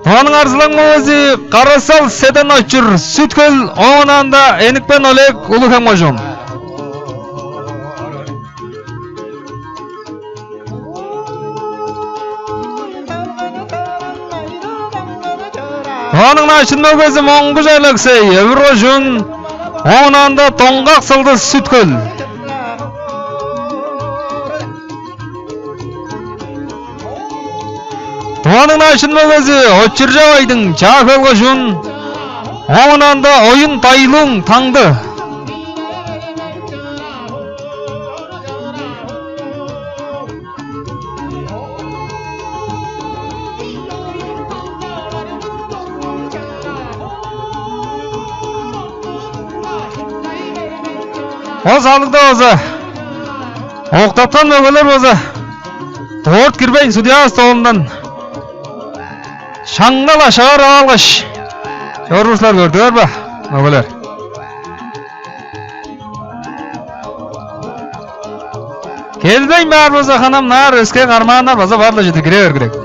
Тываның арзылаң мөгези Кара-Сал Седен-Очур, Сүт-Хөл, оон ында Эникпен Олег, Улуг-Хем кожуун. Тываның начын мөгези Монгуш Алексей, Өвүр кожуун, оон ында Доңгак Сылдыс, Сүт-Хөл. Тываның начын мөгези Очуржап Айдың, Чаа-Хөл кожуун, оон ында Оюн Тайлуң, Таңды. Ол салыгда болза октаткан мөгелер болза дорт кирбейн, судья столундан шаңнал ашаар алгаш, чоруур силер, көрдүңер бе, мөгелер? Келбейн баар болза, ханам, наар өске кармааннар база бар-ла чүве-дир, кире бергилек.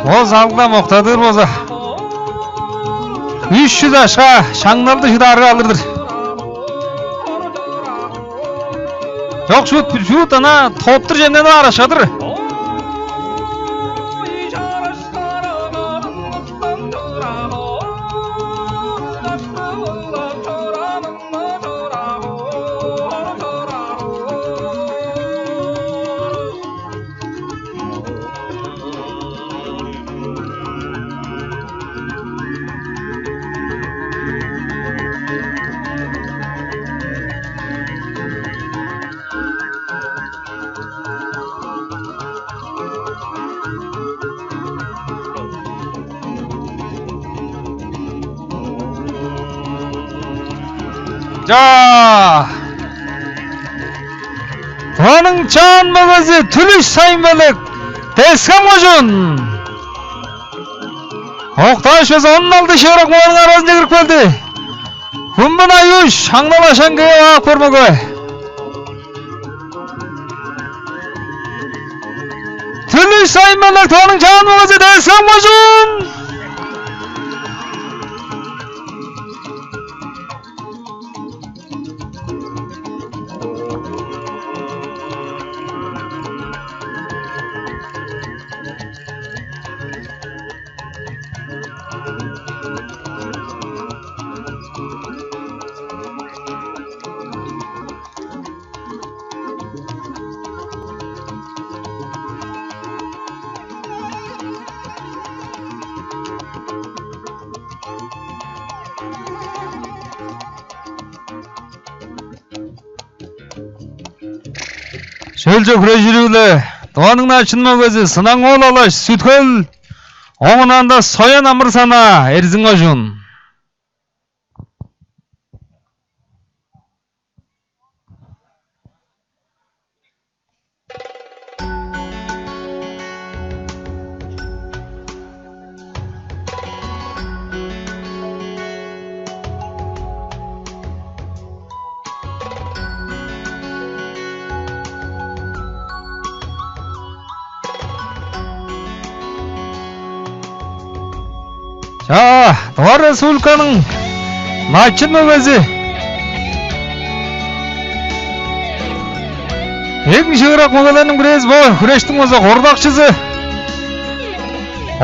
Ол залда моктадыр болза, үш чүс акша шаңналды шыдаарга алыр-дыр. Чок, шуут, шуут ана топтур чемненип аар акша-дыр. Чаа! Тываның Чаан мөгези Түлүш Сайын-Белек, Тес-Хем кожуун. Октааш база он алды шыырак мөгениң аразынче кирип келди. Хүмбүн Аюш, Аңнал Ашан кээп ап бээр мөге. Түлүш Сайманнар, Тываның Чаан мөгези, Тес-Хем кожуун. Шөлче хүрежири-биле Тываның Начын мөгези Сынаң-оол Алаш, Сүт-Хөл, оон ында Соян Амыр-Санаа, Эрзин кожуун. Чаа, Тыва Республиканың Начын мөгези, эң шыырак мөгелерниң бирээзи, бо хүрештиң болза хорудакчызы,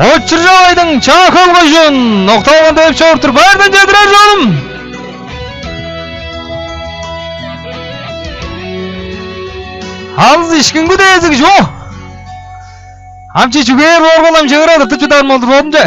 Очур-Чавайдың, Чаа-Хөл кожуун, октаавыын деп чоруп тур. Байырдан чедирер, чонум! Алыс ишкинги дээзиг чо. Ам чи чүгээр оргул ам чыгыра тыртып чыдар болду бодунче.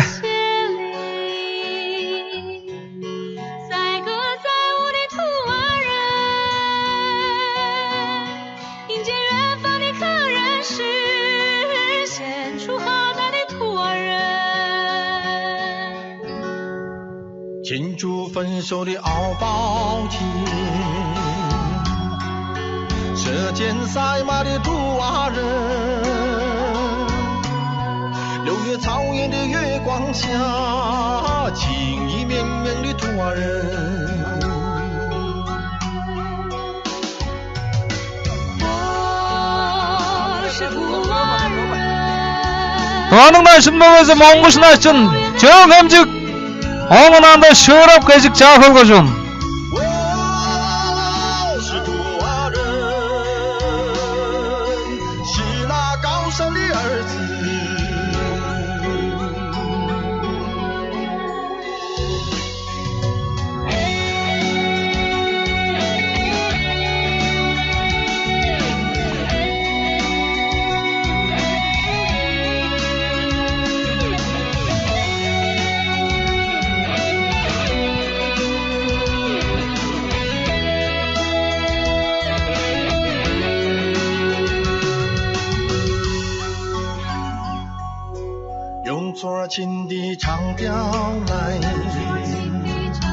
Тываның Начын мөгези Монгуш Начын, Чөөн-Хемчик, оон ында Шыырап Кежик, Чаа-Хөл кожуун.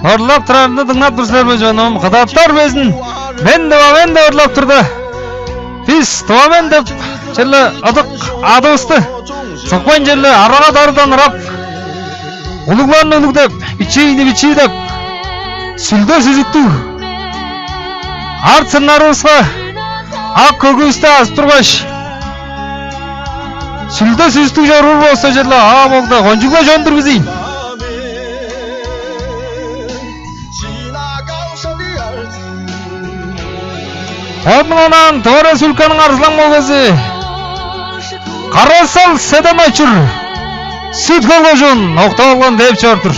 Ырлап турарымны дыңнап тур силер бе, чонум? Кыдаттар безин «Мен Тыва мен» деп ырлап турда, бис «Тыва мен» деп черле ыдык адывысты сыкпайн, черле арага-дарыдан ырап, улугларны улуг деп, бичиини бичии деп, сүлде-сүзүктүг арт-сыннарывыска ак көгүвүстү азып тургаш, сүлде-сүзүктүг чоруур болза, черле аа, бо-даа кончуг-ла чон-дур бис ийин. Оон ыңай Тыва Республиканың арзылаң мөгези Кара-Сал Седен-Очур, Сүт-Хөл кожуун, октап алган деп чор-дур.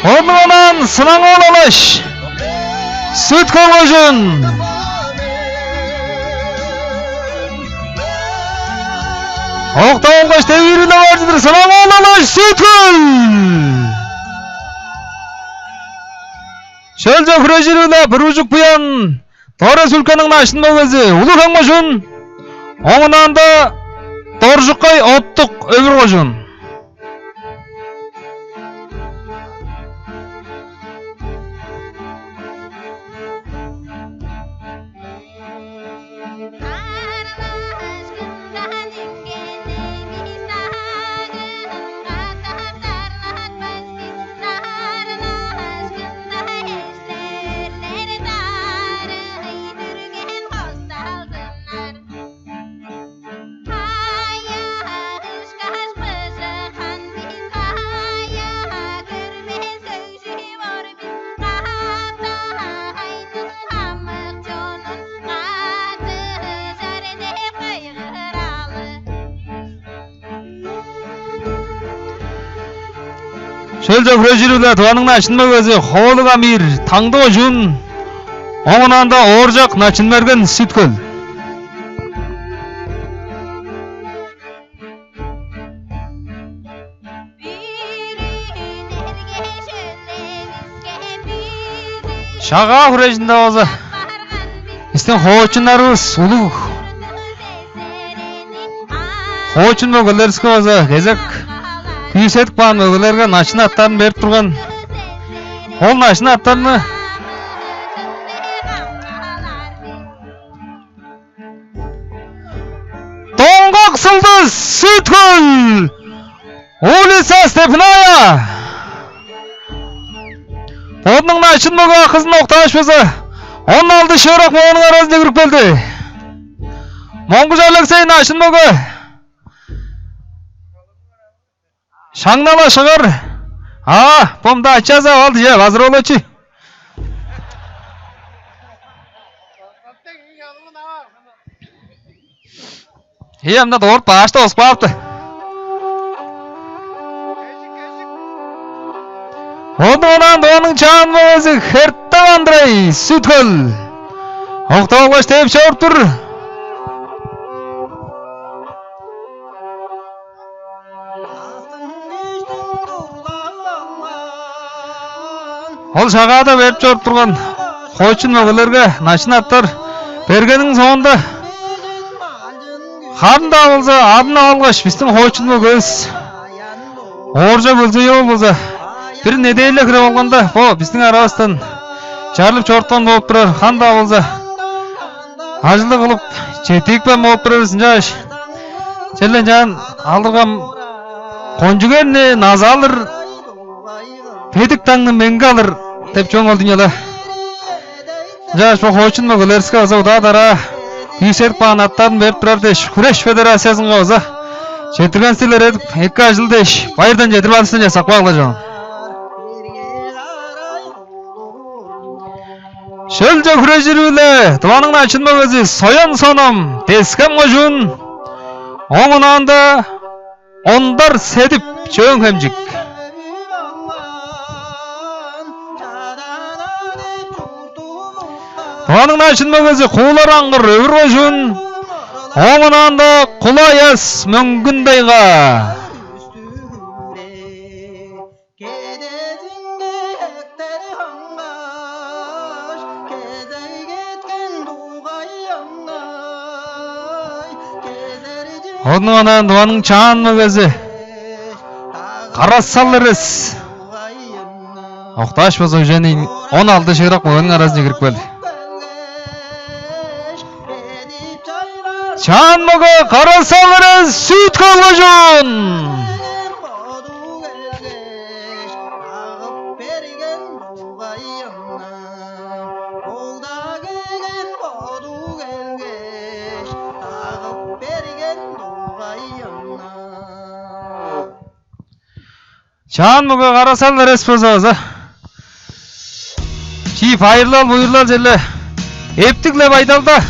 Ону онаан Сынаң-оол Алаш, Сүт-Хөл кожуун. Октап алгаш, девиирине бар чыдыр Сынаң-оол Алаш, Сүт-Хөл. Шөлче хүрежири-биле Буружук Буян, Тыва Республиканың Начын мөгези, Улуг-Хем кожуун, оон ында Доржукай Оттук, Өвүр кожуун. Шөлче хүрежири-биле Тываның начын мөгези Ховалыг Амир, Таңды кожуун, оон ында Ооржак Начын-Мерген, Сүт-Хөл. Шагаа хүрежинде болза, бистиң хоочуннарывыс улуг хоочун мөгелеривиске болза кезек күүседип каан мөгелерге начын аттарын берип турган. Ол начын аттарны Доңгак Сылдыс, Сүт-Хөл, улица Степная. Бодунуң начын мөге акызын октааш болза, он алды шыырак мөгениң аразынче кирип келди. Монгуш Алексей, начын мөге. Шаңнал-ла шыгар. А, бо мында ачазы ап алды, че, базыр болочу. Ийе, мында дорт башта озуп каапты. Ону онаан Тываның чаан мөгези Хертен Андрей, Сүт-Хөл. Октап алгаш, деп чоруп тур. Ол шагаада берип чоруп турган хоочун мөгелерге начын аттар бергениң соонда, харын-даа болза, адын ап алгаш, бистиң хоочун мөгевис Ооржак Өлзей-оол болза, бир неделя хире болганда, бо бистиң аравыстан чарлып чоруткан болуп турар, харын-даа болза, ажылдыг кылып четтирипкен болуп турар бис, ынчангаш черле ынчаан алыргам, кончуг эрни назы алыр, бедик дагны меңге алыр деп чугаалап алдым-на. Ынчангаш бо хоочун мөгелеривиске база удаа-дараа күүседип каан аттарын берип турар дээш, Хүреш федерациязынга база четтиргенивисти илередип, эки ажыл дээш, байырдан четтирип алырывысты часкап каалы, чон. Шөлче хүрежири-биле Тываның начын мөгези Соян Соном, Тес-Хем кожуун, оон онаанда Ондар Седип, Чөөн-Хемчик. Тываның начын мөгези Куулар Аңгыр, Өвүр кожуун, оон онаанда Кула Аяс, Мөңгүн-Тайга. Кедезинге эктер хаңгаш, кезей кеткен дугайыңай, кезер. Ону онаан Тываның чаан мөгези Кара-Сал Эрес. Октааш база үжени он алды шыырак мөгениң аразынче кирип келди. Чаан мөге Кара-Сал Эрес, Сүт-Хөл кожуун. Чаан мөге Кара-Сал Эрес болза база чий байырлал-буйрулал черле эптиг-ле байдалда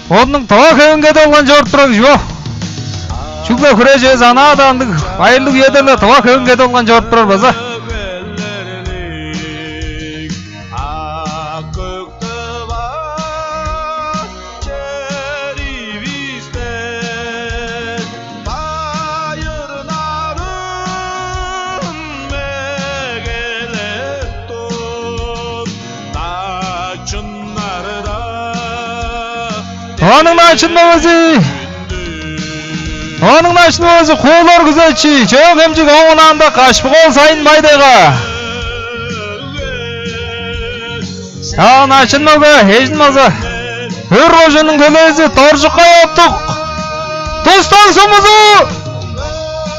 бодунуң тыва хевин кедип алган чоруп турар кижи бо. Чүгле хүреш эвес, анаа-даа ындыг байырлыг үеде-ле тыва хевин кедип алган чоруп турар база. Байыр нарын мегелеп тур, начыннарда. Тываның начын мөгези. Тываның начын мөгези Куулар Күзечи, Чөөн-Хемчик, оон онаанда Кашпык-оол Сайын, Бай-Тайга. Чаа, начын мөге, эжин база Өвүр кожууннуң төлээзи Доржукай Оттук. Дустан сумузу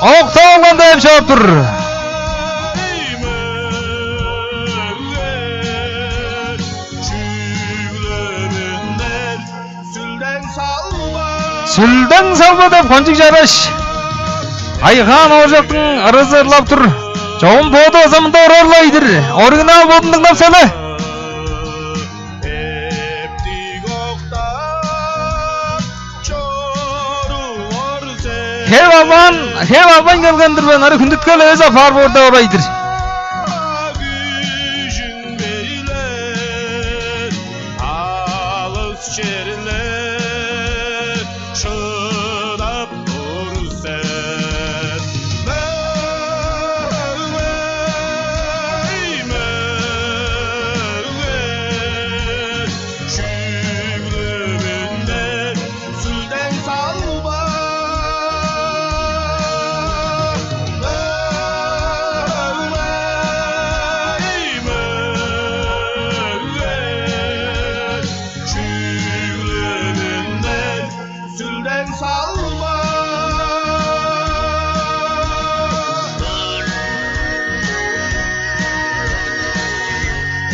октап алган деп чоруп тур. Сүлдең салба деп кончуг чараш Айхаан Ооржактың ырызы ырлап тур. Чогум боду база мында орар-ла ийдир. Оригинал бодун дыңнап сале. Хеп албайн, хеп албайн келген-дир мен. Ары хүндүткел эвес апаар боор деп орай-дыр.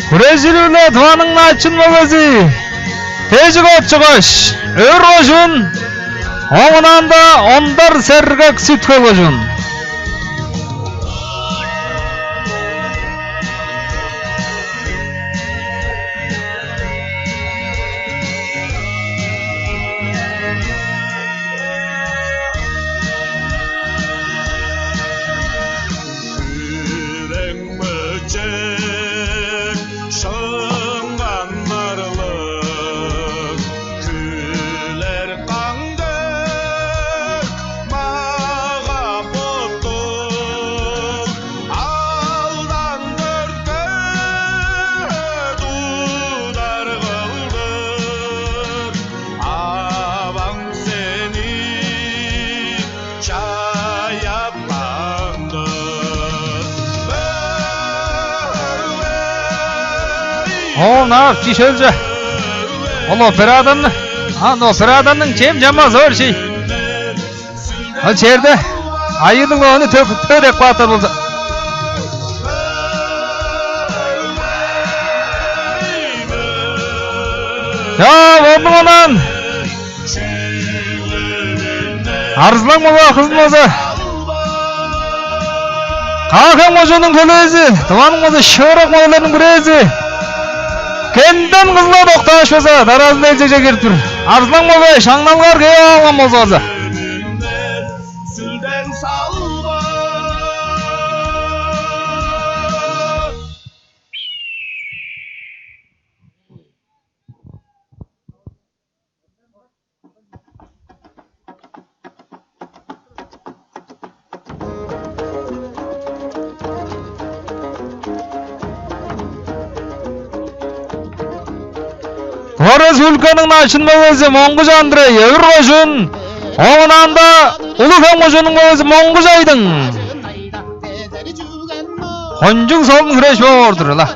Хүрежири-биле Тываның Начын мөгези Тежик Отчугаш, Өвүр кожуун, оон ында Ондар Сергек, Сүт-Хөл кожуун. Шыңганнарлыг хүлер каңдык мага боттуг, алдан дөртке тудар кылдыр аваң сени чаяпкан-дыр. Оон ап чишелче. Ол операторны, ан операторның чем-чамазы бар чей. Ол черде айыылыг ону төп, төп деп каапкан болза. Чаа, болду, онаан. Арзылаң мөге, Кызыл мөге. Каа-Хем кожууннуң төлээзи, Тываның болза шыырак мөгелериниң бирээзи Кенден Кызыл-оол октааш база дараазында ээлчегже кирип тур. Арзылаң мөге, шаңналыңар кээп алган болза база. Тыва Республиканың Начын мөгези Моңгуш Андрей, Өвүр кожуун, оон ында Улуг-Хем кожууннуң мөгези Моңгуш Айдың. Кончуг солун хүреш боор-дур ыла.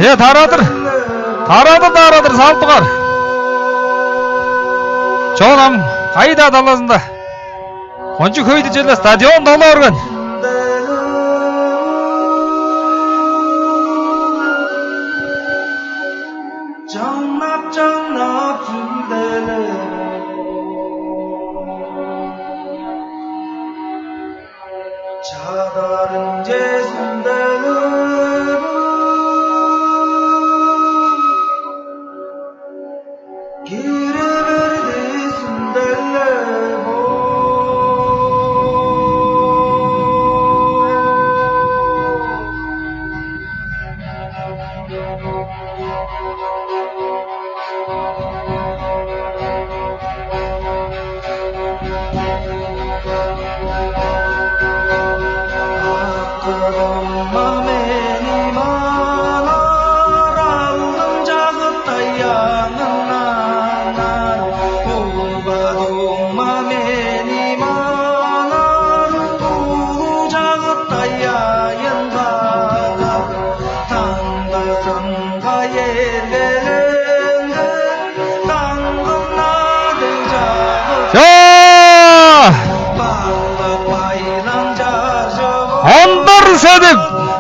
Э, тарадыр. Тарадыр, тарадыр, салып тугар. Чон ам кайда талазында? Кончуг хөй-дүр черле, стадион долу орган. Чаңнап-чаңнап сүлделеп, чадарынче сүлделеп, кире берди сүлделеп.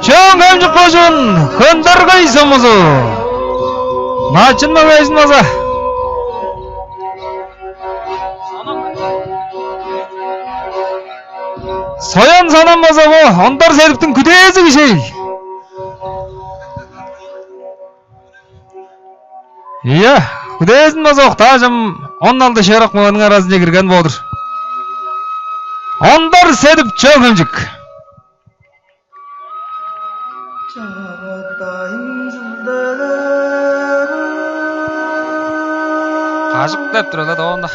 Чөөн-Хемчик кожуун, Хөндергей сумузу. Начын мөгейзин база. Соян Санам база бо Ондар Седиптиң күдээзи кижи-ил. Ийе, күдээзин база октаажым он алды шыырак мөгениң аразынче кирген боор. Ондар Седип, Чөөн-Хемчик. Кажык деп тур эле доонда.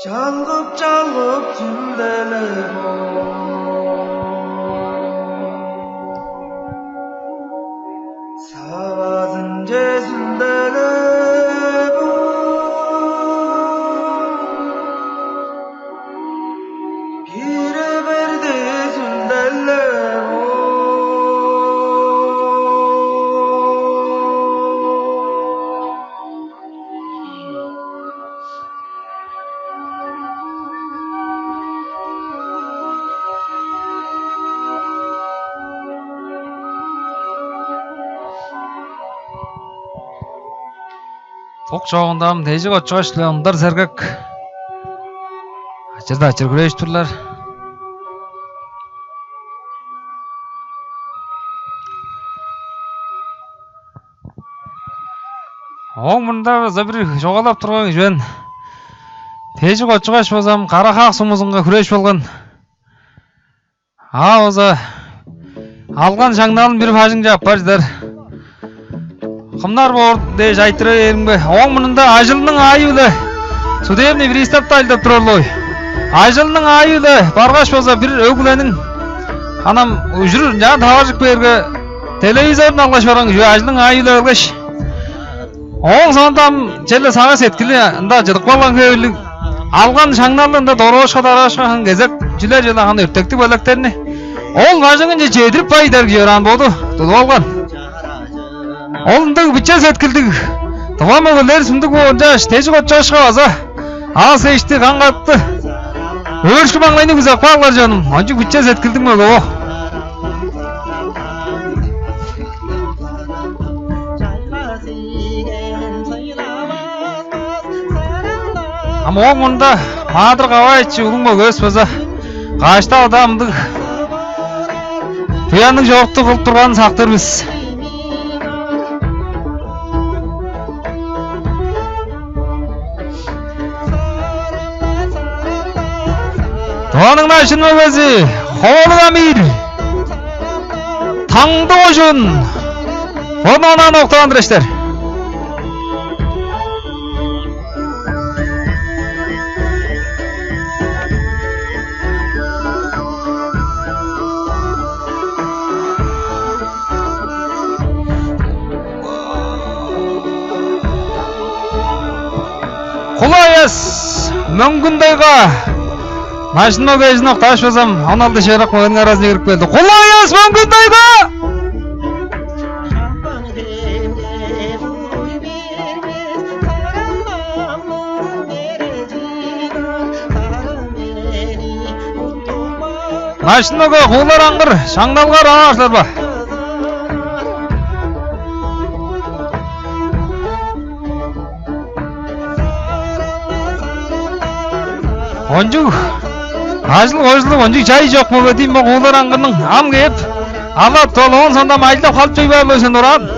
Чалгып-чалгып сүлделеп, савазынче сүлделеп, кире берди сүлделеп. Тук чоогунда ам Тежик Очугаш-биле Ондар Сергек ачыр-дачыр хүрежип турлар. Ооң мурнунда база бир чугаалап турган кижи мен. Тежик Очугаш болза ам Кара-Хаак сумузунга хүреш болган. А болза алган шаңналын бир бажыңче аппар чыдар. Кымнар боор дээш айтыра бээримге, ооң мурнунда ажылының аайы-биле судебный приставта ажылдап турарлыг. Ажылының аайы-биле баргаш болза бир өг-бүлениң анам ужур ынчаар таваржып кээрге, телевизорун алгаш барган кижи ажылының аайы-биле келгеш, ооң соонда ам черле сагыш-сеткили ында чыдып калган хевирлиг. Алган шаңналды ында дороошка-дараашка хан кезек чүлер чыла хан өртектиг белектерни ол бажыңынче чедирип бай дээр кижи ыраан боду тудуп алган. Ол ындыг биче сеткилдиг тыва мөгелер сундуг боорунчааш, Тежик Очугашка база аас эшти каңгакты өөрүшкү маңнайны күзеп каалар чонум. Ончуг биче сеткилдиг мөге бо. Ам ооң мурнунда Маадыр Каваевич улуң мөгевис база каштап ада мындыг буянныг чорукту кылып турганын сактыр бис. Тываның начын мөгези Ховалыг Амир, Таңды кожуун, бодун онаан октаан-дыр, эштер. Кулай-Аяс Мөңгүн-Тайга. Начын мөгейизин октааш болза ам, он алды шыырак мөгениң аразынче кирип келди. Кулай-Аяс Мөңгүн-Тайга! Начын мөге Куулар Аңгыр, шаңналга аар силер бе? Кончуг ажыл-кожулуг, кончуг чай чок мөге дийин бо Куулар Аңгырның. Ам кээп алат ол, оон сондам ажылдап халып чой баар болзун, дораан.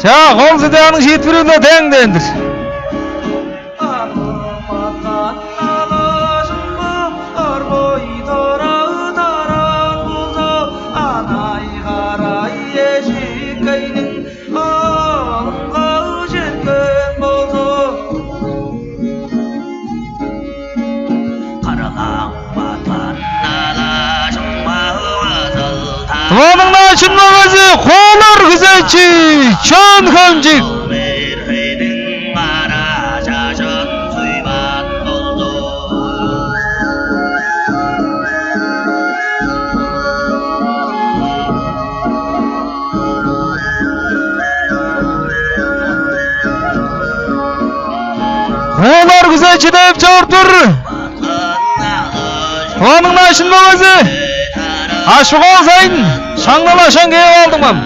Чаа, кол судьяның шиитпири-биле тең дээн-дир. Аңыматан алажыңга арбай тараа таран болза, анай-карай эжикейниң алынга четкен болза. Каралаң баткан алажыңга азыл. Тываның Начын мөгези Куулар Күзечи, Чөөн-Хемчик. Куулар Күзечи деп чоруп тур. Тываның Начын мөгези. Ашпы-Кол сайын шаңнал ашаан кээп алдым ам.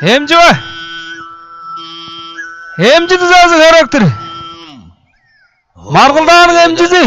Эмчи бе? Эмчи дузазы херек-тир. Маргылдааның эмчизи.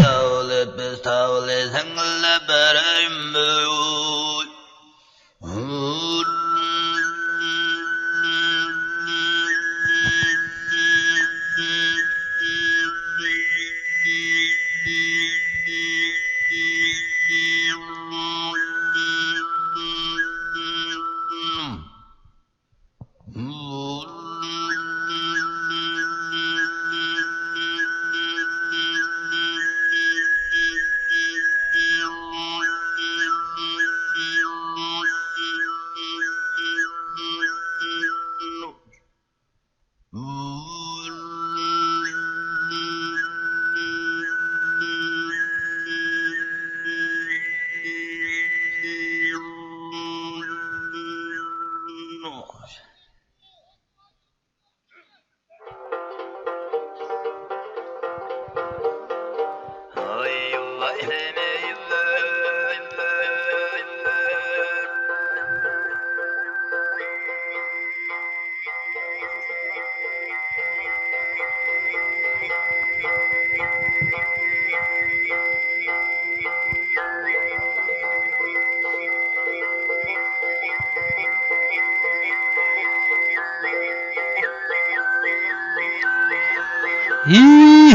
Ий!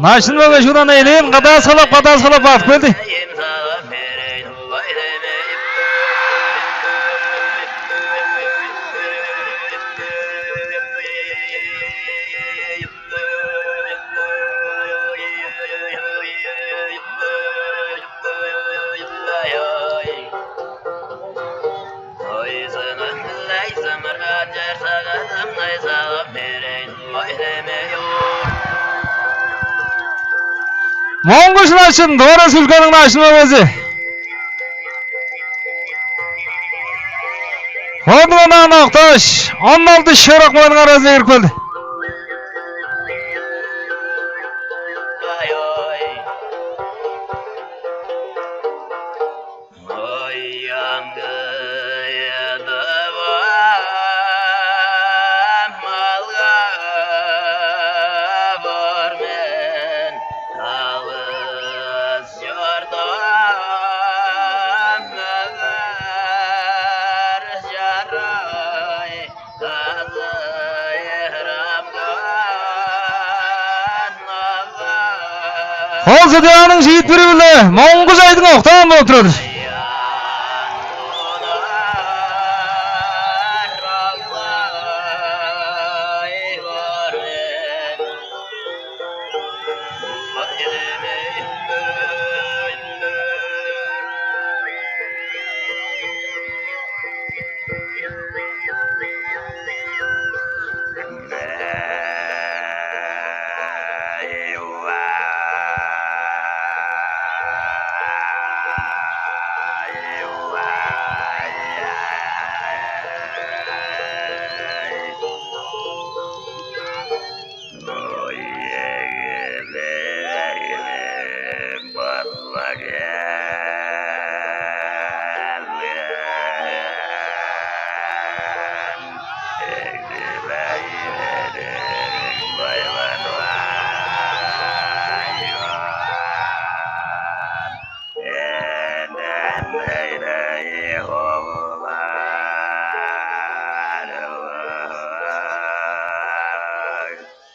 Начын мөге шудан элээн кадааскалап, кадааскалап бадып келди. Моңгуш Начын, Тыва Республиканың Начын мөгези. Ону ынак октааш, он алды шыырак мөгениң аразынче кирип келди. Ол судьяның шиитпири-биле Моңгуш Айдың октаан болуп турар.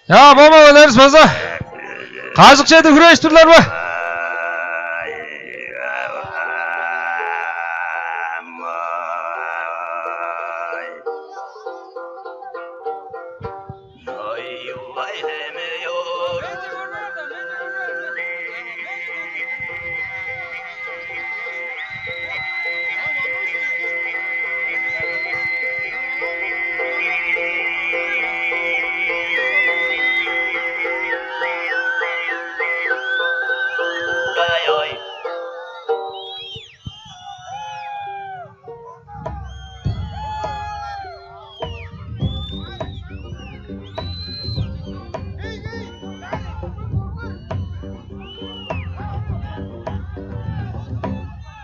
Чаа, бо мөгелеривис база кажык чеди хүрежип турлар бе?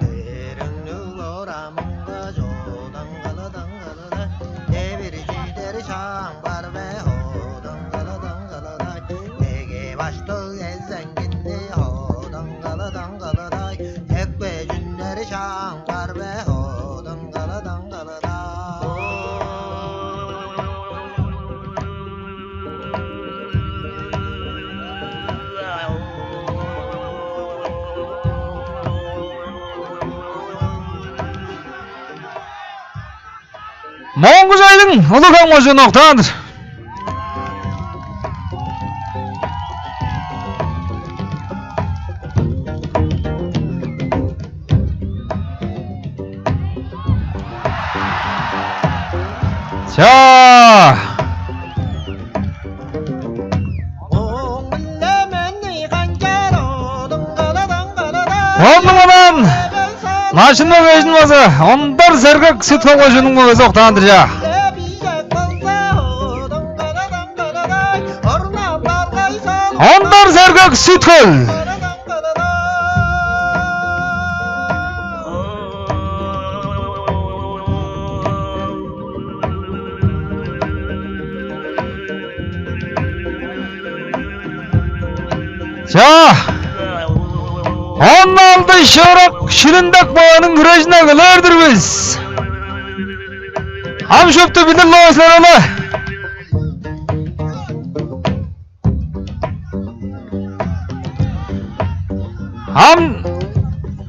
Дээрниң урамынга чоодаңгылы-даңгылы-дай, эвир чидер чаң бар бе, одаңгылы-даңгылы-дай, деге баштыг эзеңгинни, одаңгылы-даңгылы-дай, экпе чүннер чаң бар бе, одаңгылы-даңгылы-дай. Моңгуш Айдың, Улуг-Хем кожуун, октаан-дыр. Чаа! Ону мындан Начын мөгезин база Ондар Сергек, Сүт-Хөл кожууннуң мөгези, октаан-дыр, чаа. Ондар Сергек, Сүт-Хөл. Чаа, он алды шыырак Шилиндек мөгениң хүрежине эгелээр-дир бис. Ам шупту билир-ле силер ону. Ам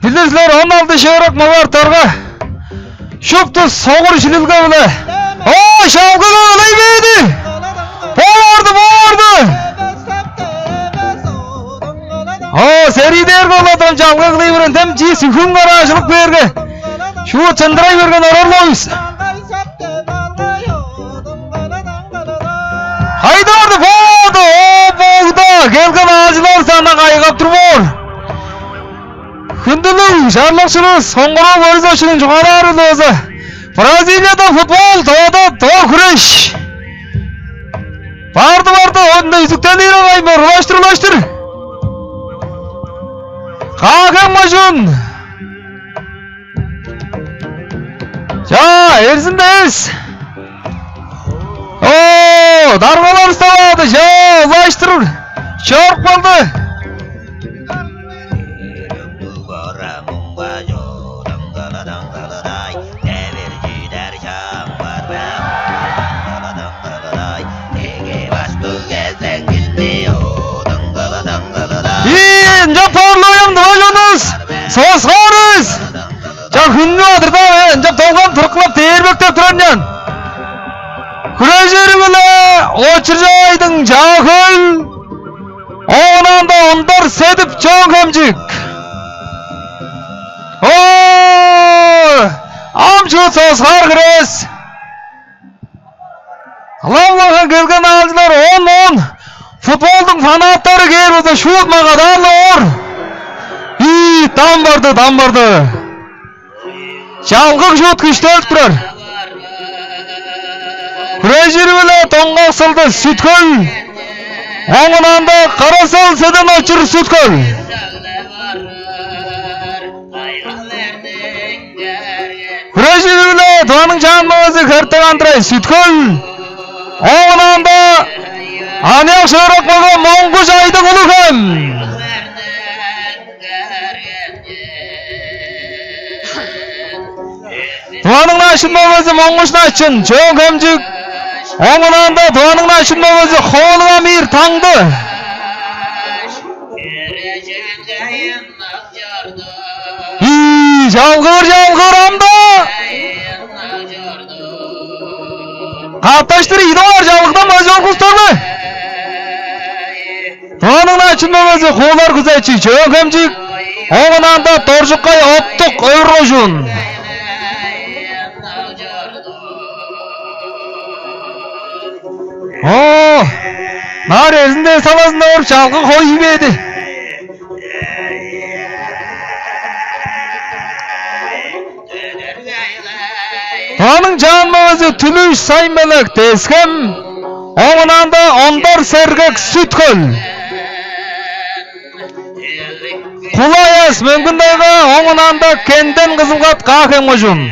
билир силер, он алды шыырак мөге артарга, шупту согур шилилге-биле. О, шалгы ылай бээди! Бо барды, бо барды! О, серий дээрге ол адам чалгы кылый берген, дем чии сүхүн караажылык бээрге. Шуут чындырай берген орарлавыс. Хайдарды бооду, о, боогда келген аажылар сана кайгап тур боор. Хүндүлүг чарлакчывыс, Коңгуроо Борисовичиниң чугаалаары болза, Бразилияда футбол, Тывада тоо хүреш. Барды-барды, онда үзүктелир агай бер, улаштыр, улаштыр. Кааган мажын. Чаа, эрзин-даа эвес. О, даргалар устап алды. Чаа, улаштыр. Чоруп калды. Ийин, чоп торлуйум, дыважонус. Соскорус. Ча, хүннү адырда, э, ынчап долган тырыкылап, дээрбектеп турар ынчан. Хүрежири-биле Очуржайдың Чаа-Хөл, оон анда Ондар Седип, Чөөн-Хемчик. О, ам чүве соскаар хире эвес. Ылап-ла келген аалчылар, он, он. Футболдуң фанаттары кээр болза, шуут магадаан-на оор. Ийи, дам барды, дам барды. Чалгыг шуут күштелип турар. Хүрежири-биле Доңгак Сылдыс, Сүт-Хөл. Оон ында Кара-Сал Седен-Очур, Сүт-Хөл. Хүрежири-биле Тываның Чаан мөгези Хертек Андрей, Сүт-Хөл. Оон ында аныяк шыырак мөге Моңгуш Айдың, Улуг-Хем. Тываның Начын мөгези Моңгуш Начын, Чөөн-Хемчик. Оон ында Тываның Начын мөгези Хоолуг Амир, Таңды. Ии, чалгыыр, чалгыыр ам-даа! Катташтыр ийи дугаар чалгыдан база чоргустар бе? Тываның Начын мөгези Куулар Күзечи, Чөөн-Хемчик, оон ында Доржукай Оттук, Өвүр кожуун. О, нар эрзин-даа эвес, салазында оруп, чалгы хой бээди. Тываның Чаан мөгези Түлүш Сайн-Белек, Тес-Хем, оон ында Ондар Сергек, Сүт-Хөл. Кулай Аяс, Мөңгүн-Тайга, оон ында Кенден Кызылгат, Каа-Хем кожуун.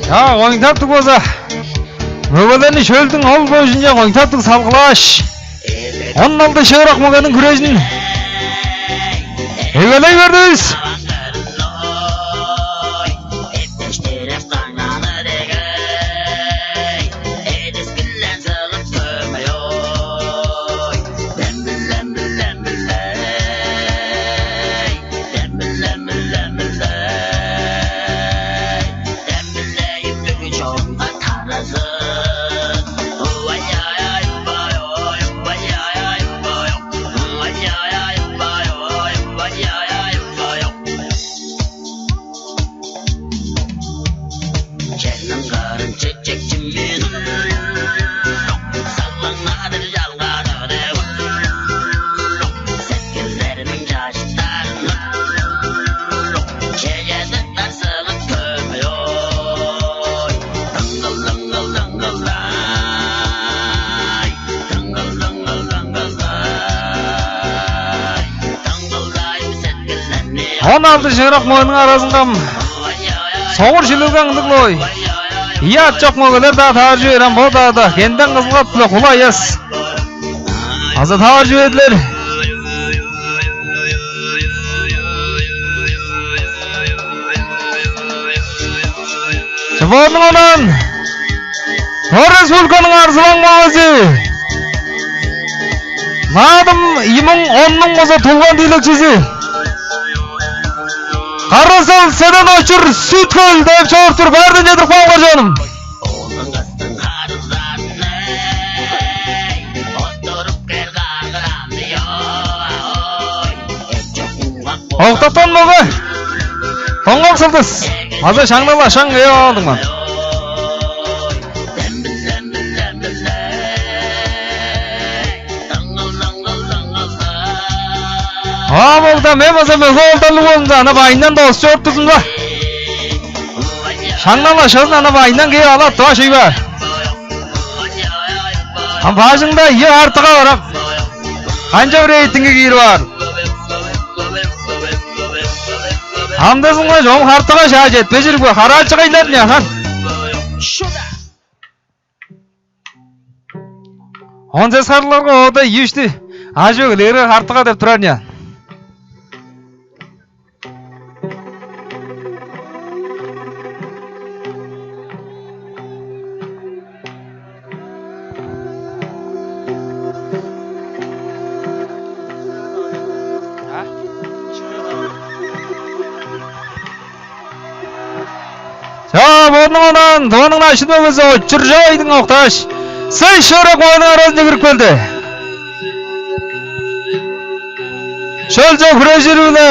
Чаа, коңтаптыг болза, мөгелерни шөлдүң ол божунче коңтаптыг салгылааш, он алды шыырак мөгениң хүрежин эгелей бердивис. Он алды шыырак мөгениң аразынга ам согур шилилге ындыг-ла ой. Ийи ат чок мөгелер-даа тааржы бээр ам, бо-даа-даа Кенден Кызылгат биле Кула Аяс. База тааржы бээрлер. Чыпоорнуң онаан Тыва Республиканың арзылаң мөгези, Наадым ийи муң оннуң база тулган тиилекчизи Кара-Сал Седен-Очур, Сүт-Хөл деп чоруп тур. Баардан чедирип каалыңар, чонум. Октаткан мөге. Доңгак Сылдыс. База шаңнал-ла шаң кээп алды ман. А, болда, мен база мөге оолдарлыг болзумза, ана байындан досчу чорудузумза. Шаңнал-ла шызын ана байындан кээп алат, доо шүй баар. Ам бажыңда ийи хартыга барак. Канчап рейтинге киирип аар? Амдызынга чогум хартыга шаа четпес ирги бе, хараачыгайлар, няхан. Он сес харларга оода ийи-үштү ажы-өгелерге хартыга деп турар, нян. Чаа, бодунуң онаан Тываның начын мөгези Очур Чавайдың октааш, сес шыырак мөгениң аразынче кирип келди. Шөлче хүрежири-биле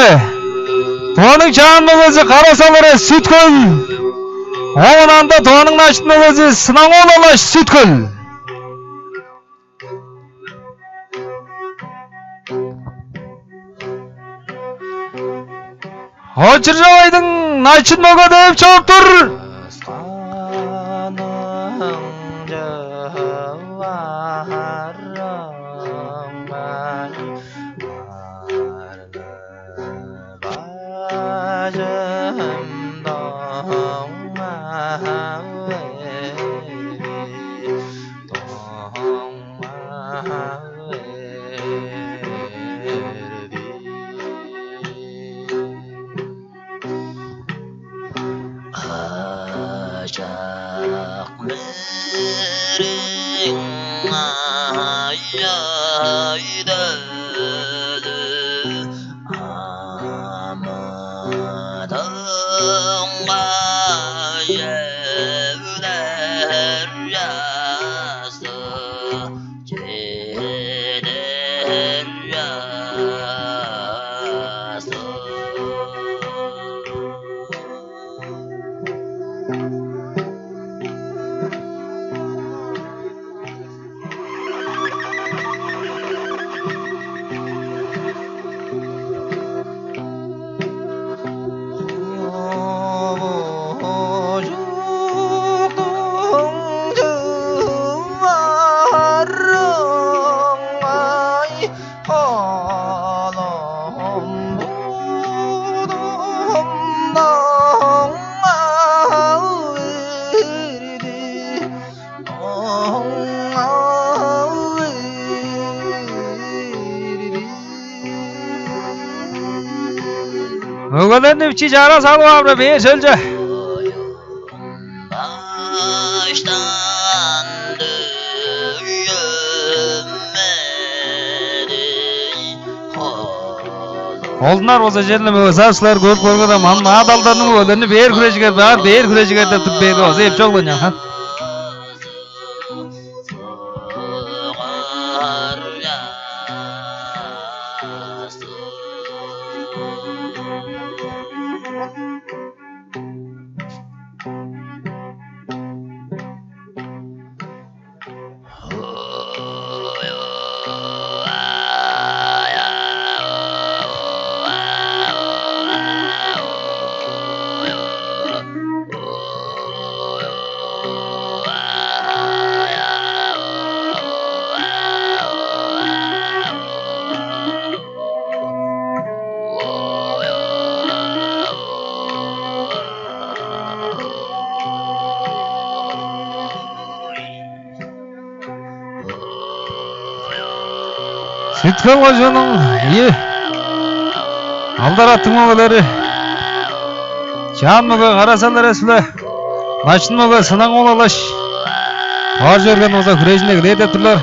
Тываның чаан мөгези Кара-Сал Эрес, Сүт-Хөл. Ооң онаанда Тываның начын мөгези Сынаңол Алаш, Сүт-Хөл. Очур Чавайдың начын мөге деп чоруп тур. Ажак мерең аяй-даа, амыдыңга эвлер чаазы, чедер чаазы. Мөгелерни бичии чара салып аар бе, бээр шөлче. Олдунар болза, черле мөге сарыышкылар көрүп көргедем, ам наадалдарның мөгелерни бээр хүрежиге баар, бээр хүрежиге деп туруп бээрге база эп чок-ла, няхан. Сүт-Хөл кожууннуң ийи алдар аттың мөгелери Чаан мөге Кара-Сал Эрес-биле Начын мөге Сынаңол Алаш бар чорган болза, хүрежин эгелээр деп турлар.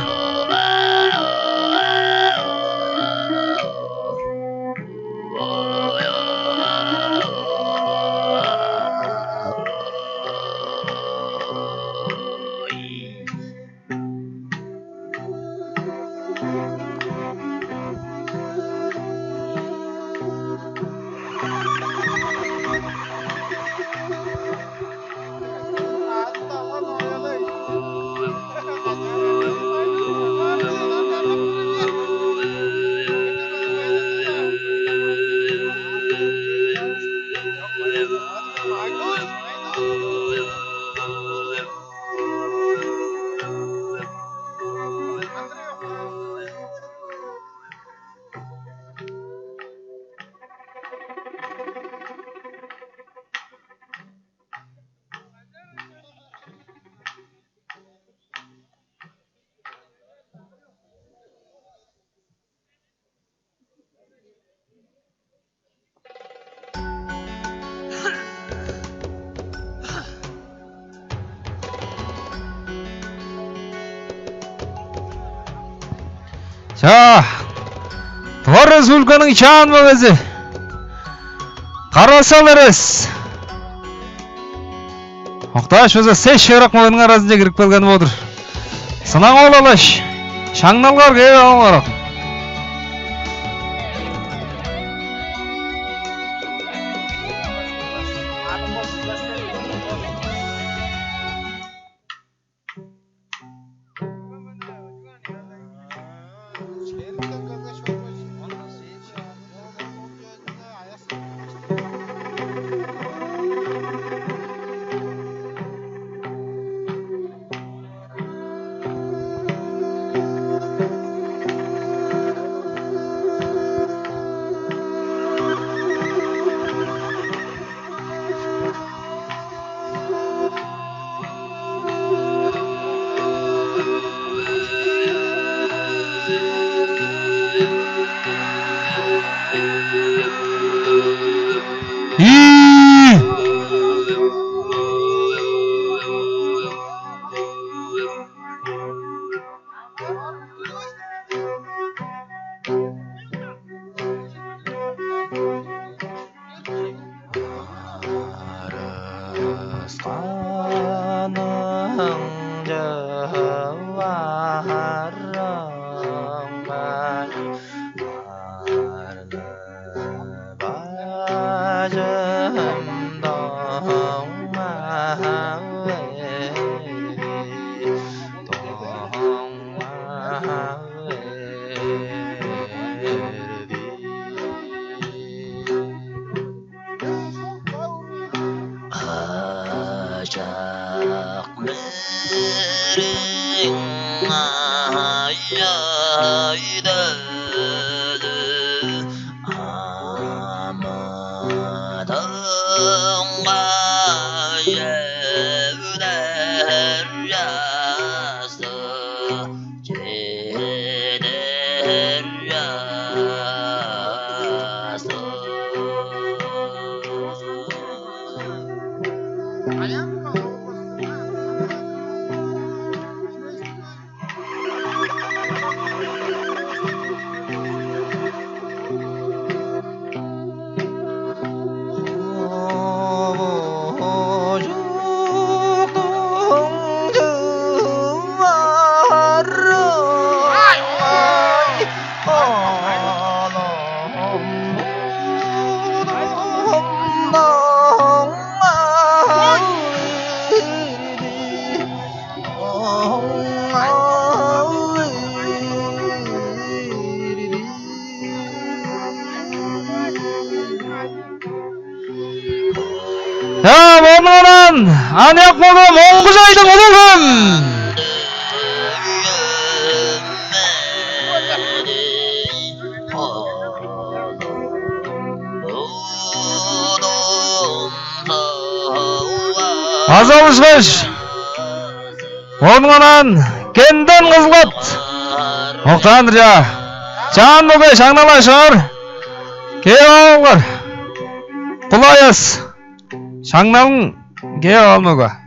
Чаа, Тыва Республиканың Чаан мөгези Кара-Сал Эрес октааш, база сес шыырак мөгениң аразынче кирип келгени бо-дур. Сынаңол Алаш, шаңналыңар кээп алыңар. Арысканың чыларыңга бажым доңа бе, доңа берди. Ачак мерең ай-даа, амыдыңга чедер часта. Чедер часта. Чаа, мооң-на аан аныяк мөге Моңгуш Айдың, Улуг-Хем. База алышкаш, мооң-на аан Кенден, Кызыл-Хат октаан-дыр, чаа. Чаан мөге, шаңнал ажыгаар. Кээп алыңар. Кулай ас. Шаңналың кээп алыңар.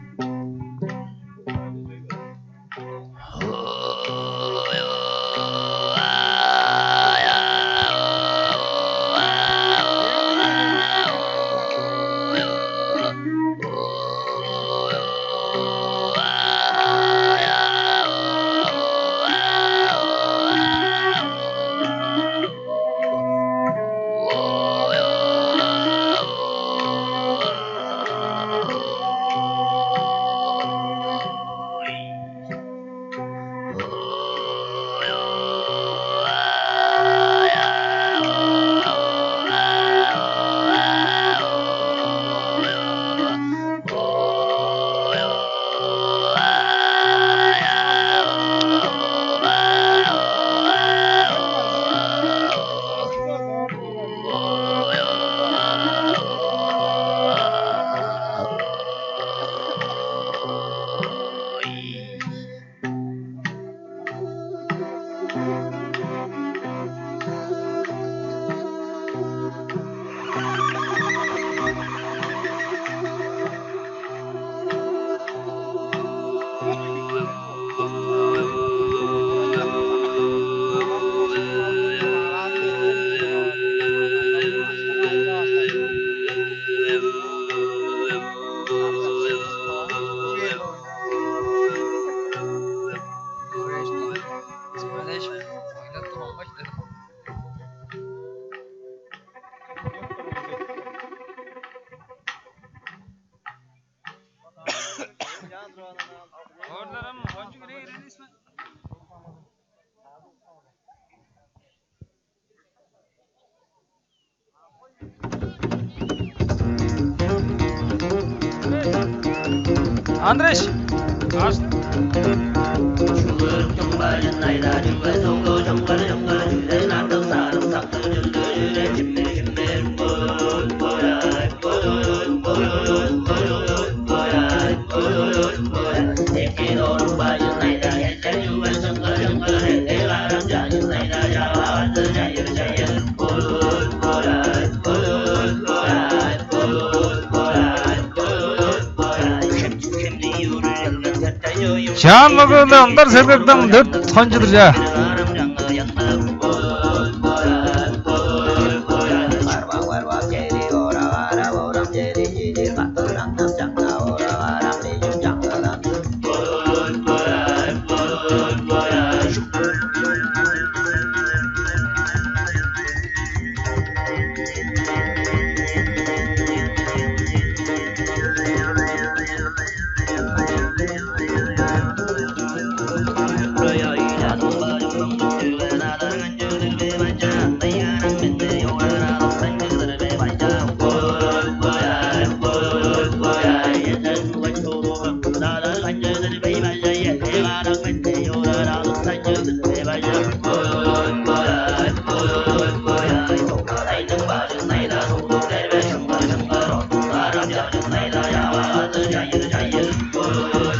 Андреш! Чаан мөгеле Ондар Сергектен дөрт хончудур чаа.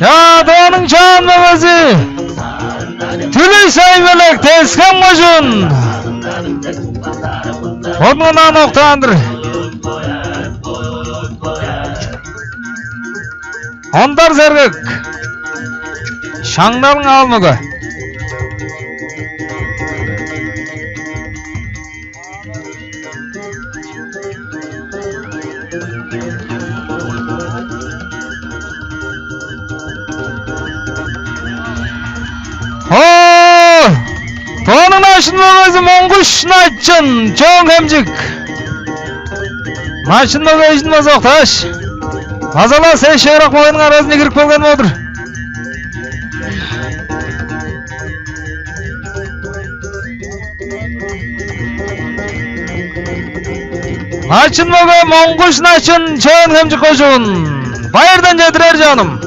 Чаа, Тываның Чаан мөгези Түлүш Ай-Белек, Тес-Хем кожуун. Орнундан октаан-дыр. Ондар Сергек. Шаңналың аал мөге. О! Тонуң Начын мөгези Моңгуш Начын, Чөөн-Хемчик. Начын мөгейжин база октааш, база-ла сес шыырак мөгениң аразынче кирип келген болур. Начын мөге Моңгуш Начын, Чөөн-Хемчик кожуун. Байырдан чедирер, чонум.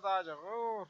Даажыгыр.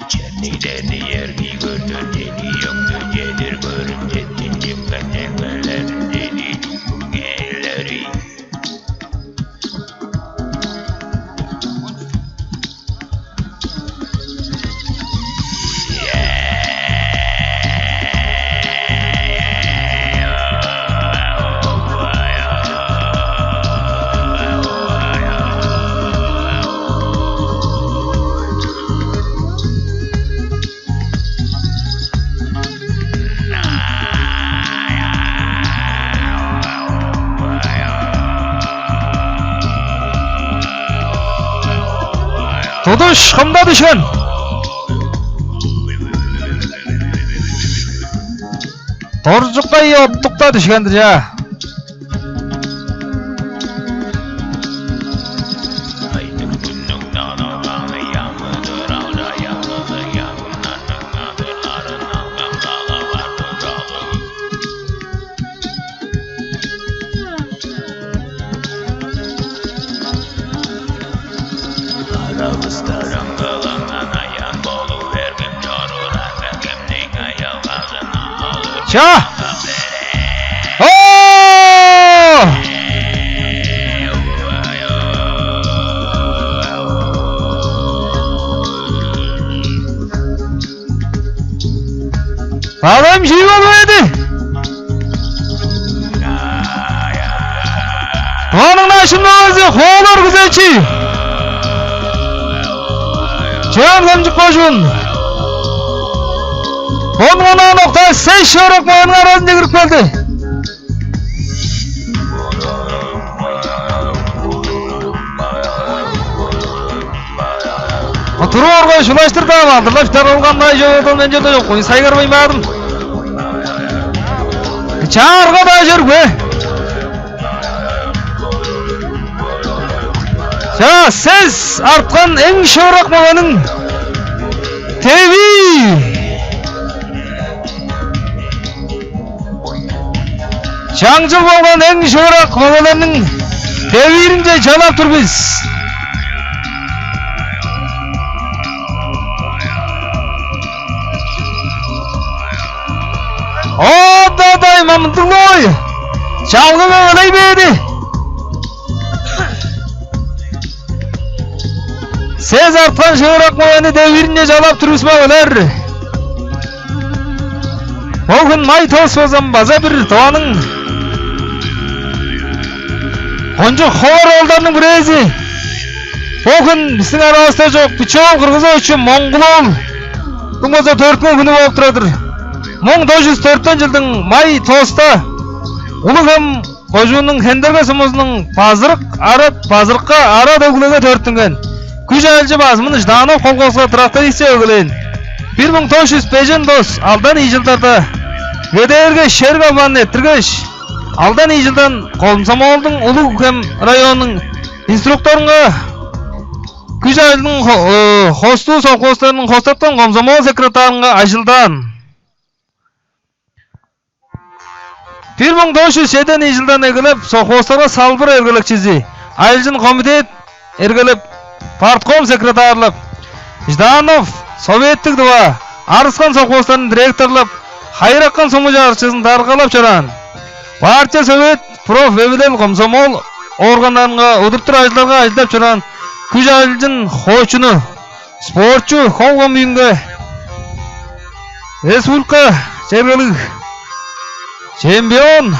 Черни-дени эргий көрдүр, дени өңнү чедир көрүн, четтинчип кеткен белерин, дени чуңгур кээлери. Тудуш кымда дүшкен? Доржуктай Оттукта дүшкен-дир, чаа. Ча! О! Балам чип албайды. Туганың наашын маңызы хоолар күзечи. Чөөн хемчик кожуун. Он онаан окта сес шыырак моонуң аразынче кирип келди. Туруп оргай шулаштыр-даа алдырлап чыдар ол кандай чоодон мен чода чок, ону сайгарбайн баадым. Чаарга-даа чөргүе. Чаа, сес арткан эң шыырак мөгениң девии. Чаңчыл болган эң шыырак мөгелерниң девииринче чалап тур бис. О-да-дай, мамындыглой! Чалгы мөгелей бээди. Сес арткан шыырак мөгени девииринче чалап тур бис, мөгелер. Бо хүн май тос болза, база бир Тываның кончуг ховар оолдарының бирээзи. Бо хүн бистиң аравыста чок, Биче-оол Кыргыс-оолович Моңгул-оол. Бо болза төрүттүнген хүнү болуп турар-дыр. Муң тос чүс дөртен чылдың май тоста Улуг-Хем кожууннуң Хендерге сумузунуң Базырык арат, Базырыкка арат өг-бүлеге төрүттүнген. Күш-ажылчы базымын Жданов колхозка трактористче өглээн. Бир муң тос чүс бежен тос, алдан ийи чылдарда ГДР-ге шериг албанын эрттиргеш, алдан ийи чылдан комсомолдуң Улуг-Хем районунуң инструкторунга, күш-ажылдың хо-, э, хостуу совхозтарының хостапкан комсомол секретарынга ажылдаан. Бир муң тос чүс чеден ийи чылдан эгелеп, совхозтарга салбыр эргелекчизи, ажылчын комитет эргелеп, партком секретарлап, Жданов, Советтиг Тыва, арыскан совхозтарын директорлап, хайыракан суму чагырыкчызын даргалап чораан, партия, совет, проф, эвилел, комсомол органнарынга, удуртур ажылдарга ажылдап чораан күш-ажылчын хоочуну, спортчу, Ховгом үйүнге республика чергелиг чемпион,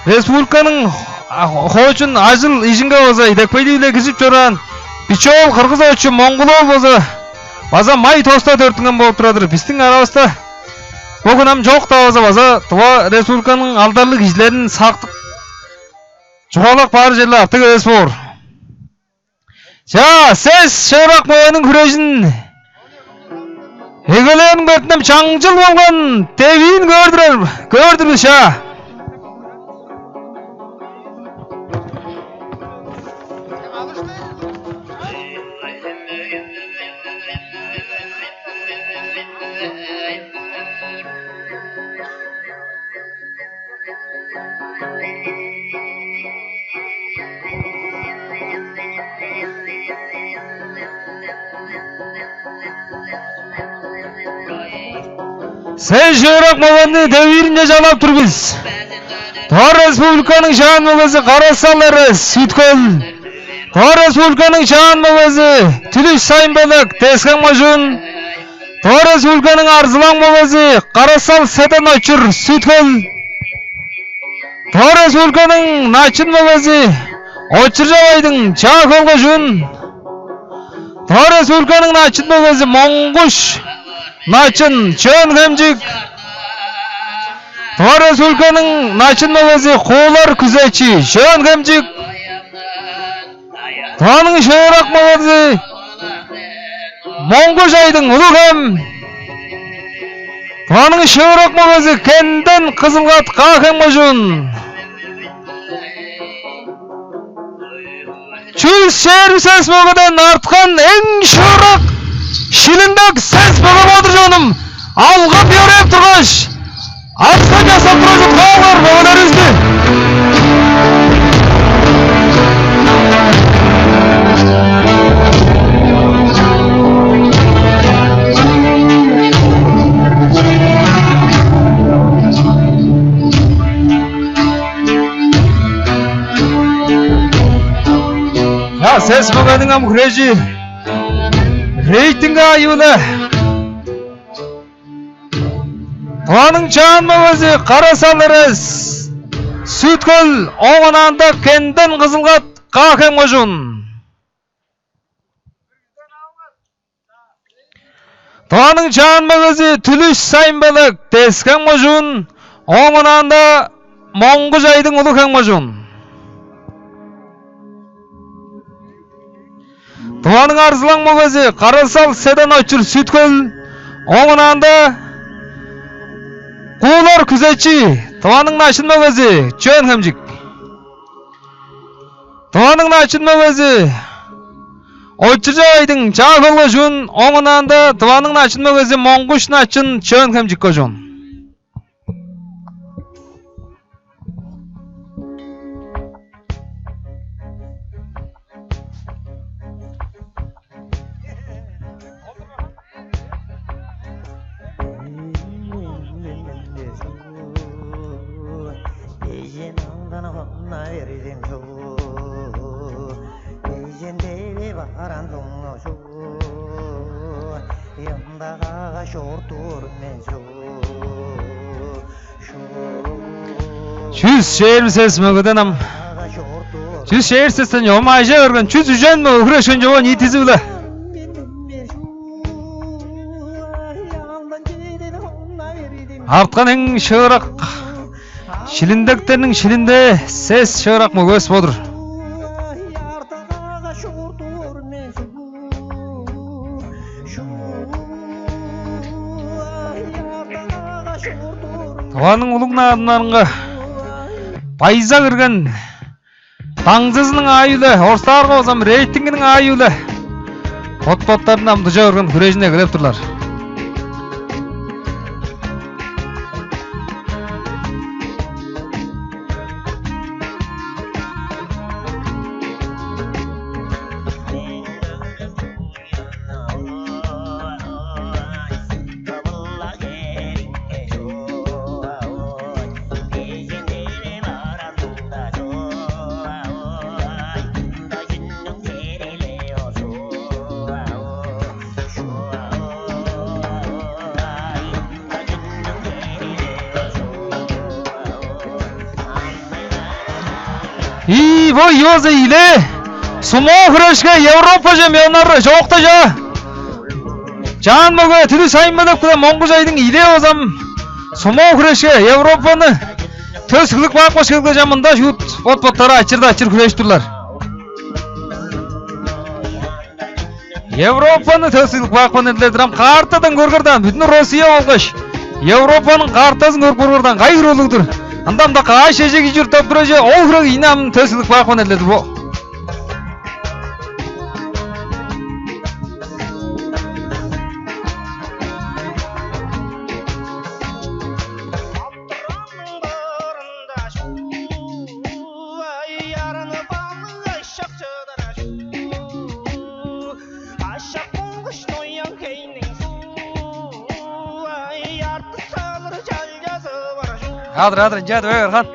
республиканың, а, хоочун ажыл-ижинге база идепкейлиг-биле киржип чораан Биче-оол Кыргыс-оолович Моңгул-оол база, база май тоста төрүттүнген болуп турар-дыр. Бистиң аравыста бо хүн ам чок-даа болза, база Тыва Республиканың алдарлыг кижилерин сактып, чугаалап каар черле артык эвес боор. Чаа, сес шыырак мөгениң хүрежин эгелээриниң бетинден чаңчыл болган девиин көөр-дүр, көөр-дүр бис, чаа. Сес шыырак мөгени девииринче чалап тур бис. Тыва Республиканың Чаан мөгези Кара-Сал Эрес, Сүт-Хөл. Тыва Республиканың Чаан мөгези Түлүш Сайын-Белек, Тес-Хем кожуун. Тыва Республиканың Арзылаң мөгези Кара-Сал Седен-Очур, Сүт-Хөл. Тыва Республиканың Начын мөгези Очуржап Айдың, Чаа-Хөл кожуун. Тыва Республиканың Начын мөгези Моңгуш Начын, Чөөн-Хемчик. Тыва Республиканың Начын мөгези Куулар Күзечи, Чөөн-Хемчик. Тываның шыырак мөгези Моңгуш Айдың, Улуг-Хем. Тываның шыырак мөгези Кенден Кызылгат, Каа-Хем кожуун. Чүс чээрби сес мөгеден арткан эң шыырак шилиндек сес мөге болур, чонум. Алган йөрээп тургаш, арзан часкап турар чурттаалар мөгелеривисти. Чаа, сес мөгениң ам хүрежи рейтинг аайы-биле. Тываның Чаан мөгези Кара-Сал Эрес, Сүт-Хөл, ооң ынаанда Кенден Кызылгат, Каа-Хем кожуун. Тываның Чаан мөгези Түлүш Сайын-Белек, Тес-Хем кожуун, ооң ынаанда Моңгуш Айдың, Улуг-Хем кожуун. Тываның Арзылаң мөгези Кара-Сал Седен-Очур, Сүт-Хөл, ооң ынаанда Куулар Күзечи, Тываның Начын мөгези, Чөөн-Хемчик. Тываның Начын мөгези Очуржап Айдың, Чаа-Хөл кожуун, ооң ынаанда Тываның Начын мөгези Моңгуш Начын, Чөөн-Хемчик кожуун. Чүс чээрби сес мөгеден ам. Чүс чээрби сестен чогум ажа берген, чүс үжен мөге хүрешкен чогум ниитизи-биле. Арткан эң шыырак шилиндектерниң шилиндээ сес шыырак мөгевис бо-дур. Тываның улуг наадымнарынга байза кирген даңзызының аайы-биле, орустаарга болза ам рейтингиниң аайы-биле бот-боттарындан дужа берген хүрежин эгелеп турлар. И бо Йоза Илээ сумо хүрешке Европа чемпионнары чоокта чаа. Чаан мөге Түлүш Айманов-биле Моңгуш Айдың Илээ базам сумо хүрешке Европаны төс кылып каапкаш келгеш, ам мында шуут бот-боттары ачырда-ачыр хүрежип турлар. Европаны төс кылып каапкан эдилер-дир. Ам картадан көргер даан, бүдүн Россия болгаш Европаның картазын көрүп көргер даан, кайы хире улуг-дур. Ында-мында каш эжеги чурттап турар че, ол хире кижини ам төс кылып каапкан эдилер-дир бо. Адыр, адыр, ынча дивей бер, хан.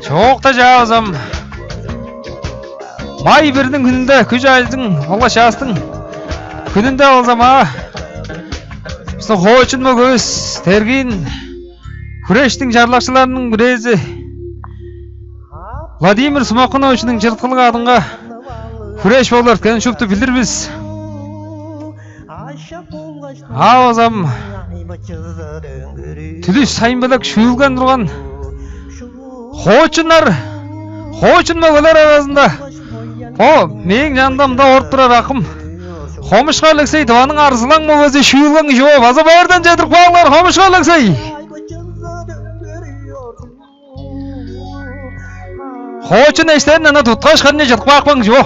Чоокта чаа базам май бирниң хүнүнде, күш ажылдың, ол-ла чаастың хүнүнде болза, маа бистиң хоочун мөгевис, тергиин хүрештиң чарлакчыларының бирээзи Владимир Смокуновичиниң чырыткылыг адынга хүреш болур эрткенин шупту билир бис. А базам Түлүш Сайын-Белек шүүлген турган хоочуннар, хоочун мөгелер аразында бо мээң чанымда мында олуруп турар акым Хомушку Алексей, Тываның Арзылаң мөгези, шүүлген кижи бо. База байырдан чедирип каалыңар, Хомушку Алексей. Хоочун эштерин ана туткаш, харын чыдып каапкан кижи бо.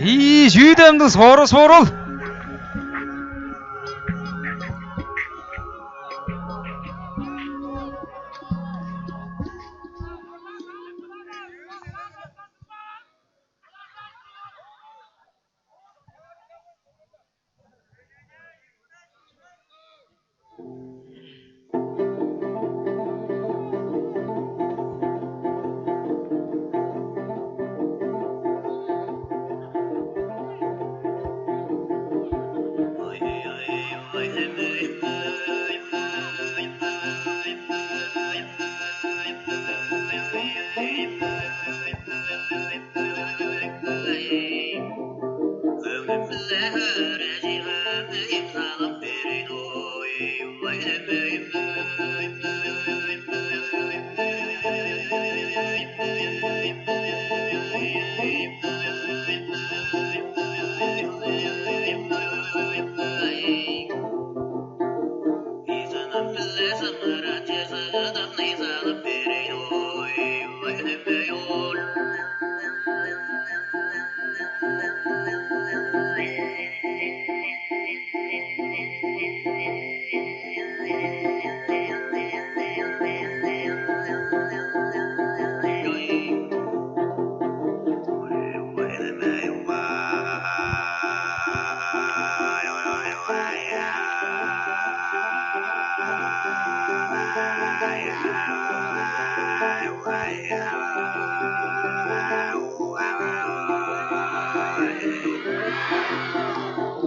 Ийи, чүү демдиг, спору, спорул.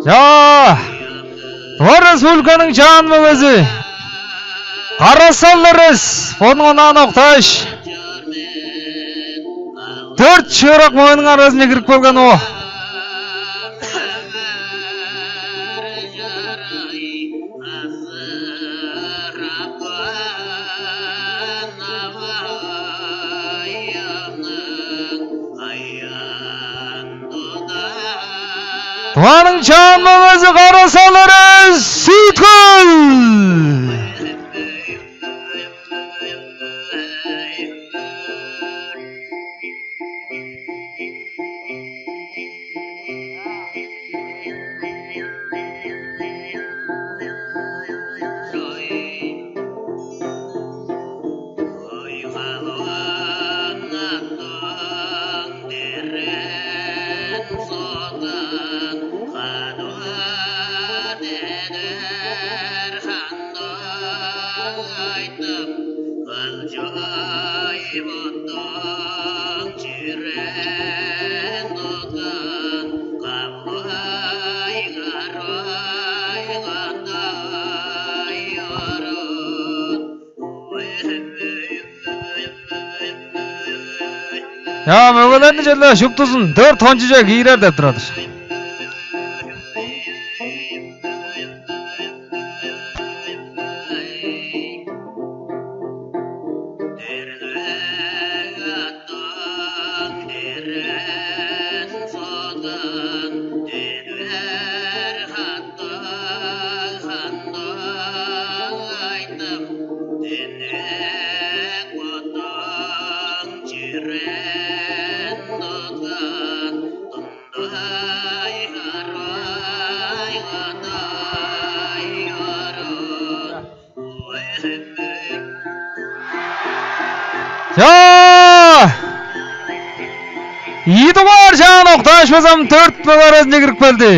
Чаа, Тыва Республиканың чаан мөгези Кара-Сал Эрес бодунуң онаан октааш, дөрт шыырак мөгениң аразынче кирип келген ол. Тываның чаан мөгези Кара-Сал Эрес, Сүт-Хөл! Чаа, мөгелерни черле шуптузун дөрт хончуже киирер деп турар-дыр. Чаа! Ийи дугаар чаан октааш базам дөрт мөге аразынче кирип келди.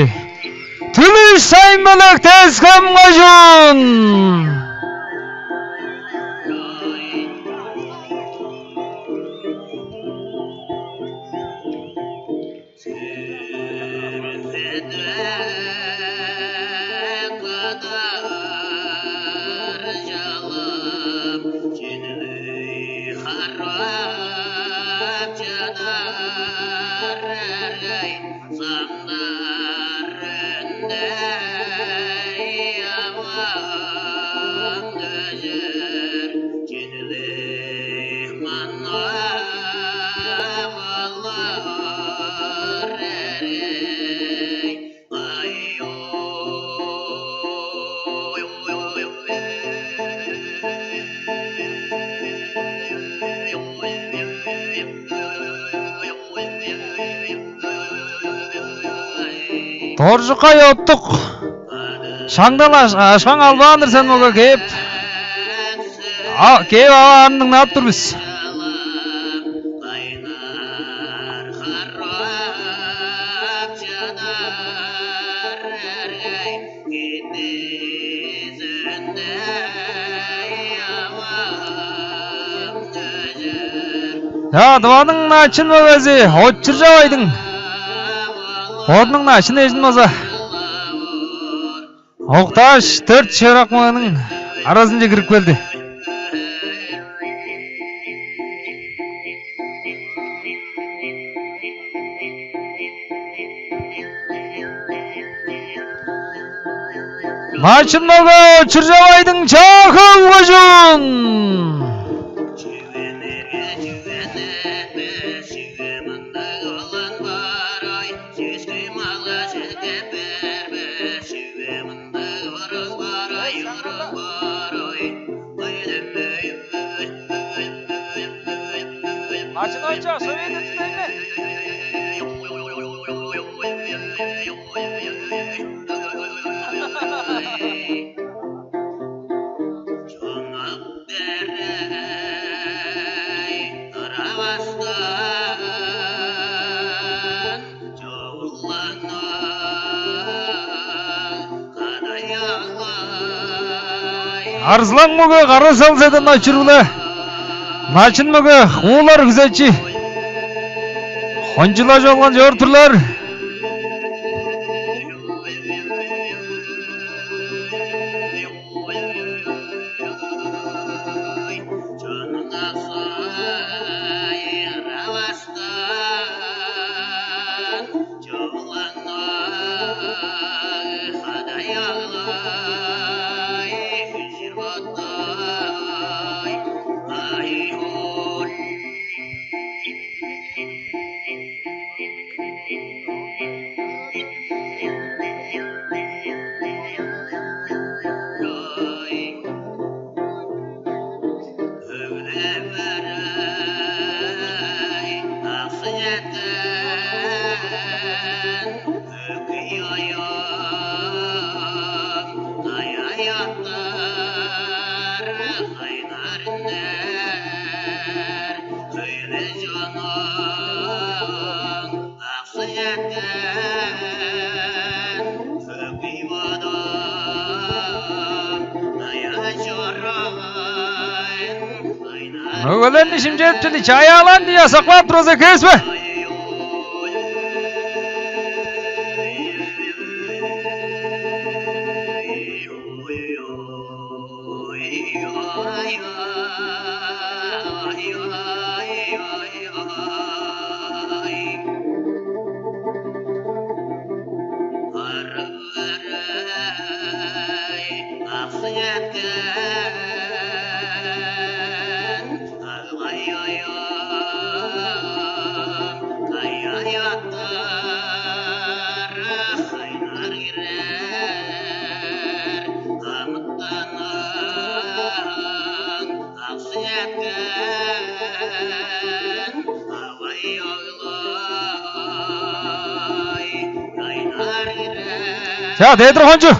Түлүш Сайын-Белек, Тес-Хем кожуун. Доржукай Оттук. Шаңдан аш-, ашкаң албаан-дыр сен, мөге, кээп. А, кээп, ава аарын дыңнап тур бис. Чаа, Тываның начын мөгези Очуржап Айдың. Бодунуң начын эжин база октааш, дөрт шыырак мөгениң аразынче кирип келди. Начын мөге Очуржап Айдың, Чаа-Хөл кожуун. Начын ойча, совет этпейн бе? Арзылаң мөге Кара-Сал Седен-Очур-биле начын мөге Хуулар Күзечи хончулажып алган чор-дурлар. Мөгелерни шимчедип чыды, чаяалаан дия саклап тур болза, кес бе? Чаа, дедир хончу.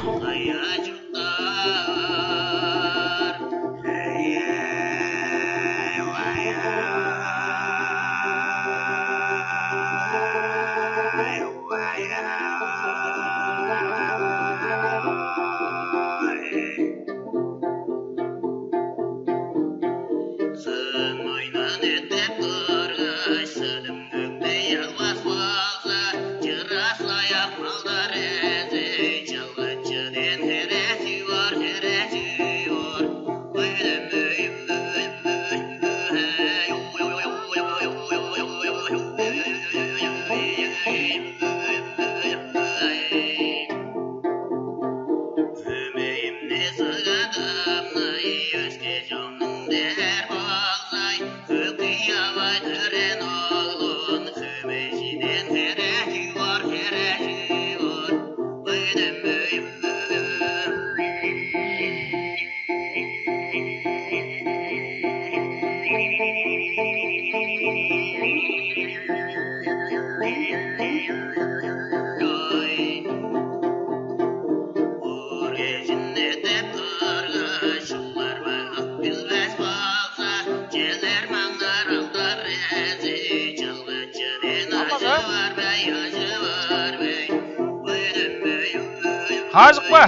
Хажыкпа.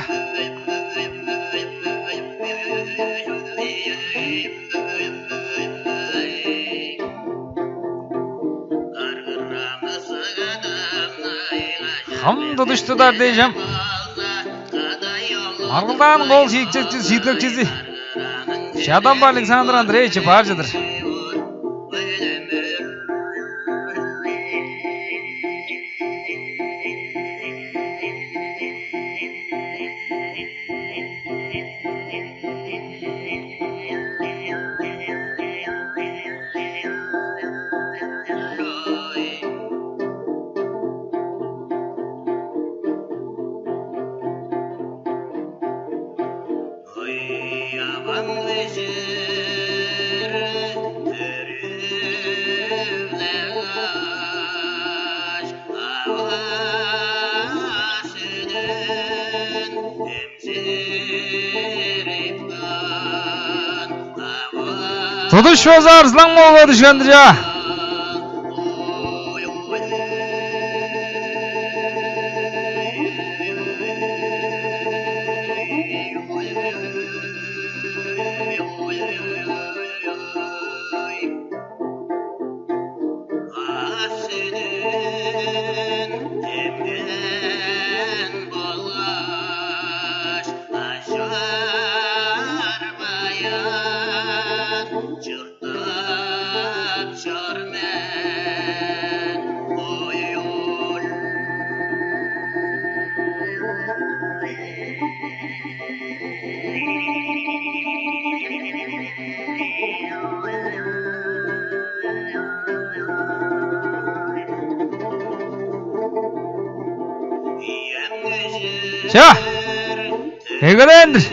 Кым тудуштудар дээш ам. Маргылдааның кол шиитчекчизи, шииткекчизи Чадамба Александр Андреевич баар чыдыр. Тудуш база арзылаң болуп дүшкен-дир, чаа. Ас-сүдүн эмген болгаш, ажар-баян чурттап чор мен. Ой-ой. Ча! Эгелээн-дир.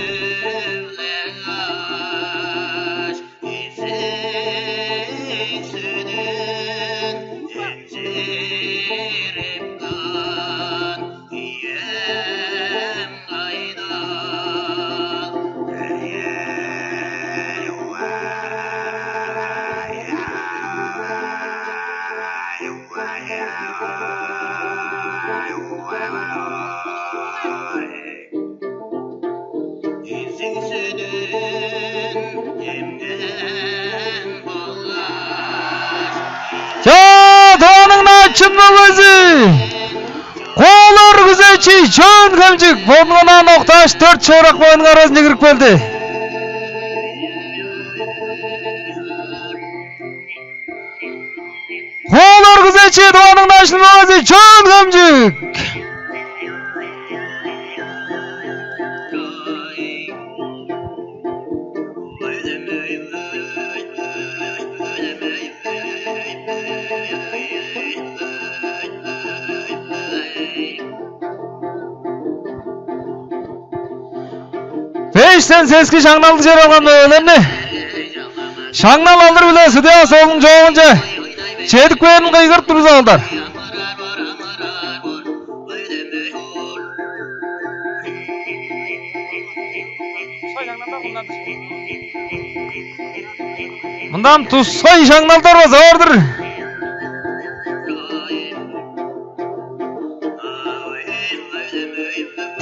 Чаа, Тываның Начын мөгези! Куулар күзечи Чөөн-Хемчик бодунга октааш, дөрт шыырак моюннуң аразынче кирип келди. Куулар күзечи Тываның Начын мөгези Чөөн-Хемчик! Бештен сески шаңналдыг чер алган мөгелерни шаңнал алыр-биле судья столунуң чоогунче чедип кээрин кыйгырып тур бис, оолдар. Мындан тускай шаңналдар база бар-дыр.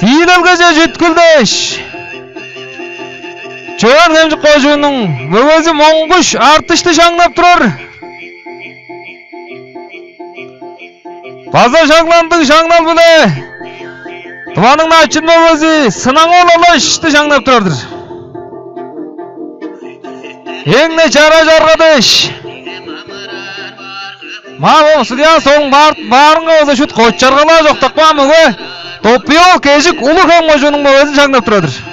Тиилелгеже чүткүлдеш, Чөөн-Хемчик кожууннуң мөгези Монгуш Артышты шаңнап турар. База шаңналдыг шаңнал-биле Тываның Начын мөгези Сынаңол Алашты шаңнап турар-дыр. Эң-не чара чаргыдыш. Маа, ол судья столунуң баар-, баарынга болза шуут кочаргалаа чоктап каан мөге Допуй-оол Кежик, Улуг-Хем кожууннуң мөгезин шаңнап турар-дыр.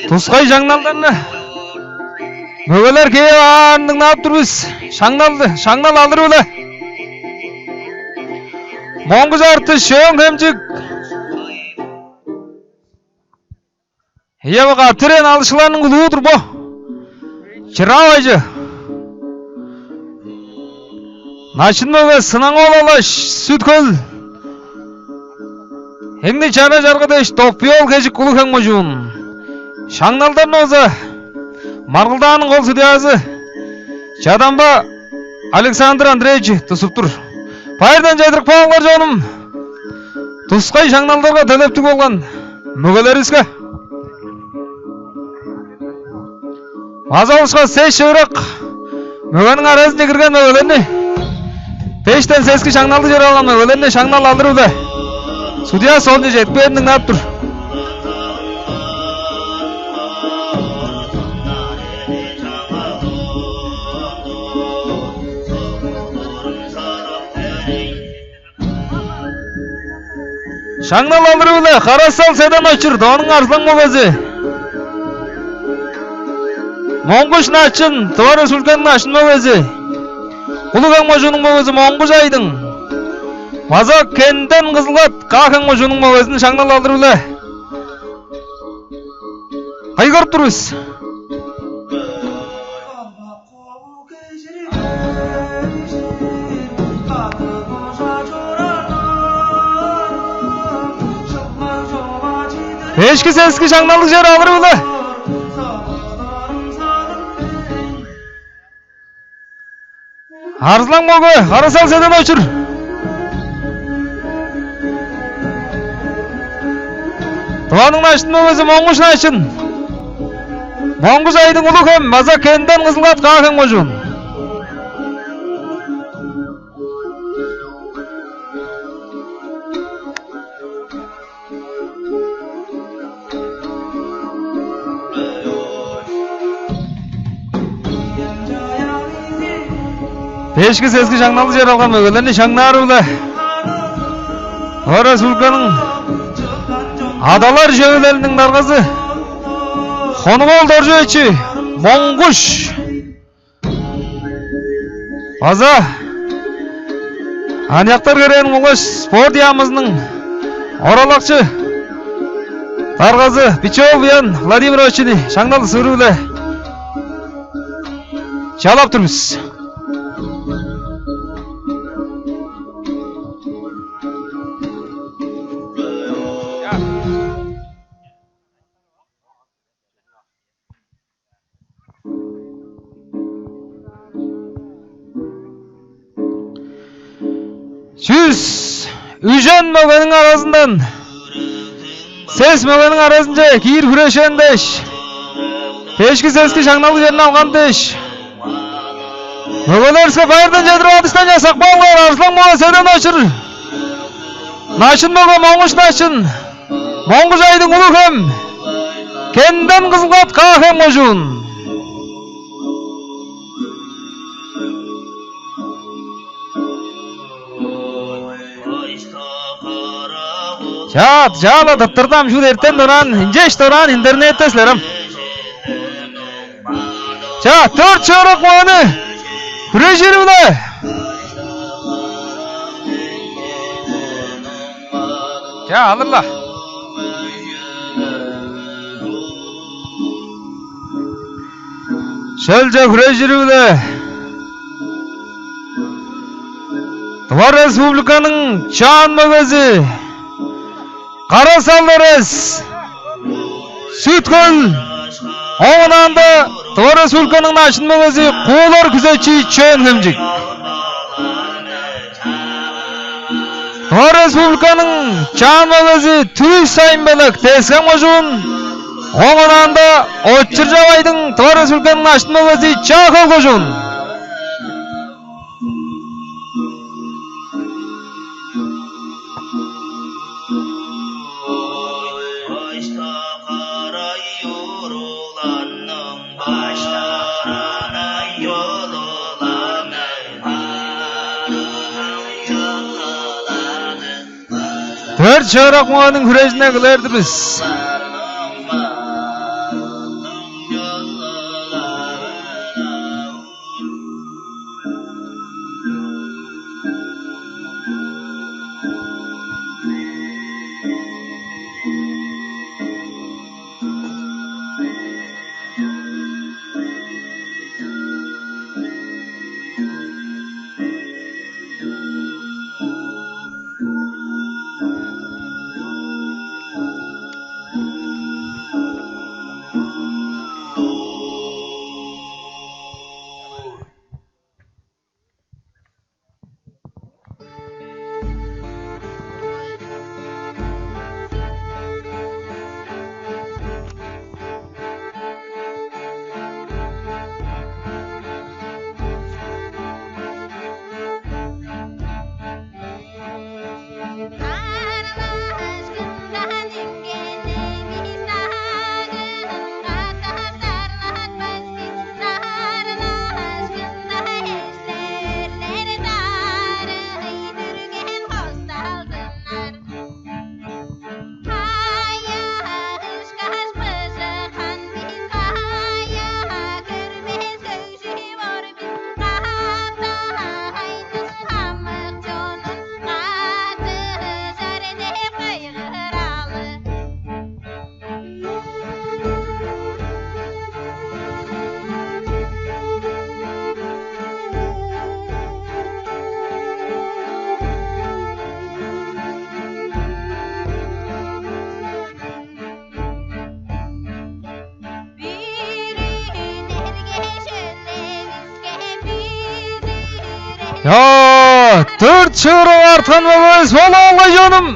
Тускай шаңналдарны мөгелер кээп аарын дыңнап тур бис. Шаңналды, шаңнал алыр-биле Монгуш Артыш, Чөөн-Хемчик. Ийе, бо каптырыын алышкыларның улуу-дур бо. Чыраа-Бажы. Начын мөге Сынаңол Алаш, Сүт-Хөл. Эң-не чара чаргыдыш Допуй-оол Кежик, Улуг-Хем кожуун. Шаңналдарны болза маргылдааның кол судьязы Чадамба Александр Андреевич тудуп тур. Байырдан чедирип каалыңар, чонум. Тускай шаңналдарга төлептиг болган мөгелеривиске. База алышка сес шыырак мөгениң аразынче кирген мөгелерни, бештен сески шаңналдыг чер алган мөгелерни шаңнал алыр-биле судья столунче чедип кээрин дыңнап тур. Шаңнал алыры-биле Карасал Седен-Очур, Тываның Арзылаң мөгези. Монгуш Начын, Тыва Республиканың Начын мөгези. Улуг-Хем кожууннуң мөгези Монгуш Айдың. База Кенден Кызылгат, Каа-Хем кожууннуң мөгезин шаңнал алыры-биле кыйгырып тур бис. Эшки-сески шаңналдыг чер алыры-биле. Арзылаң мөге, Карасал Седен-Очур. Тываның Начын мөгези Монгуш Начын. Монгуш Айдың, Улуг-Хем, база Кенден Кызылгат, Каа-Хем кожуун. Эшки-сески шаңналдыг чер алган мөгелерни шаңнаары-биле Тыва Республиканың Адалар чөвүлелиниң даргазы Хонук-оол Доржуевич Монгуш. База аныяктар херээниң болгаш спорт яамызының оралакчы даргазы Бичоол Буян Владимировичини шаңнал-сыыры-биле чалап тур бис. Чүс үжен мөгениң аразындан сес мөгениң аразынче киир хүрешкен дээш, дээшки сески шаңналдыг черни алган дээш, мөгелеривиске байырдан чедирип, адыштан часкап каалыңар. Арзылаң мөге Седен Очур, Начын мөге Моңгуш Начын, Моңгуш Айдың, Улуг-Хем, Кенден Кызылгат, Каа-Хем кожуун. Чаа, чаа-ла тырттырдым, шуут эртен дораан, инчеш дораан интернетте силер ам. Чаа, дөрт шыырак мөгени хүрежири-биле. Чаа, алыр-ла. Шөлче хүрежири-биле Тыва Республиканың Чаан мөгези Кара-Сал Эрес, Сүт-Хөл, оон аңаа Тыва Республиканың Начын мөгези Куулар Күзечи, Чөөн-Хемчик. Тыва Республиканың Чаан мөгези Түрүш Сайын-Белек, Тес-Хем кожуун, оон аңаа Очур Чавайдың, Тыва Республиканың Начын мөгези, Чаа-Хөл кожуун. Дөрт шыырак мөгениң хүрежине кылыр-дыр бис. Чаа, дөрт шыырак арткан болгай, солун болгай, чонум.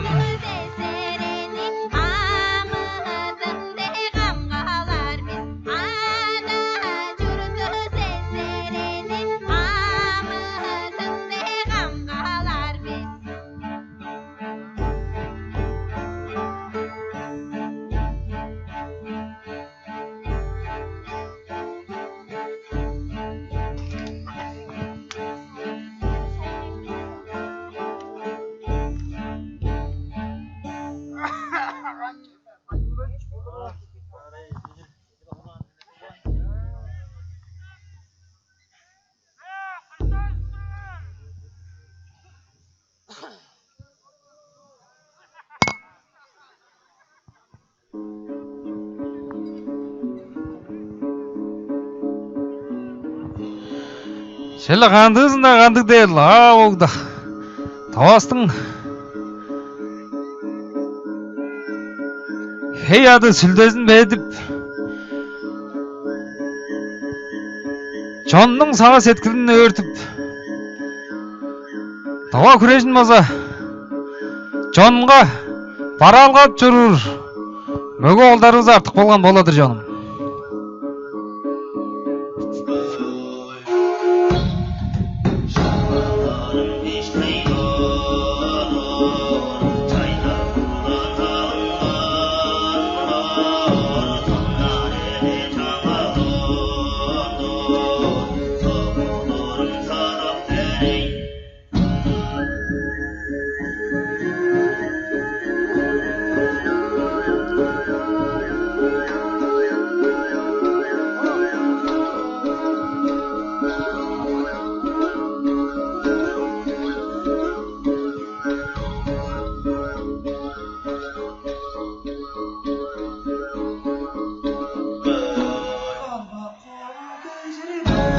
Черле кандыызында кандыг дээр-ла, аа, богда. Тавастың хей ады сүлдезин бедип, чоннуң сагыш-сеткилин өөртүп, Тыва хүрежин база чонга бараалгап чоруур мөге оолдарывыс артып калган болу-дур, чонум.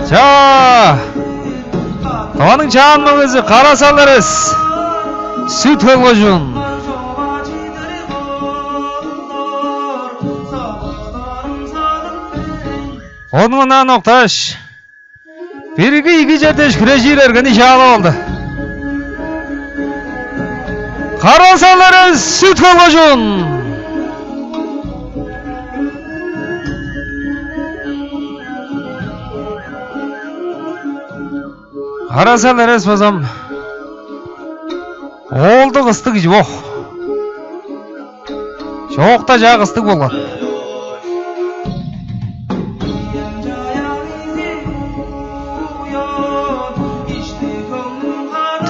Чаа! Тываның чаан мөгези Кара-Сал Эрес, Сүт-Хөл кожуун. Ону ынаар октааш, бирги-ийиги чер дээш хүрежир эргени чаалап алды. Кара-Сал Эрес, Сүт-Хөл кожуун. Кара-Сал Эрес база ам оолдуг, ыстыг кижи бо. Чоокта чаа кыстыг болган.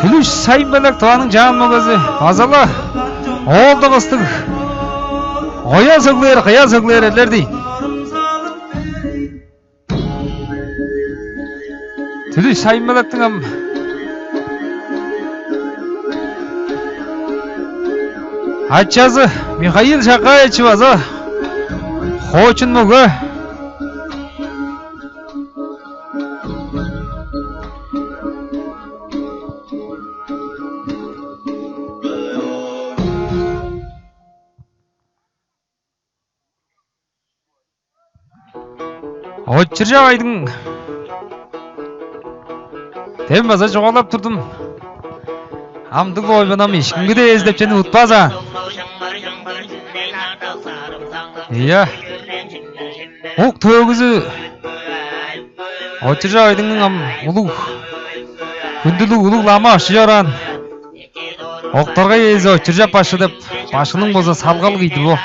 Түлүш Сайын-Белек, Тываның чаан мөгези, база-ла оолдуг, ыстыг, оя сөглээр, кыя сөглээр эрлер дийин. Түлүш Сайын-Белектиң ам ачазы Михаил Шакаевич база хоочун мөге. Очуржап Айдың, дем база чугаалап турдум. Амдыг ойбанам ишкинги дээзи деп чүвени утпаза. Ийе. Ук-төөгүзү Очуржап Айдыңның ам улуг хүндүлүг, улуг лама башкы чораан. Октаргай ээзи Очуржап башкы деп, башкының болза салгалы кижи-дир бо.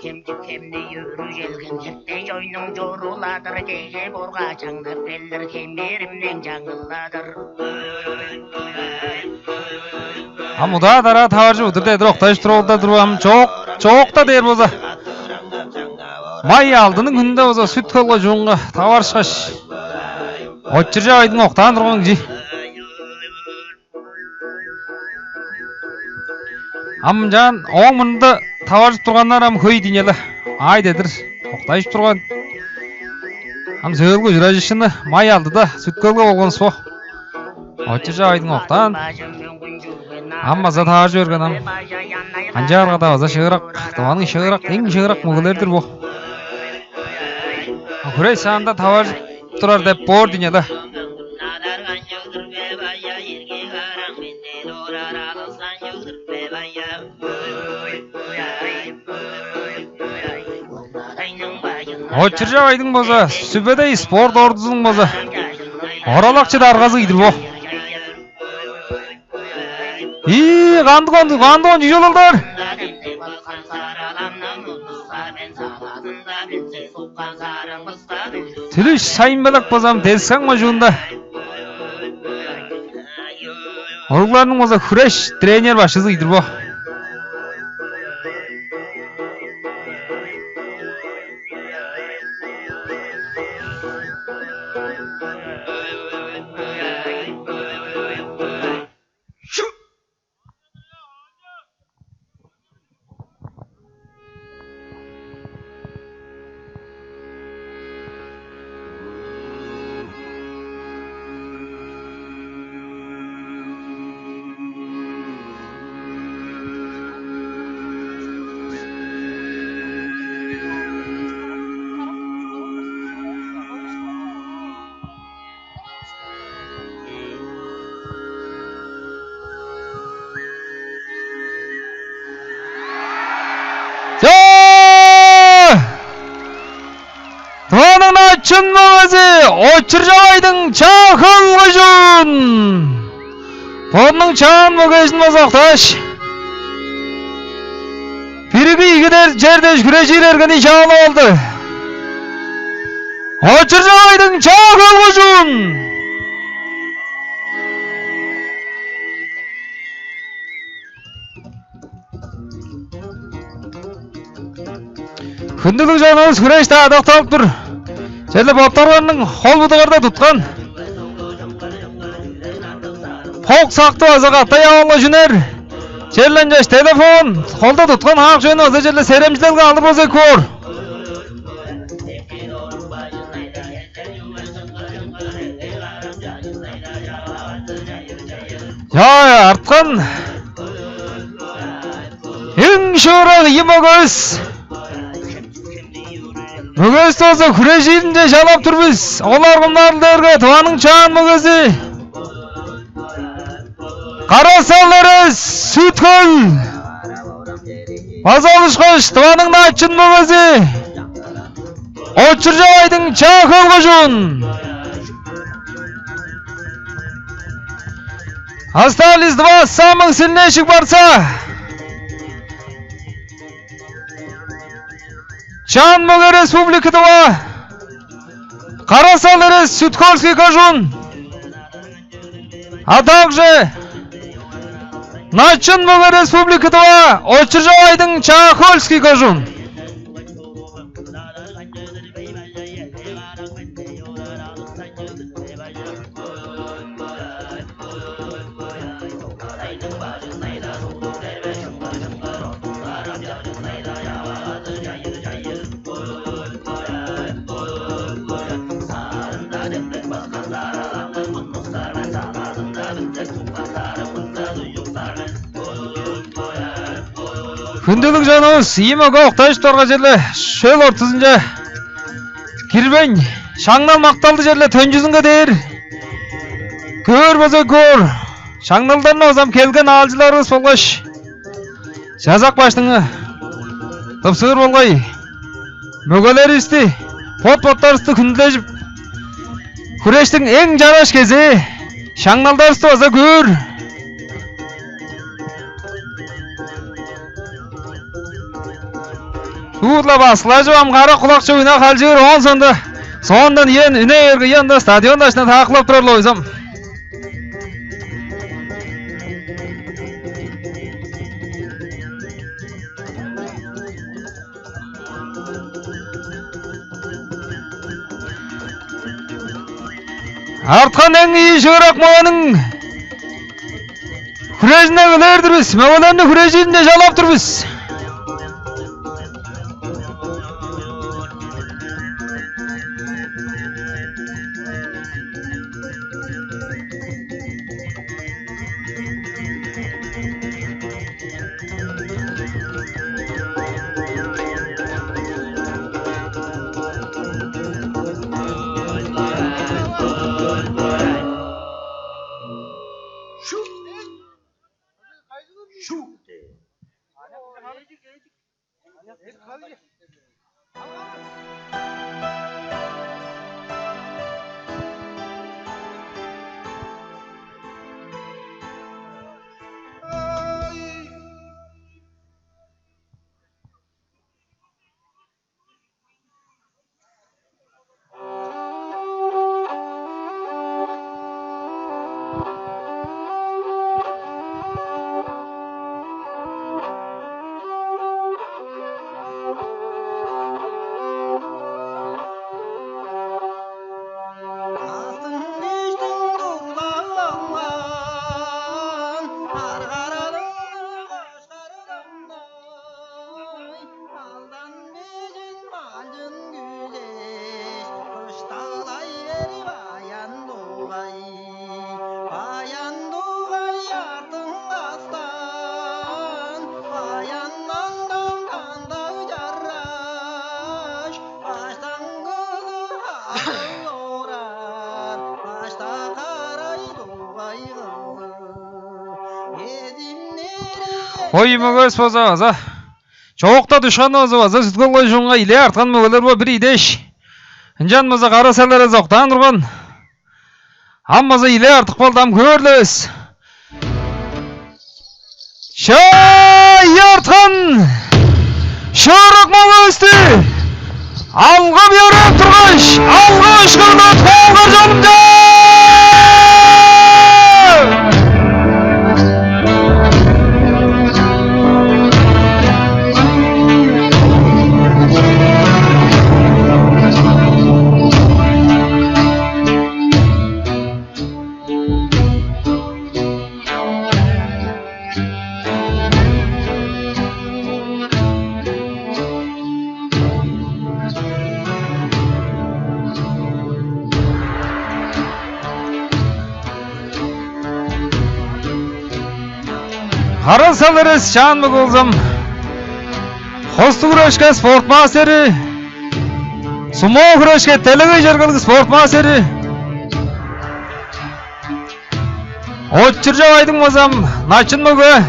Хемчик хемни өрү желген херте чойнуң чоруладыр, кеже борга чаңнап келдир, хемеримнен чаңгыладыр. Ам удаа-дараа таваржып удур дедир октажып туруп алда туруп, ам чоок, чоокта дээр болза, май алдының хүнүнде болза Сүт-Хөл кожуунга таварышкаш, Очуржап Айдың октаан турган кижи. Ам ынчаан ооң мурнунда таваржып турганнар ам хөй дийин але, аай дедир октажып турган. Ам сөөлгү ужуражыышкыны май алдыда Сүт-Хөлге болган бис бо. Очуржап Айдың октаан. Ам база таваржы берген ам. Канчаарга-даа база шыырак, Тываның шыырак, эң шыырак мөгелери-дир бо. Хүреш саанда таваржып турар деп боор дийин але. Очуржап Айдың болза, Сүбедей спорт ордузунуң болза оралакчы даргазы кижи-дир бо. Ийи, кандыг он, кандыг он чүжел олдар? Түлүш Сайын-Белек болза ам Тес-Хем кожуунда уругларның болза хүреш тренер башкызы кижи-дир бо. Чын мөгези Очур-Чавайдың Чаа-Хөл кожуун бодунуң чаан мөгезин база октааш, бирги ийгидер чер дээш хүрежир эргени чаалап алды. Очур-Чавайдың Чаа-Хөл кожуун. Хүндүлүг чонувус, хүреш-даа докталып тур. Черле боттарының хол-будугарда туткан хок-сакты база катай авалга чүнер. Черле ынчаш телефон холда туткан хаак чүвени база черле серемчилелге алыр болза эки боор. Чаа, арткан эң шыырак ийи мөгевис. Мөгевисти болза хүрежиринче чалап тур бис. Олар кымнарыл дээрге Тываның чаан мөгези Кара-Сал Эрес, Сүт-Хөл. База ол ышкаш Тываның начын мөгези Очур-Чавайдың Чаа-Хөл кожуун. Остались два самых сильнейших борца. Чаан мөге Республики Тыва, Кара-Сал Эрес, Сүт-Хольский кожуун, а также начын мөге Республики Тыва, Очур-Чавайдың Чаа-Хольский кожуун. Хүндүлүг чонувус, ийи мөге октажып турган черле шөл ортузунче кирбейн, шаңнал-макталды черле төнчүзүнге дээр көөр болза көөр. Шаңналдарны озам келген аалчыларывыс болгаш Чазак баштыңы тыпсыыр болгай. Мөгелеривисти, бот-боттарывысты хүндүлежип, хүрештиң эң чараш кезээ, шаңналдарывысты база көөр. Шуут-ла баскылажып ам, кара кулакчы үне халчыыр, оон соонда, соондан иен үне бээрге, ында стадион дашына таакылап турар-ла ойзам. Арткан эң ийи шыырак мөгениң хүрежине келир-дир бис. Мөгелерни хүрежиринче чалап тур бис. Алдан бижин малчын күзеш, кышталай бери баян дугай. Баян дугай артын кастан, баяннан даңдан дагы чараш, баштан кызы хадыл орар, башта карай дугай кызы. Эзимнери Ой, мөгес болза база. Чоокта душканывыс база Сүт-Хөл кожуунга илээ арткан мөгелер бо бир идеш. Ынчан болза кара салырывыс октаан турган. Ам база иле артып калды, ам көөр-ле бис. Шай арткан! Шыырак мал өстү! Алгы биорап тургаш, алгы ышкырлап тоолгар чонумча! Кара салырывыс чаан мөге болза, хостуг хүрешке спорт мастери, сумо хүрешке делегей чергелиг спорт мастери, Очуржап Айдың болза, начын мөге,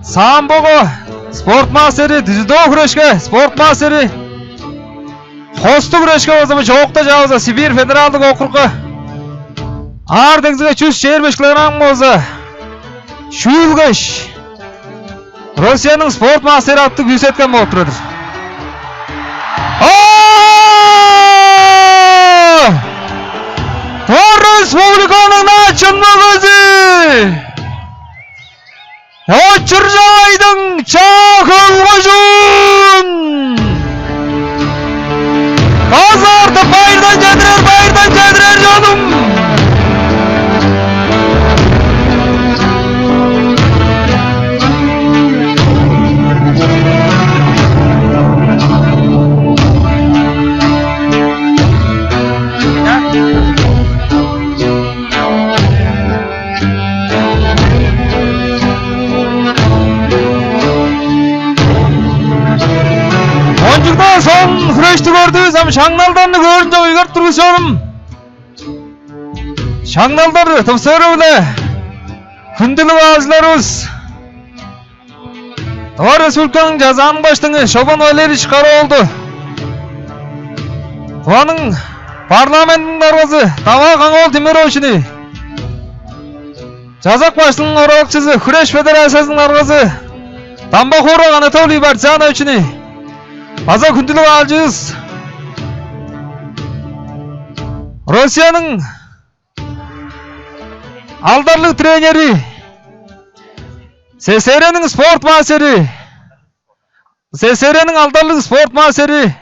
самбого спорт мастери, дзюдо хүрешке спорт мастери, хостуг хүрешке болза, чоокта чаа болза Сибирь федералдыг округга, аар деңзиге чүс чээрби беш килограмм болза шүүлгеш, Россияның спорт мастери атты күүсеткен болуп турар-дыр. О! Тыва Республиканың начын мөгези! Очуржап Айдың, Чаа-Хөл кожуун! База артып байырдан чедирер, байырдан чедирер, чонум! Кончуг-даа солун хүрешти көрдүвүс, ам шаңналдарны көөрүнче уйгарып тур бис, чонум. Шаңналдар тывызыры-биле хүндүлүг аалчыларывыс, Тыва Республиканың Чазааның Баштыңы Шолбан Валерьевич Кара-оолду, Тываның парламентиниң даргазы Даваа Каң-оол Тимуровичини, Чазак Баштыңының оралакчызы, Хүреш федерациязының даргазы Дамба-Хуурак Анатолий Партизановичини база хүндүлүг аалчывыс, Россияның алдарлыг тренери, СССР-ниң спорт мастери, СССР-ниң алдарлыг спорт мастери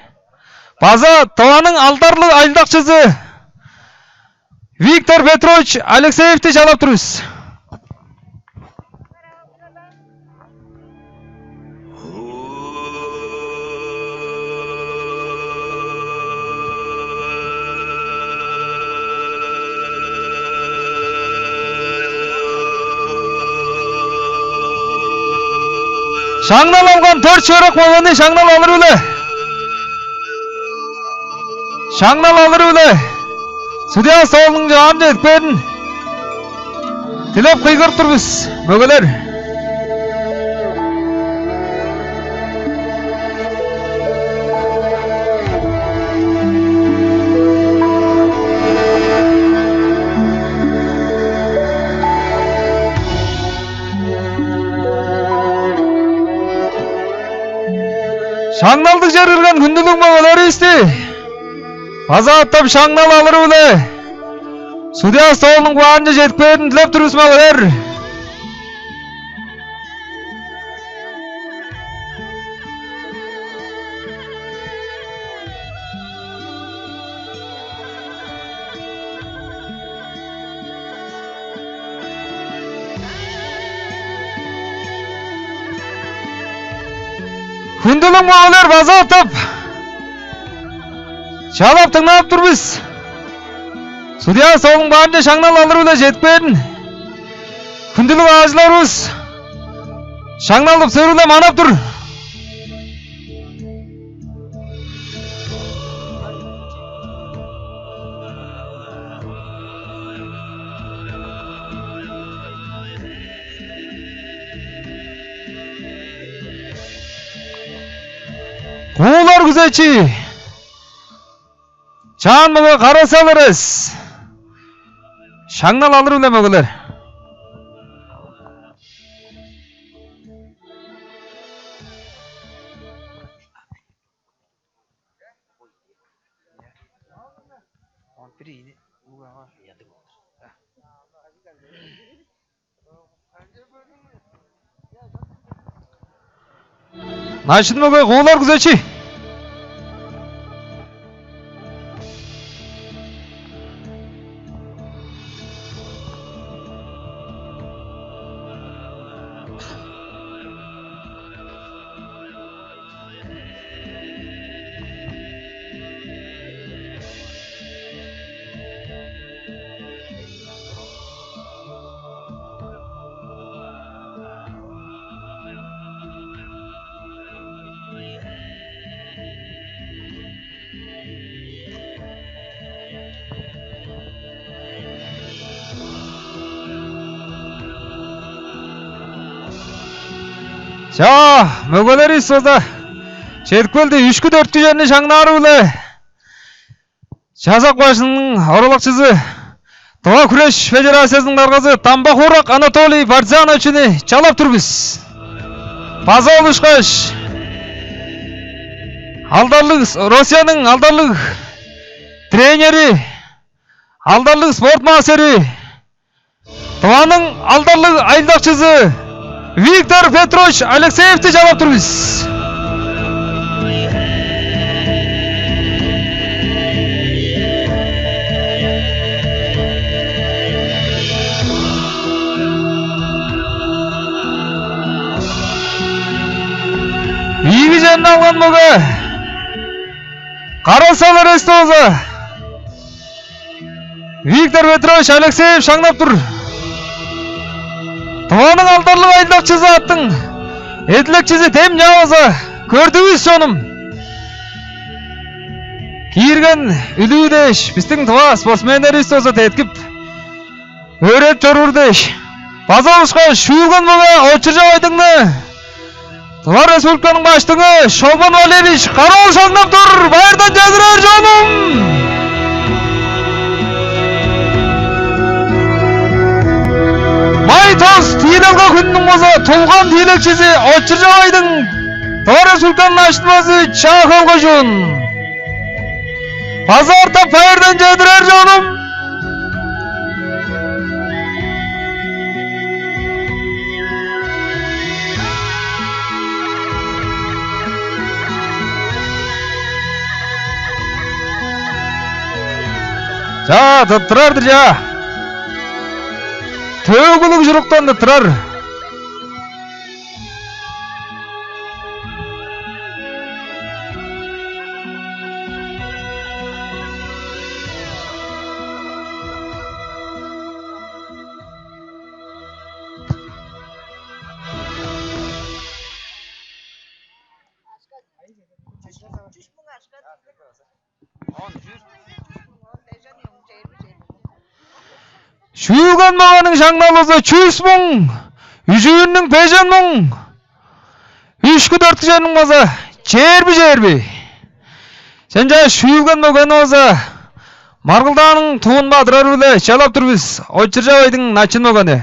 база Тываның алдарлыг ажылдакчызы Виктор Петрович Алексеевти чалап тур бис. Шаңнал алган дөрт шыырак мөгени шаңнал алыры-биле, шаңнал алыры-биле судья столунуң чаанче чедип кээрин дилеп кыйгырып тур бис, мөгелер. Шаңналдыг чер кирген хүндүлүг мөгелеривисти база катап шаңнал алыры-биле судья столунуң баарынче чедип кээрин дилеп тур бис, мөгелер. Хүндүлүг мөгелер, база катап чалап дыңнап тур бис. Судья столунуң баарынче шаңнал алыры-биле чедип кээрин хүндүлүг аалчыларывыс шаңналдып сөөрү-биле манап тур. Куулар күзечи, Чаан мөге Кара-Сал Эрес. Шаңнал алыр-биле, мөгелер. Начын мөге Куулар Күзечи. Чаа, мөгелеривис болза чедип келди. Үшкү-дөрткү черни шаңнаары-биле Чазак бажының оралакчызы, Тыва хүреш федерациязының даргазы Дамба-Хуурак Анатолий Партизановичини чалап тур бис. База ол ышкаш алдарлыг, Россияның алдарлыг тренери, алдарлыг спорт мастери, Тываның алдарлыг ажылдакчызы Виктор Петрович Алексеевти чалап тур бис. Ийиги черни алган мөге Кара-Сал Эрес болза Виктор Петрович Алексеев шаңнап тур. Тываның алдарлыг ажылдакчызы аттың эдилекчизи дем чаа база көрдүвүс, чонум. Киирген үлүү дээш, бистиң тыва спортсменнеривис болза деткип, өөредип чоруур дээш, база ол ышкаш шүүлген мөге Очуржап Айдыңны Тыва Республиканың Баштыңы Шолбан Валерьевич Кара-оол шаңнап тур. Байырдан чедирер, чонум! Май тос тиилелге хүнүнүң болза тулган тиилекчизи Очуржап Айдың, Тыва Республиканың Баштыңы Чаа-Хөл кожуун. База ортап байырдан чедирер, чонум! Чаа, тырттырар-дыр, чаа. Төөгүлүг чуруктан тырттырар. Шүүлген мөгениң шаңналызы чүс муң, үжүүрнүң бежен муң, үшкү-дөрткү черниң база чээрби, чээрби. Чанча шүүлген мөгени база маргылдааның тувун бадырары-биле чалап тур бис, Очуржап Айдың начын мөгени.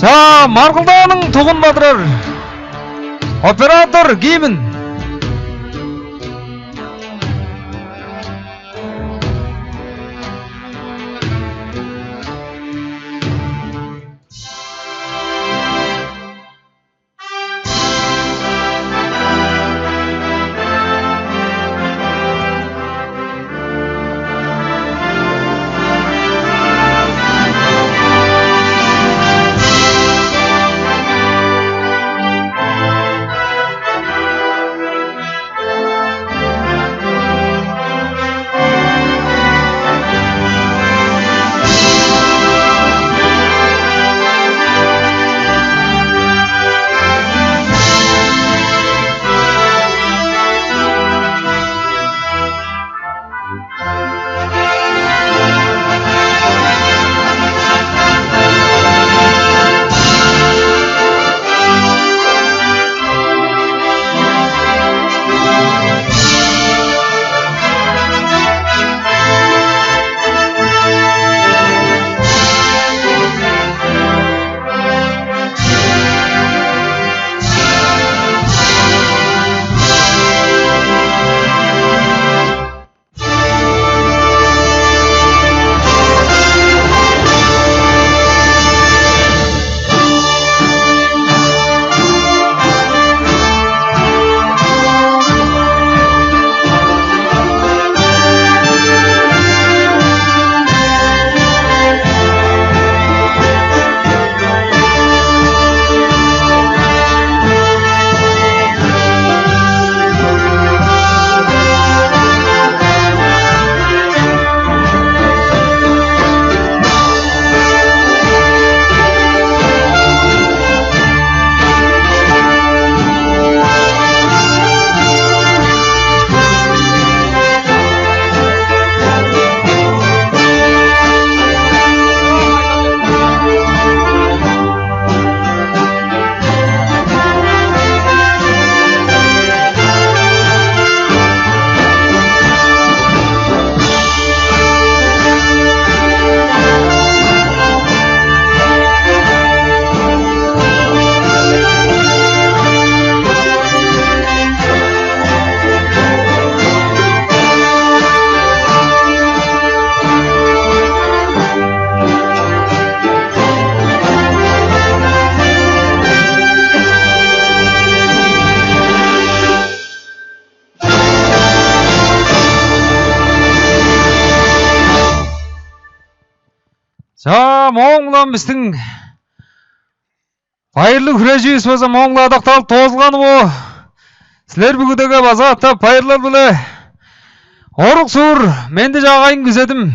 Чаа, маргылдааның тувун бадырар оператор гимн. Моон-биле бистиң байырлыг хүреживис база моон-биле адакталып доозулганы бо. Силер бүгүдеге база катап байырлал-биле орук-суур менди-чаагайын күзедим.